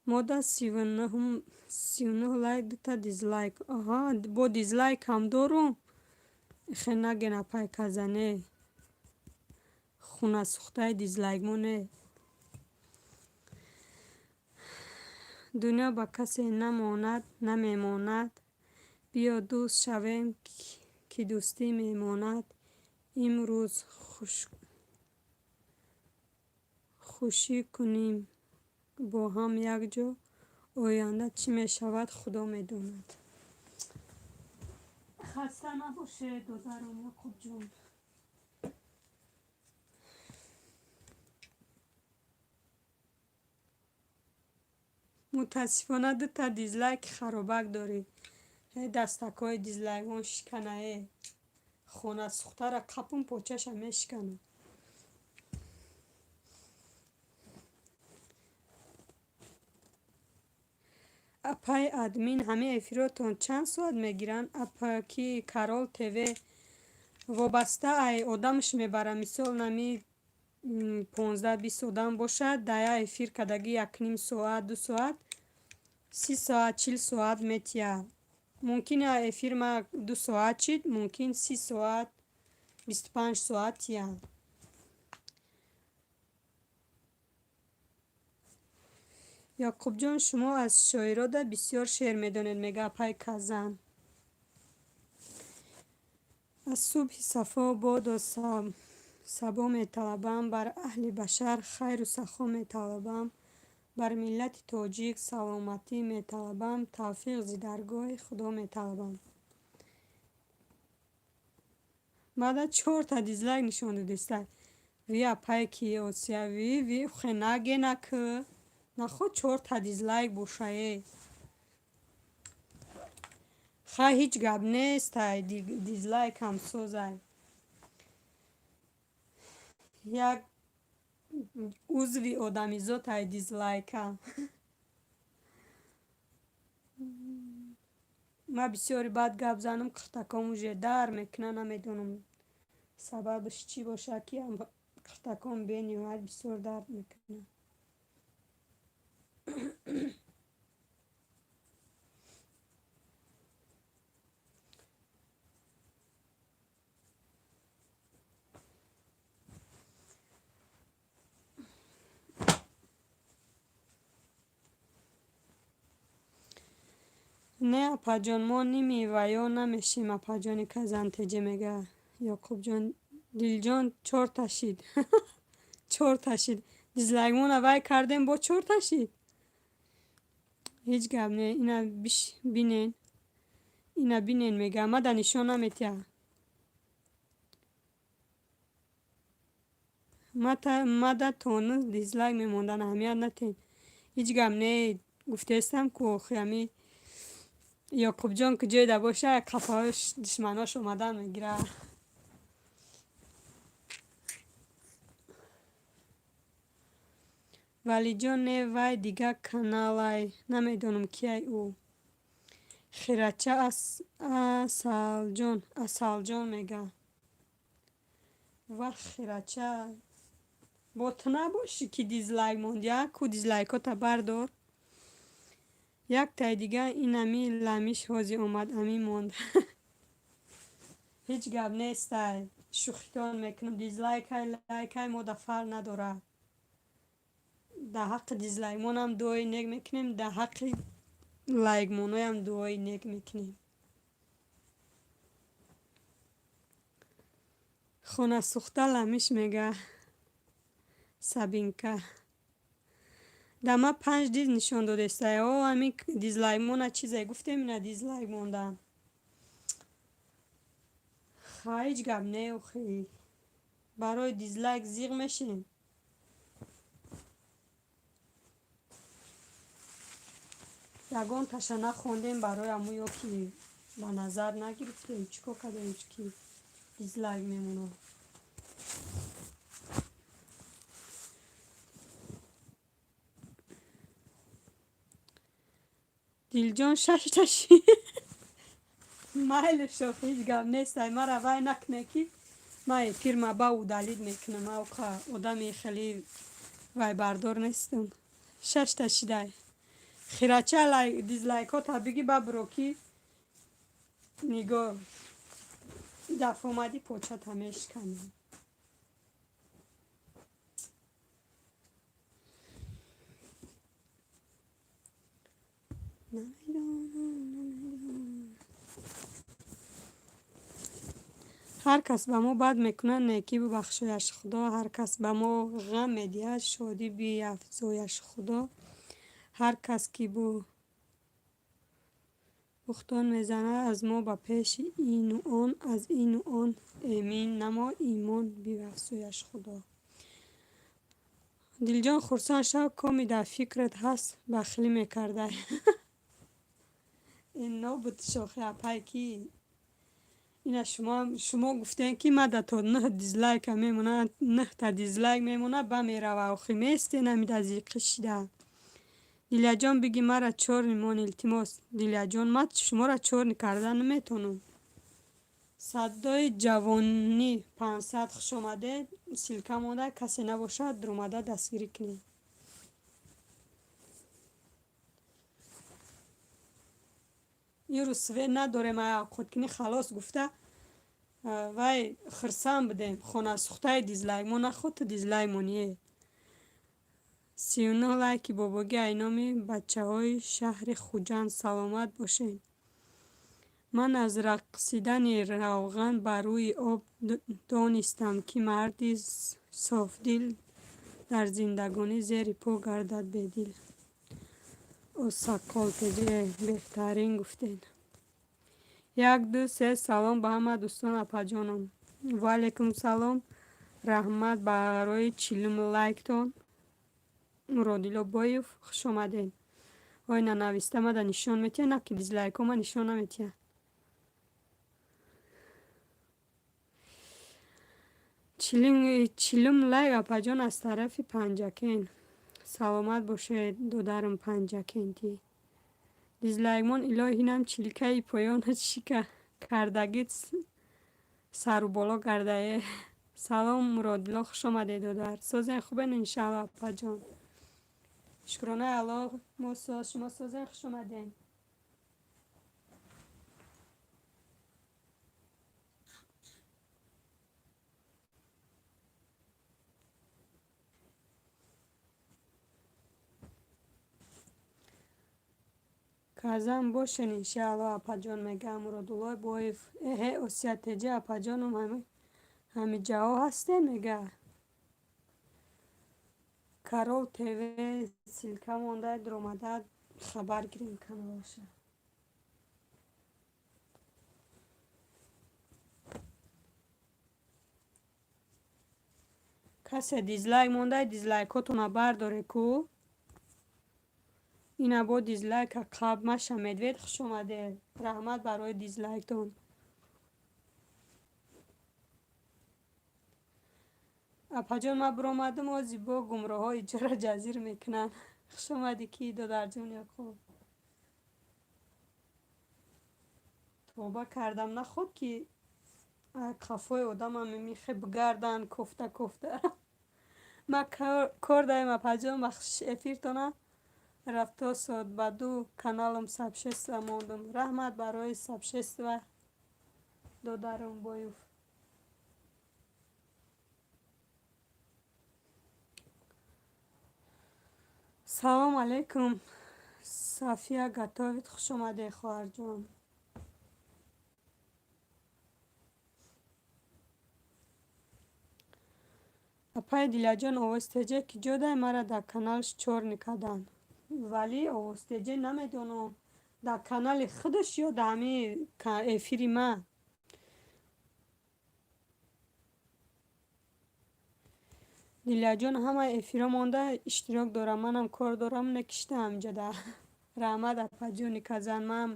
Мода 39 лайк, дута дизлайк. Аҳа, бо дизлайк ҳам дорум. Хе наген, апай казане. Хунасӯхтаи дизлайкмо не. Дунё ба касе намонад, намемонад. Биё дӯст шавем, ки дӯстӣ мемонад. Имрӯз хушӣ кунем бо ҳам якҷо, Оянда чӣ мешавад, Худо медонад. Хаста набошед, додарам Яқубҷон. Мутаассифона, дута дизлайки харобак дорӣ. Э, дастакҳои дизлайкон шикана, э. Хонасӯхтара қапум, почаша мешиканам. Апаи админ, ҳамин эфиротон чанд соат мегиранд? Апаки Карол ТВ, вобаста ай одамаш мебара. Мисол, нами 15-20 одам бошад, дар як эфир кадаги 1,5 соат, 2 соат, 30 соат, 40 соат метиҳад. Мумкин эфир ма 2 соат чид, мумкин 30 соат, 25 соат тиҳад. Яқубҷон, шумо аз шоирода бисёр шеър медонед, мега апаи Казан. Аз субҳи сафо бодо сабо металабам, бар аҳли башар хайру сахо металабам, бар миллати тоҷик саломатӣ металабам, тавфиқ зи даргоҳи Худо металабам. Баъда чорта дизлайк нишон додистай. Ви апае ки Осия, ви ви хе нагена к наход чорта дизлайк бошае. Хай, ҳеҷ гап нестай, дизлайкам созай. Як узви одамизод ай дизлайка. Ман бисёри бад гап занам, қиртаком уже дар мекунад, намедонам сабабаш чӣ бошад, ки қиртаком бениҳоят бисёр дард мекунад. Не, апаҷон, мо ними ваё намешем, апаҷони Казантеҷе, мега Ёқубҷон. Дилҷон, чорта шид, чорта шид. Дизлайкмона вай кардем, бо чорта шид. Ҳеҷ гап не, ина бинен, ина бинен, мега, мада нишон наметиҳад. Мада тонус дизлайк мемондан, аҳамият натиҳед. Ҳеҷ гап не, гуфтаистам ку охи ами Ёқубҷон ки ҷойда боша, қафаҳош душманош омадан мегирад. Валиҷон, не, вай дига каналай, намедонам кияй ӯ. Хирача Асалҷон, Асалҷон мега. Ва хирача, бо ту набошӣ, ки дизлайк мондӣ, а ку дизлайкота бардор. Яктаи дига инами ламиш ҳози омад, ами монд. Ҳеҷ гап нестай, шӯхитон мекунам. Дизлайкай, лайкай мода фарқ надорад. Дар ҳаққи дизлайкмонам дуои нек мекунем, дар ҳаққи лайкмоноям дуои нек мекунем. Хонасӯхта ламиш, мега Сабинка. Да ма панҷ диз нишон додестай. О, ами дизлайкмона чизе гуфтем, ина дизлайк мондан. Ха, ҳеҷ гап не, охи. Барои дизлайк зиғ мешем. Ягон таша нахондем барои аму ё ки ба назар нагирифтем, чӣ кор кардем, ки дизлайк мемонад. Дилҷон, шашта ши. Майли, шох, ҳеҷ гап нестай. Мара вай накуне, ки ман эфирма ба удалить мекунам. Ауқа одами хеле вайбардор нестам. Шашта шидай. Хирача, дизлайкота биги, ба биро, ки нигоҳ дафъ омадӣ, почата мешиканем. Намедонам, намедонам. Ҳар кас ба мо бад мекунад, некӣ бубахшояш Худо. Ҳар кас ба мо ғам медиҳад, шодӣ биафзояш Худо. Ҳар кас ки бухтон мезанад аз мо ба пеши ину он, аз ину он эмин намо, имон биафзояш Худо. Дилҷон, хурсанд шав, коми дар фикрат ҳаст, бахилӣ мекардай. Ин нобуд шохи апай ки ина шумо гуфтем, ки ма да то нӯҳ дизлайка мемона, нӯҳта дизлайк мемона, ба мерава, охи местен ҳамида зиқӣ шида. Дилияҷон, биги мара чёрный мон, илтимос. Дилияҷон, ман шуморо чёрный карда наметонам. Садои ҷавонӣ 500, хуш омадед. Ссылка монда, касе набошад, дуромада дастгирӣ кунед. Ирӯз свет надорем, авқоткунӣ халос гуфта, вай хирсанд будем. Хонасӯхтаи дизлайк мо наход, ту дизлайк моние. 39 лайки бобогӣ айноми бачаҳои шаҳри Хуҷанд, саломат бошед. Ман аз рақсидани равған бар рӯи об донистам, ки марди софдил дар зиндагонӣ зери по гардад бедил. Осақолтеҷе, беҳтарин гуфтед. Як, ду, се, салом ба ҳама дӯстон, апаҷонам. Ваалайкум салом, раҳмат барои 40-ум лайктон. Муродило Боев, хуш омадед. Ой, нанависта мада нишон метиҳа, на ки дизлайкҳо ма нишон наметиҳа. 40-ум лайк, апаҷон, аз тарафи Панҷакен. Саломат бошед, додарам панҷакентӣ. Дизлайкмон, илоҳинам чилкаи поёна чӣ кардагит сару боло гардае. Салом, Муродило, хуш омадед, додар. Созен, хубен, иншаалло, апаҷон. Шукронаи Аллоҳ, мо соз, шумо созен, хуш омадед. Казан бошен, иншаалло, апаҷон, мега Муродуллои Боев. Эҳе, Осия Теҷа, апаҷоном, ҳамиҷаҳо ҳастем, мега. Карол ТВ ссылка монда, дуромада хабар гирем каналаша. Касе дизлайк монда, дизлайкотона бардоре ку. Ина бо дизлайка қаб. Маша Медвед, хуш омадед. Раҳмат барои дизлайктон. Апаҷон, ман биромадам, ози бо гумроҳҳо иҷора ҷазир мекунанд. Хуш омадӣ ки, додарҷон Яқуб. Тавба кардам, наход ки қафои одамам михе бигардан кофта кофта. Ман кор даем, апаҷон, бахшиш, эфиртона рафто соат ба ду каналам сообщество мондум. Раҳмат барои сообщество, додарам Боев. Салом алейкум, Сафия Готовит, хуш омадед, хоҳарҷон. Апаи Дилаҷон, Овозтеҷа ки ҷо дай, мара дар каналш чёрный карданд. Вале Овозтеҷа намедонам, дар канали худаш ё дар ҳамин эфири ман. Дилаҷон, ҳамаи эфирҳо монда иштирок дорам, манам кор дорам, накиштаам инҷода. Раҳмат, апаҷони Казан, ман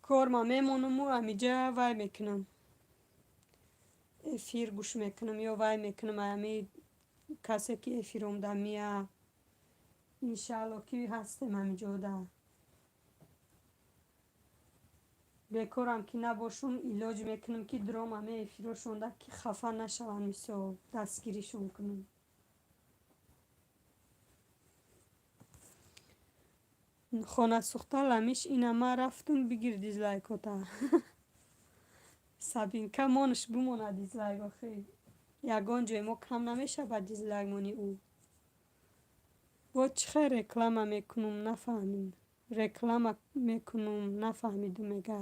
корма мемонаму ҳамиҷа вай мекунам. Эфир гӯш мекунам ё вай мекунам, ҳами касе ки эфир омда мия. Иншаалло, ки ҳастем ҳамиҷода. Бекорам ки набошум, илоҷ мекунам, ки дуром ҳама эфирҳошонда, ки хафа нашаванд, мисол дастгиришон кунам. Хонасӯхта ламиш, ина ман рафтум, бигир дизлайкота. Сабинка монаш бимонад дизлайк, охи. Ягон ҷой мо кам намешавад дизлайк мони ӯ. Бо чӣ хел реклама мекунум, нафаҳмид. Реклама мекунум, нафаҳмиду, мега.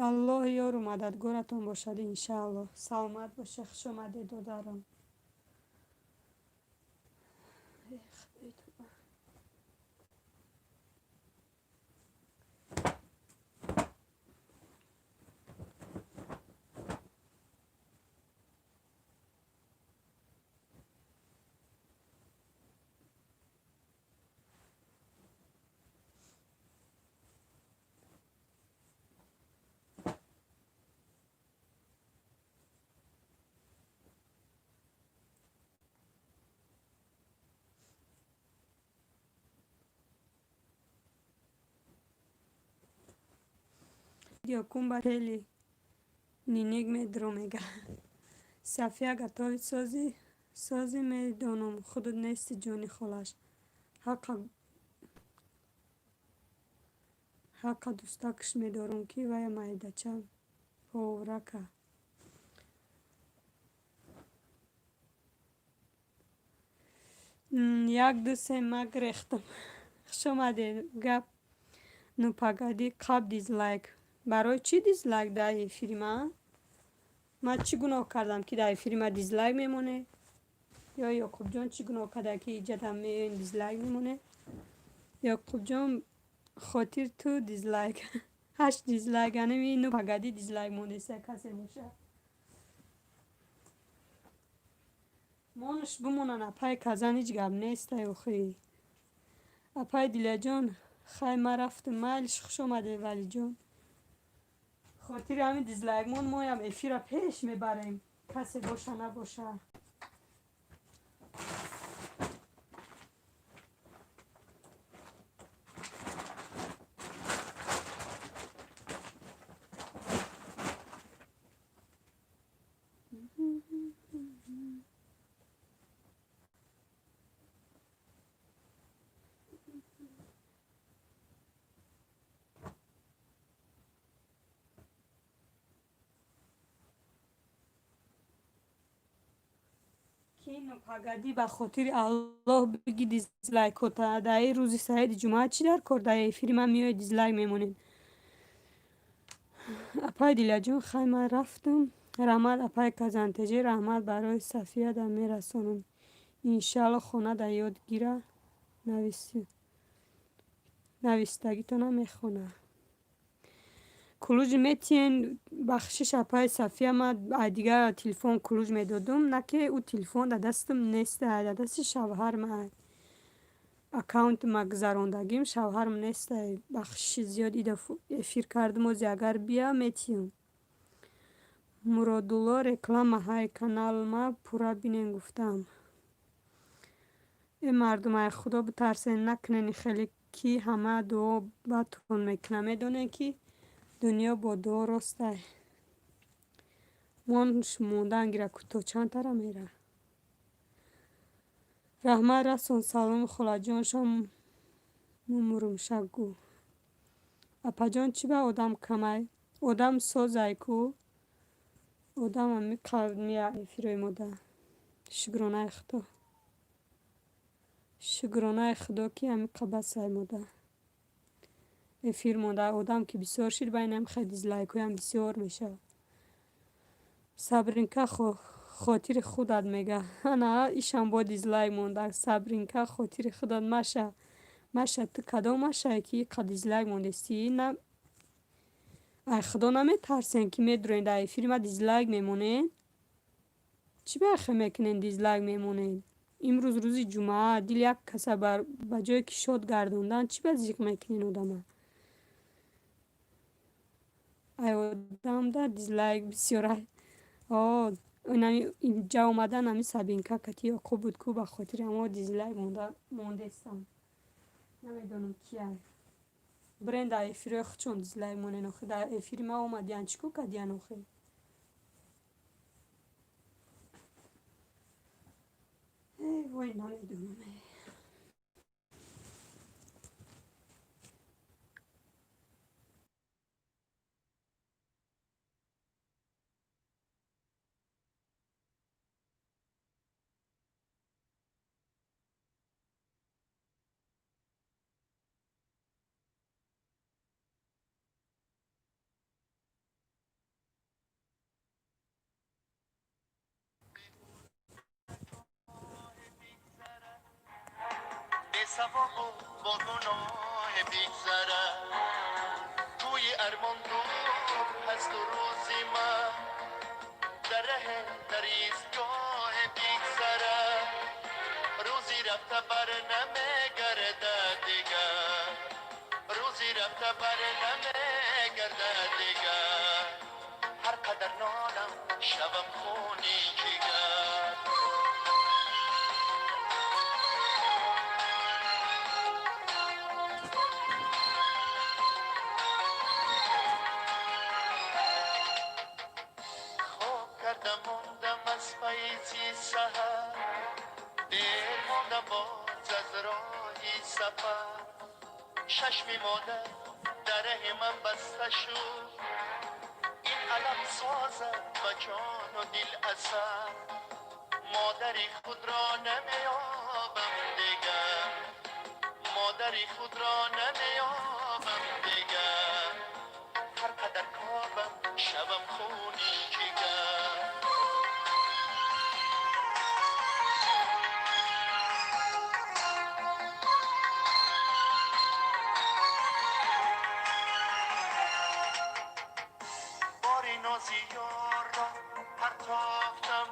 Аллоҳ ёру мададгоратон бошад, иншааллоҳ. Саломат бошед, хуш омадед, додарам. Видео кун ба тели ниник медро мега. Сафия готовить сози сози медонам, худут нести ҷони холаш. Ҳаққа дӯстакш медорам, ки вая майдача поврака. Як ду се ма гирехтам. Хуш омадед. Гап ну погоди қаб дизлайк. Барои чӣ дизлайк дар эфири ман? Ман чӣ гуноҳ кардам, ки дар эфири ман дизлайк мемонед? Ё Ёқубҷон чӣ гуноҳ карда, ки иҷада меоен дизлайк мемонед? Ёқубҷон, хотир ту дизлайк. Ҳашт дизлайк, анами ну погоди дизлайк мондеса касе боша. Монаш бимонан, апай казан, ҳеҷ гап нестай охи. Апай Дилаҷон, хай ман рафтам, майлиш, хуш омадед, Валиҷон. Хотири ҳамин дизлайкмон моям эфира пеш мебарем. Касе боша набоша. Ки ну погоди, ба хотири Аллоҳ биги дизлайкота. Дар ин рӯзи саиди ҷумъа чӣ дар кор дар эфири ман меоед дизлайк мемонед? Апай Дилаҷон, хай ман рафтам. Раҳмат, апай Казантеҷӣ, раҳмат барои Сафия да мерасонам. Иншаалло хона да ёд гира, навистагитона мехона. Кулуҷ метиен, бахшиш, апай Сафия, ман ай дигар телефон кулуҷ медодум, на ки ӯ телефон дар дастам нест, дар дасти шавҳарам ай. Аккаунти ма гузарондагим шавҳарам нестай. Бахшиши зиёд, ида эфир кардум, ози агар бия метиём. Муродулло, реклама ҳай каналма пурра бинен гуфтам. Э мардум, ай Худо битарсен, накунен хеле, ки ҳама дуо батон мекунад. Медонед, ки дунё бо дуо ростай. Монш мондан гира, то чанд тара мера. Раҳмат расон, салом холаҷоншон мумурумшак гӯ. Апаҷон, чӣ ба одам камай? Одам созай ку. Одамам мия эфирои мода. Шукронаи Худо. Шукронаи Худо, ки ҳамиқа басай мода. Эфир монда, одам ки бисёр шид, байнам хел дизлайкҳоям бисёр мешавад. Сабринка, хотири худат мега. Ана ишам бо дизлайк монда. Сабринка, хотири худат, маша. Маша, ту кадом машае, ки иқа дизлайк мондестӣ? На ай Худо наметарсен, ки медурен дар эфири ма дизлайк мемонед? Чӣ ба хел мекунен, дизлайк мемонед? Имрӯз рӯзи ҷумъа, дили як каса ба ҷое ки шод гардондан, чӣ ба зиқ мекунен одама? Ай одамда дизлайк бисёр. О, инами инҷа омадан ами Сабинка кати Ёқуб буд ку, ба хотири ҳамо дизлайк мондестам. Намедонам кияй. Бирен дар эфирои худшон дизлайк монен охи. Дар эфири ма омадиян, чӣ кор кардиян охи? Эй вой, намедонам. ثواب و با گناه بیگذره توی ارمان دور هست و روزی من در ره در ایستگاه بیگذره. روزی رفته بر نمیگرده دیگر، روزی رفته بر نمیگرده دیگر. هر قدر نالم شوم خونی جگر. Мондам аз файзи саҳар, дер мондам боз аз роҳи сафар. Чашми модар дар раҳи ман баста шуд, ин алам созад ба ҷону дил асар. Модари худро намеёбам дигар, модари худро намеёбам дигар. Ҳар қадар кобам, шавам хуни ҷигар. Бори нози ёрро партофтам,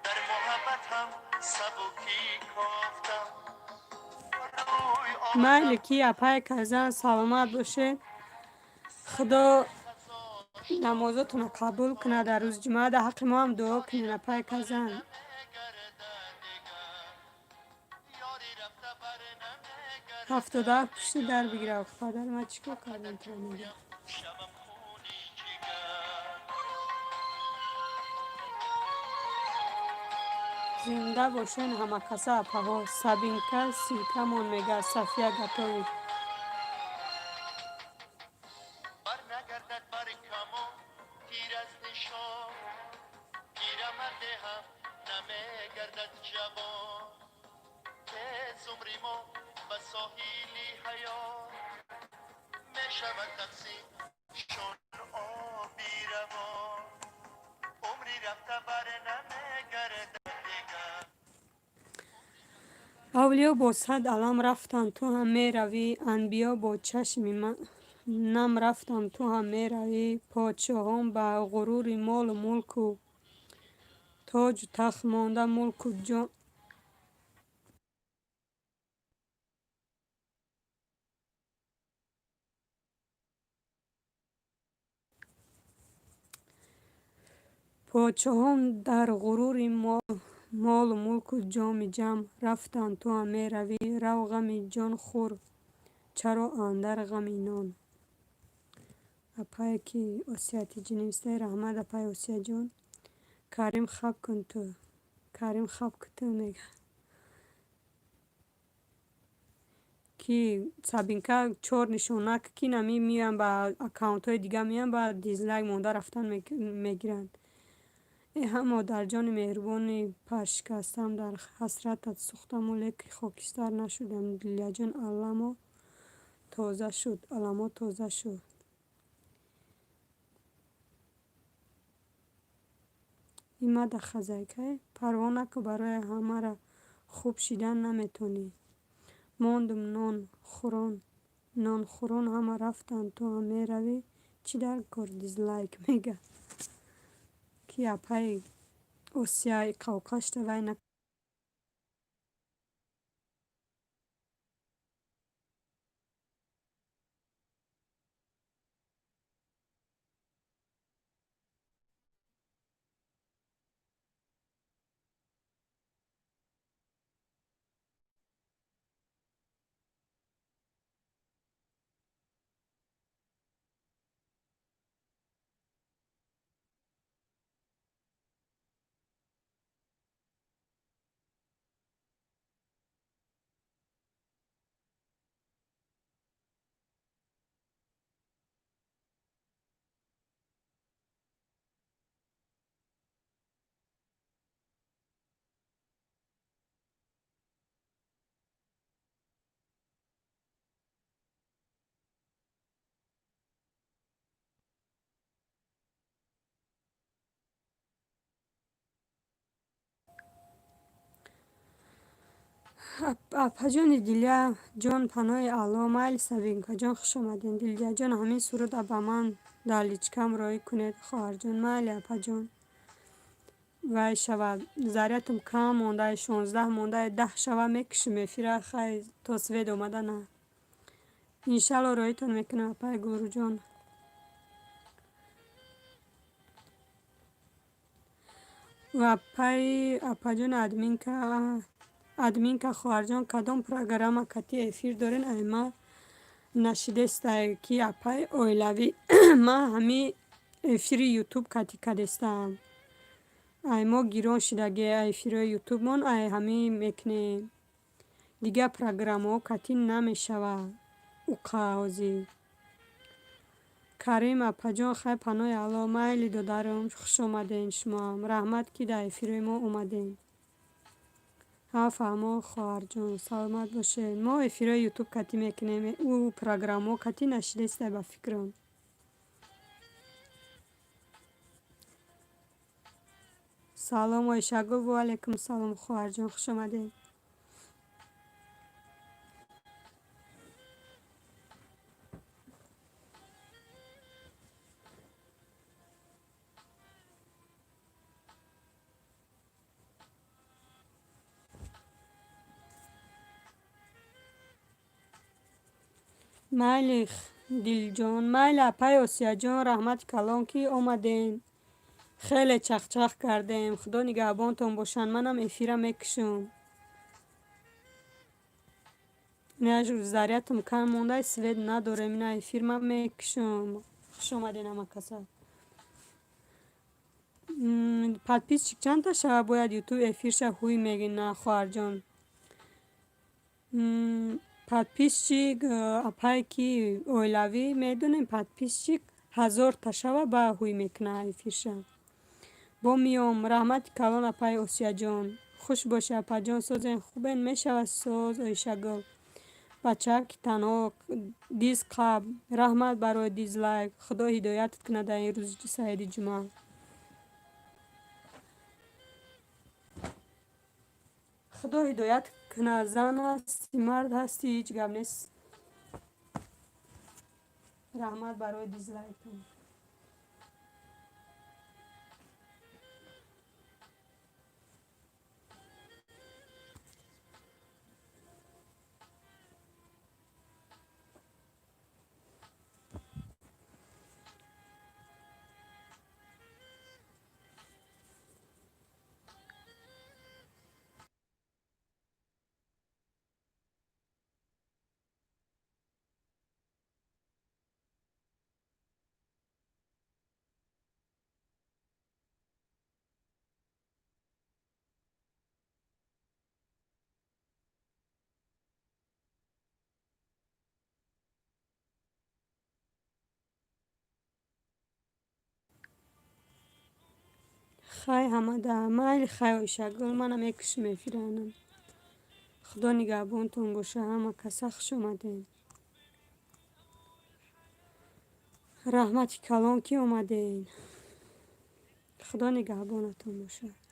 дар муҳаббатам сабукӣ кофтам. Рӯй Майли, ки апай казан, саломат бошед. Худо намозотонро қабул кунад. Дар рӯзи ҷумъа дар ҳаққи мо ҳам дуо кунед, апай казан. Намегардад дигар, ёри рафта бар намегардад. 77 пушти дар бигира. Падар, ман чӣ кор кардам, тра мега? Шавам хуни ҷигар. Зинда бошен ҳамакаса, апаҳо. Сабинка силкамон мега, Сафия Гатови. Бар нагардад бар камон тир аз нишон, пирамарде ҳам намегардад ҷавон. Тез умри мо ба соҳили ҳаёт мешавад тақсим чун оби равон. Умри рафта бар намегардад дигар. Авлиё бо сад алам рафтанд, ту ҳам меравӣ. Анбиё бо чашми нам рафтанд, ту ҳам меравӣ. Подшоҳон ба ғурури молу мулку тоҷу тахт монда мулку ҷон. Подшоҳон дар ғурури молу мулку ҷоми ҷам рафтанд, ту ҳам меравӣ. Рав, ғами ҷон хӯр, чаро андар ғами нон? Апае ки Осияти ҷинистаи, раҳмат, апаи Осияҷон. Карим, хаб кун ту, Карим, хаб кун ту, мега. Ки Сабинка, чор нишонак ки нами меоян, ба аккаунтҳои дига меоян, ба дизлайк монда рафтан мегиранд. Э модарҷони меҳрубони паршикастам, дар ҳасратат сӯхтаму лек хокистар нашудам. Дилияҷон, аламо тоза шуд, аламо тоза шуд. Имада хозяйкай, парво наку, барои ҳамара хуб шидан наметонӣ. Мондум нон хӯрон, нонхӯрон ҳама рафтанд, ту ҳам меравӣ. Чӣ дар кор дизлайк, мега? Ки апаи Осия қавқашта вай на. Апаҷони Дилия ҷон, паноҳи Алло. Майли, Сабинкаҷон, хуш омадед. Дилияҷон, ҳамин суруда ба ман дар личкам роҳӣ кунед, хоҳарҷон. Майли, апаҷон. Вай шавад, зарятум кам монда, 16 монда, 10 шава мекушем эфира. Хай, то свет омада на. Иншалло, роҳитон мекунам, апаи Гулрӯҷон. Ва апаи, апаҷон админка, админка, хоҳарҷон, кадом программа кати эфир дорен? Ай ма нашидестай, ки апаи оилавӣ. Ма ҳами эфири Ютуб кати кадестаам. Ай мо гирон шидаги эфирои ютубмон, ай ҳамин мекунем. Дигар программаҳо катӣ намешавад. Уқа ҳозир. Карим апаҷон, хай, паноҳи Аллоҳ, майли додарам, хуш омадем шумоам. Раҳмат, ки дар эфирои мо омадем. Ҳа, фаҳмо, хоҳарҷон, саломат бошед. Мо эфирои ютуб катӣ мекунем, ӯ программаҳо катӣ нашидестай ба фикрам. Салом, Оишагул, ва алайкум салом, хоҳарҷон, хуш омадед. Майли, Дилҷон, майли, апаи Осияҷон, раҳмати калон, ки омадем. Хеле чахчах кардем. Худо нигаҳбонтон бошанд. Манам эфира мекушам. Зарядтам кам монда, свет надорем. Ина эфир ман мекушам. Хуш омадем ҳама каса. Подписчик чандта шава бояд ютуб эфирша ҳуй мегина, хоҳарҷон? Подписчик, апае ки оилавӣ медонем, подписчик 1000-та шава, ба ҳуй мекуна эфирша. Бо миём. Раҳмати калон, апаи Осияҷон. Хуш бошед, апаҷон, созен, хубен? Мешавад соз, Оишагул. Бачаки танҳо диз қаб. Раҳмат барои дизлайк. Худо ҳидоятат кунад дар ин рӯзи саиди ҷумъа. Худо ҳидоят кунад. Зан ҳастӣ, мард ҳастӣ, ҳеҷ гап нест. Раҳмат барои дизлайктон. Хай, ҳамада майли, хай, Оишагул, манам мекушам эфиранам. Худо нигаҳбонтон боша, ҳама каса хуш омадем. Раҳмати калон, ки омадем. Худо нигаҳбонатон бошад.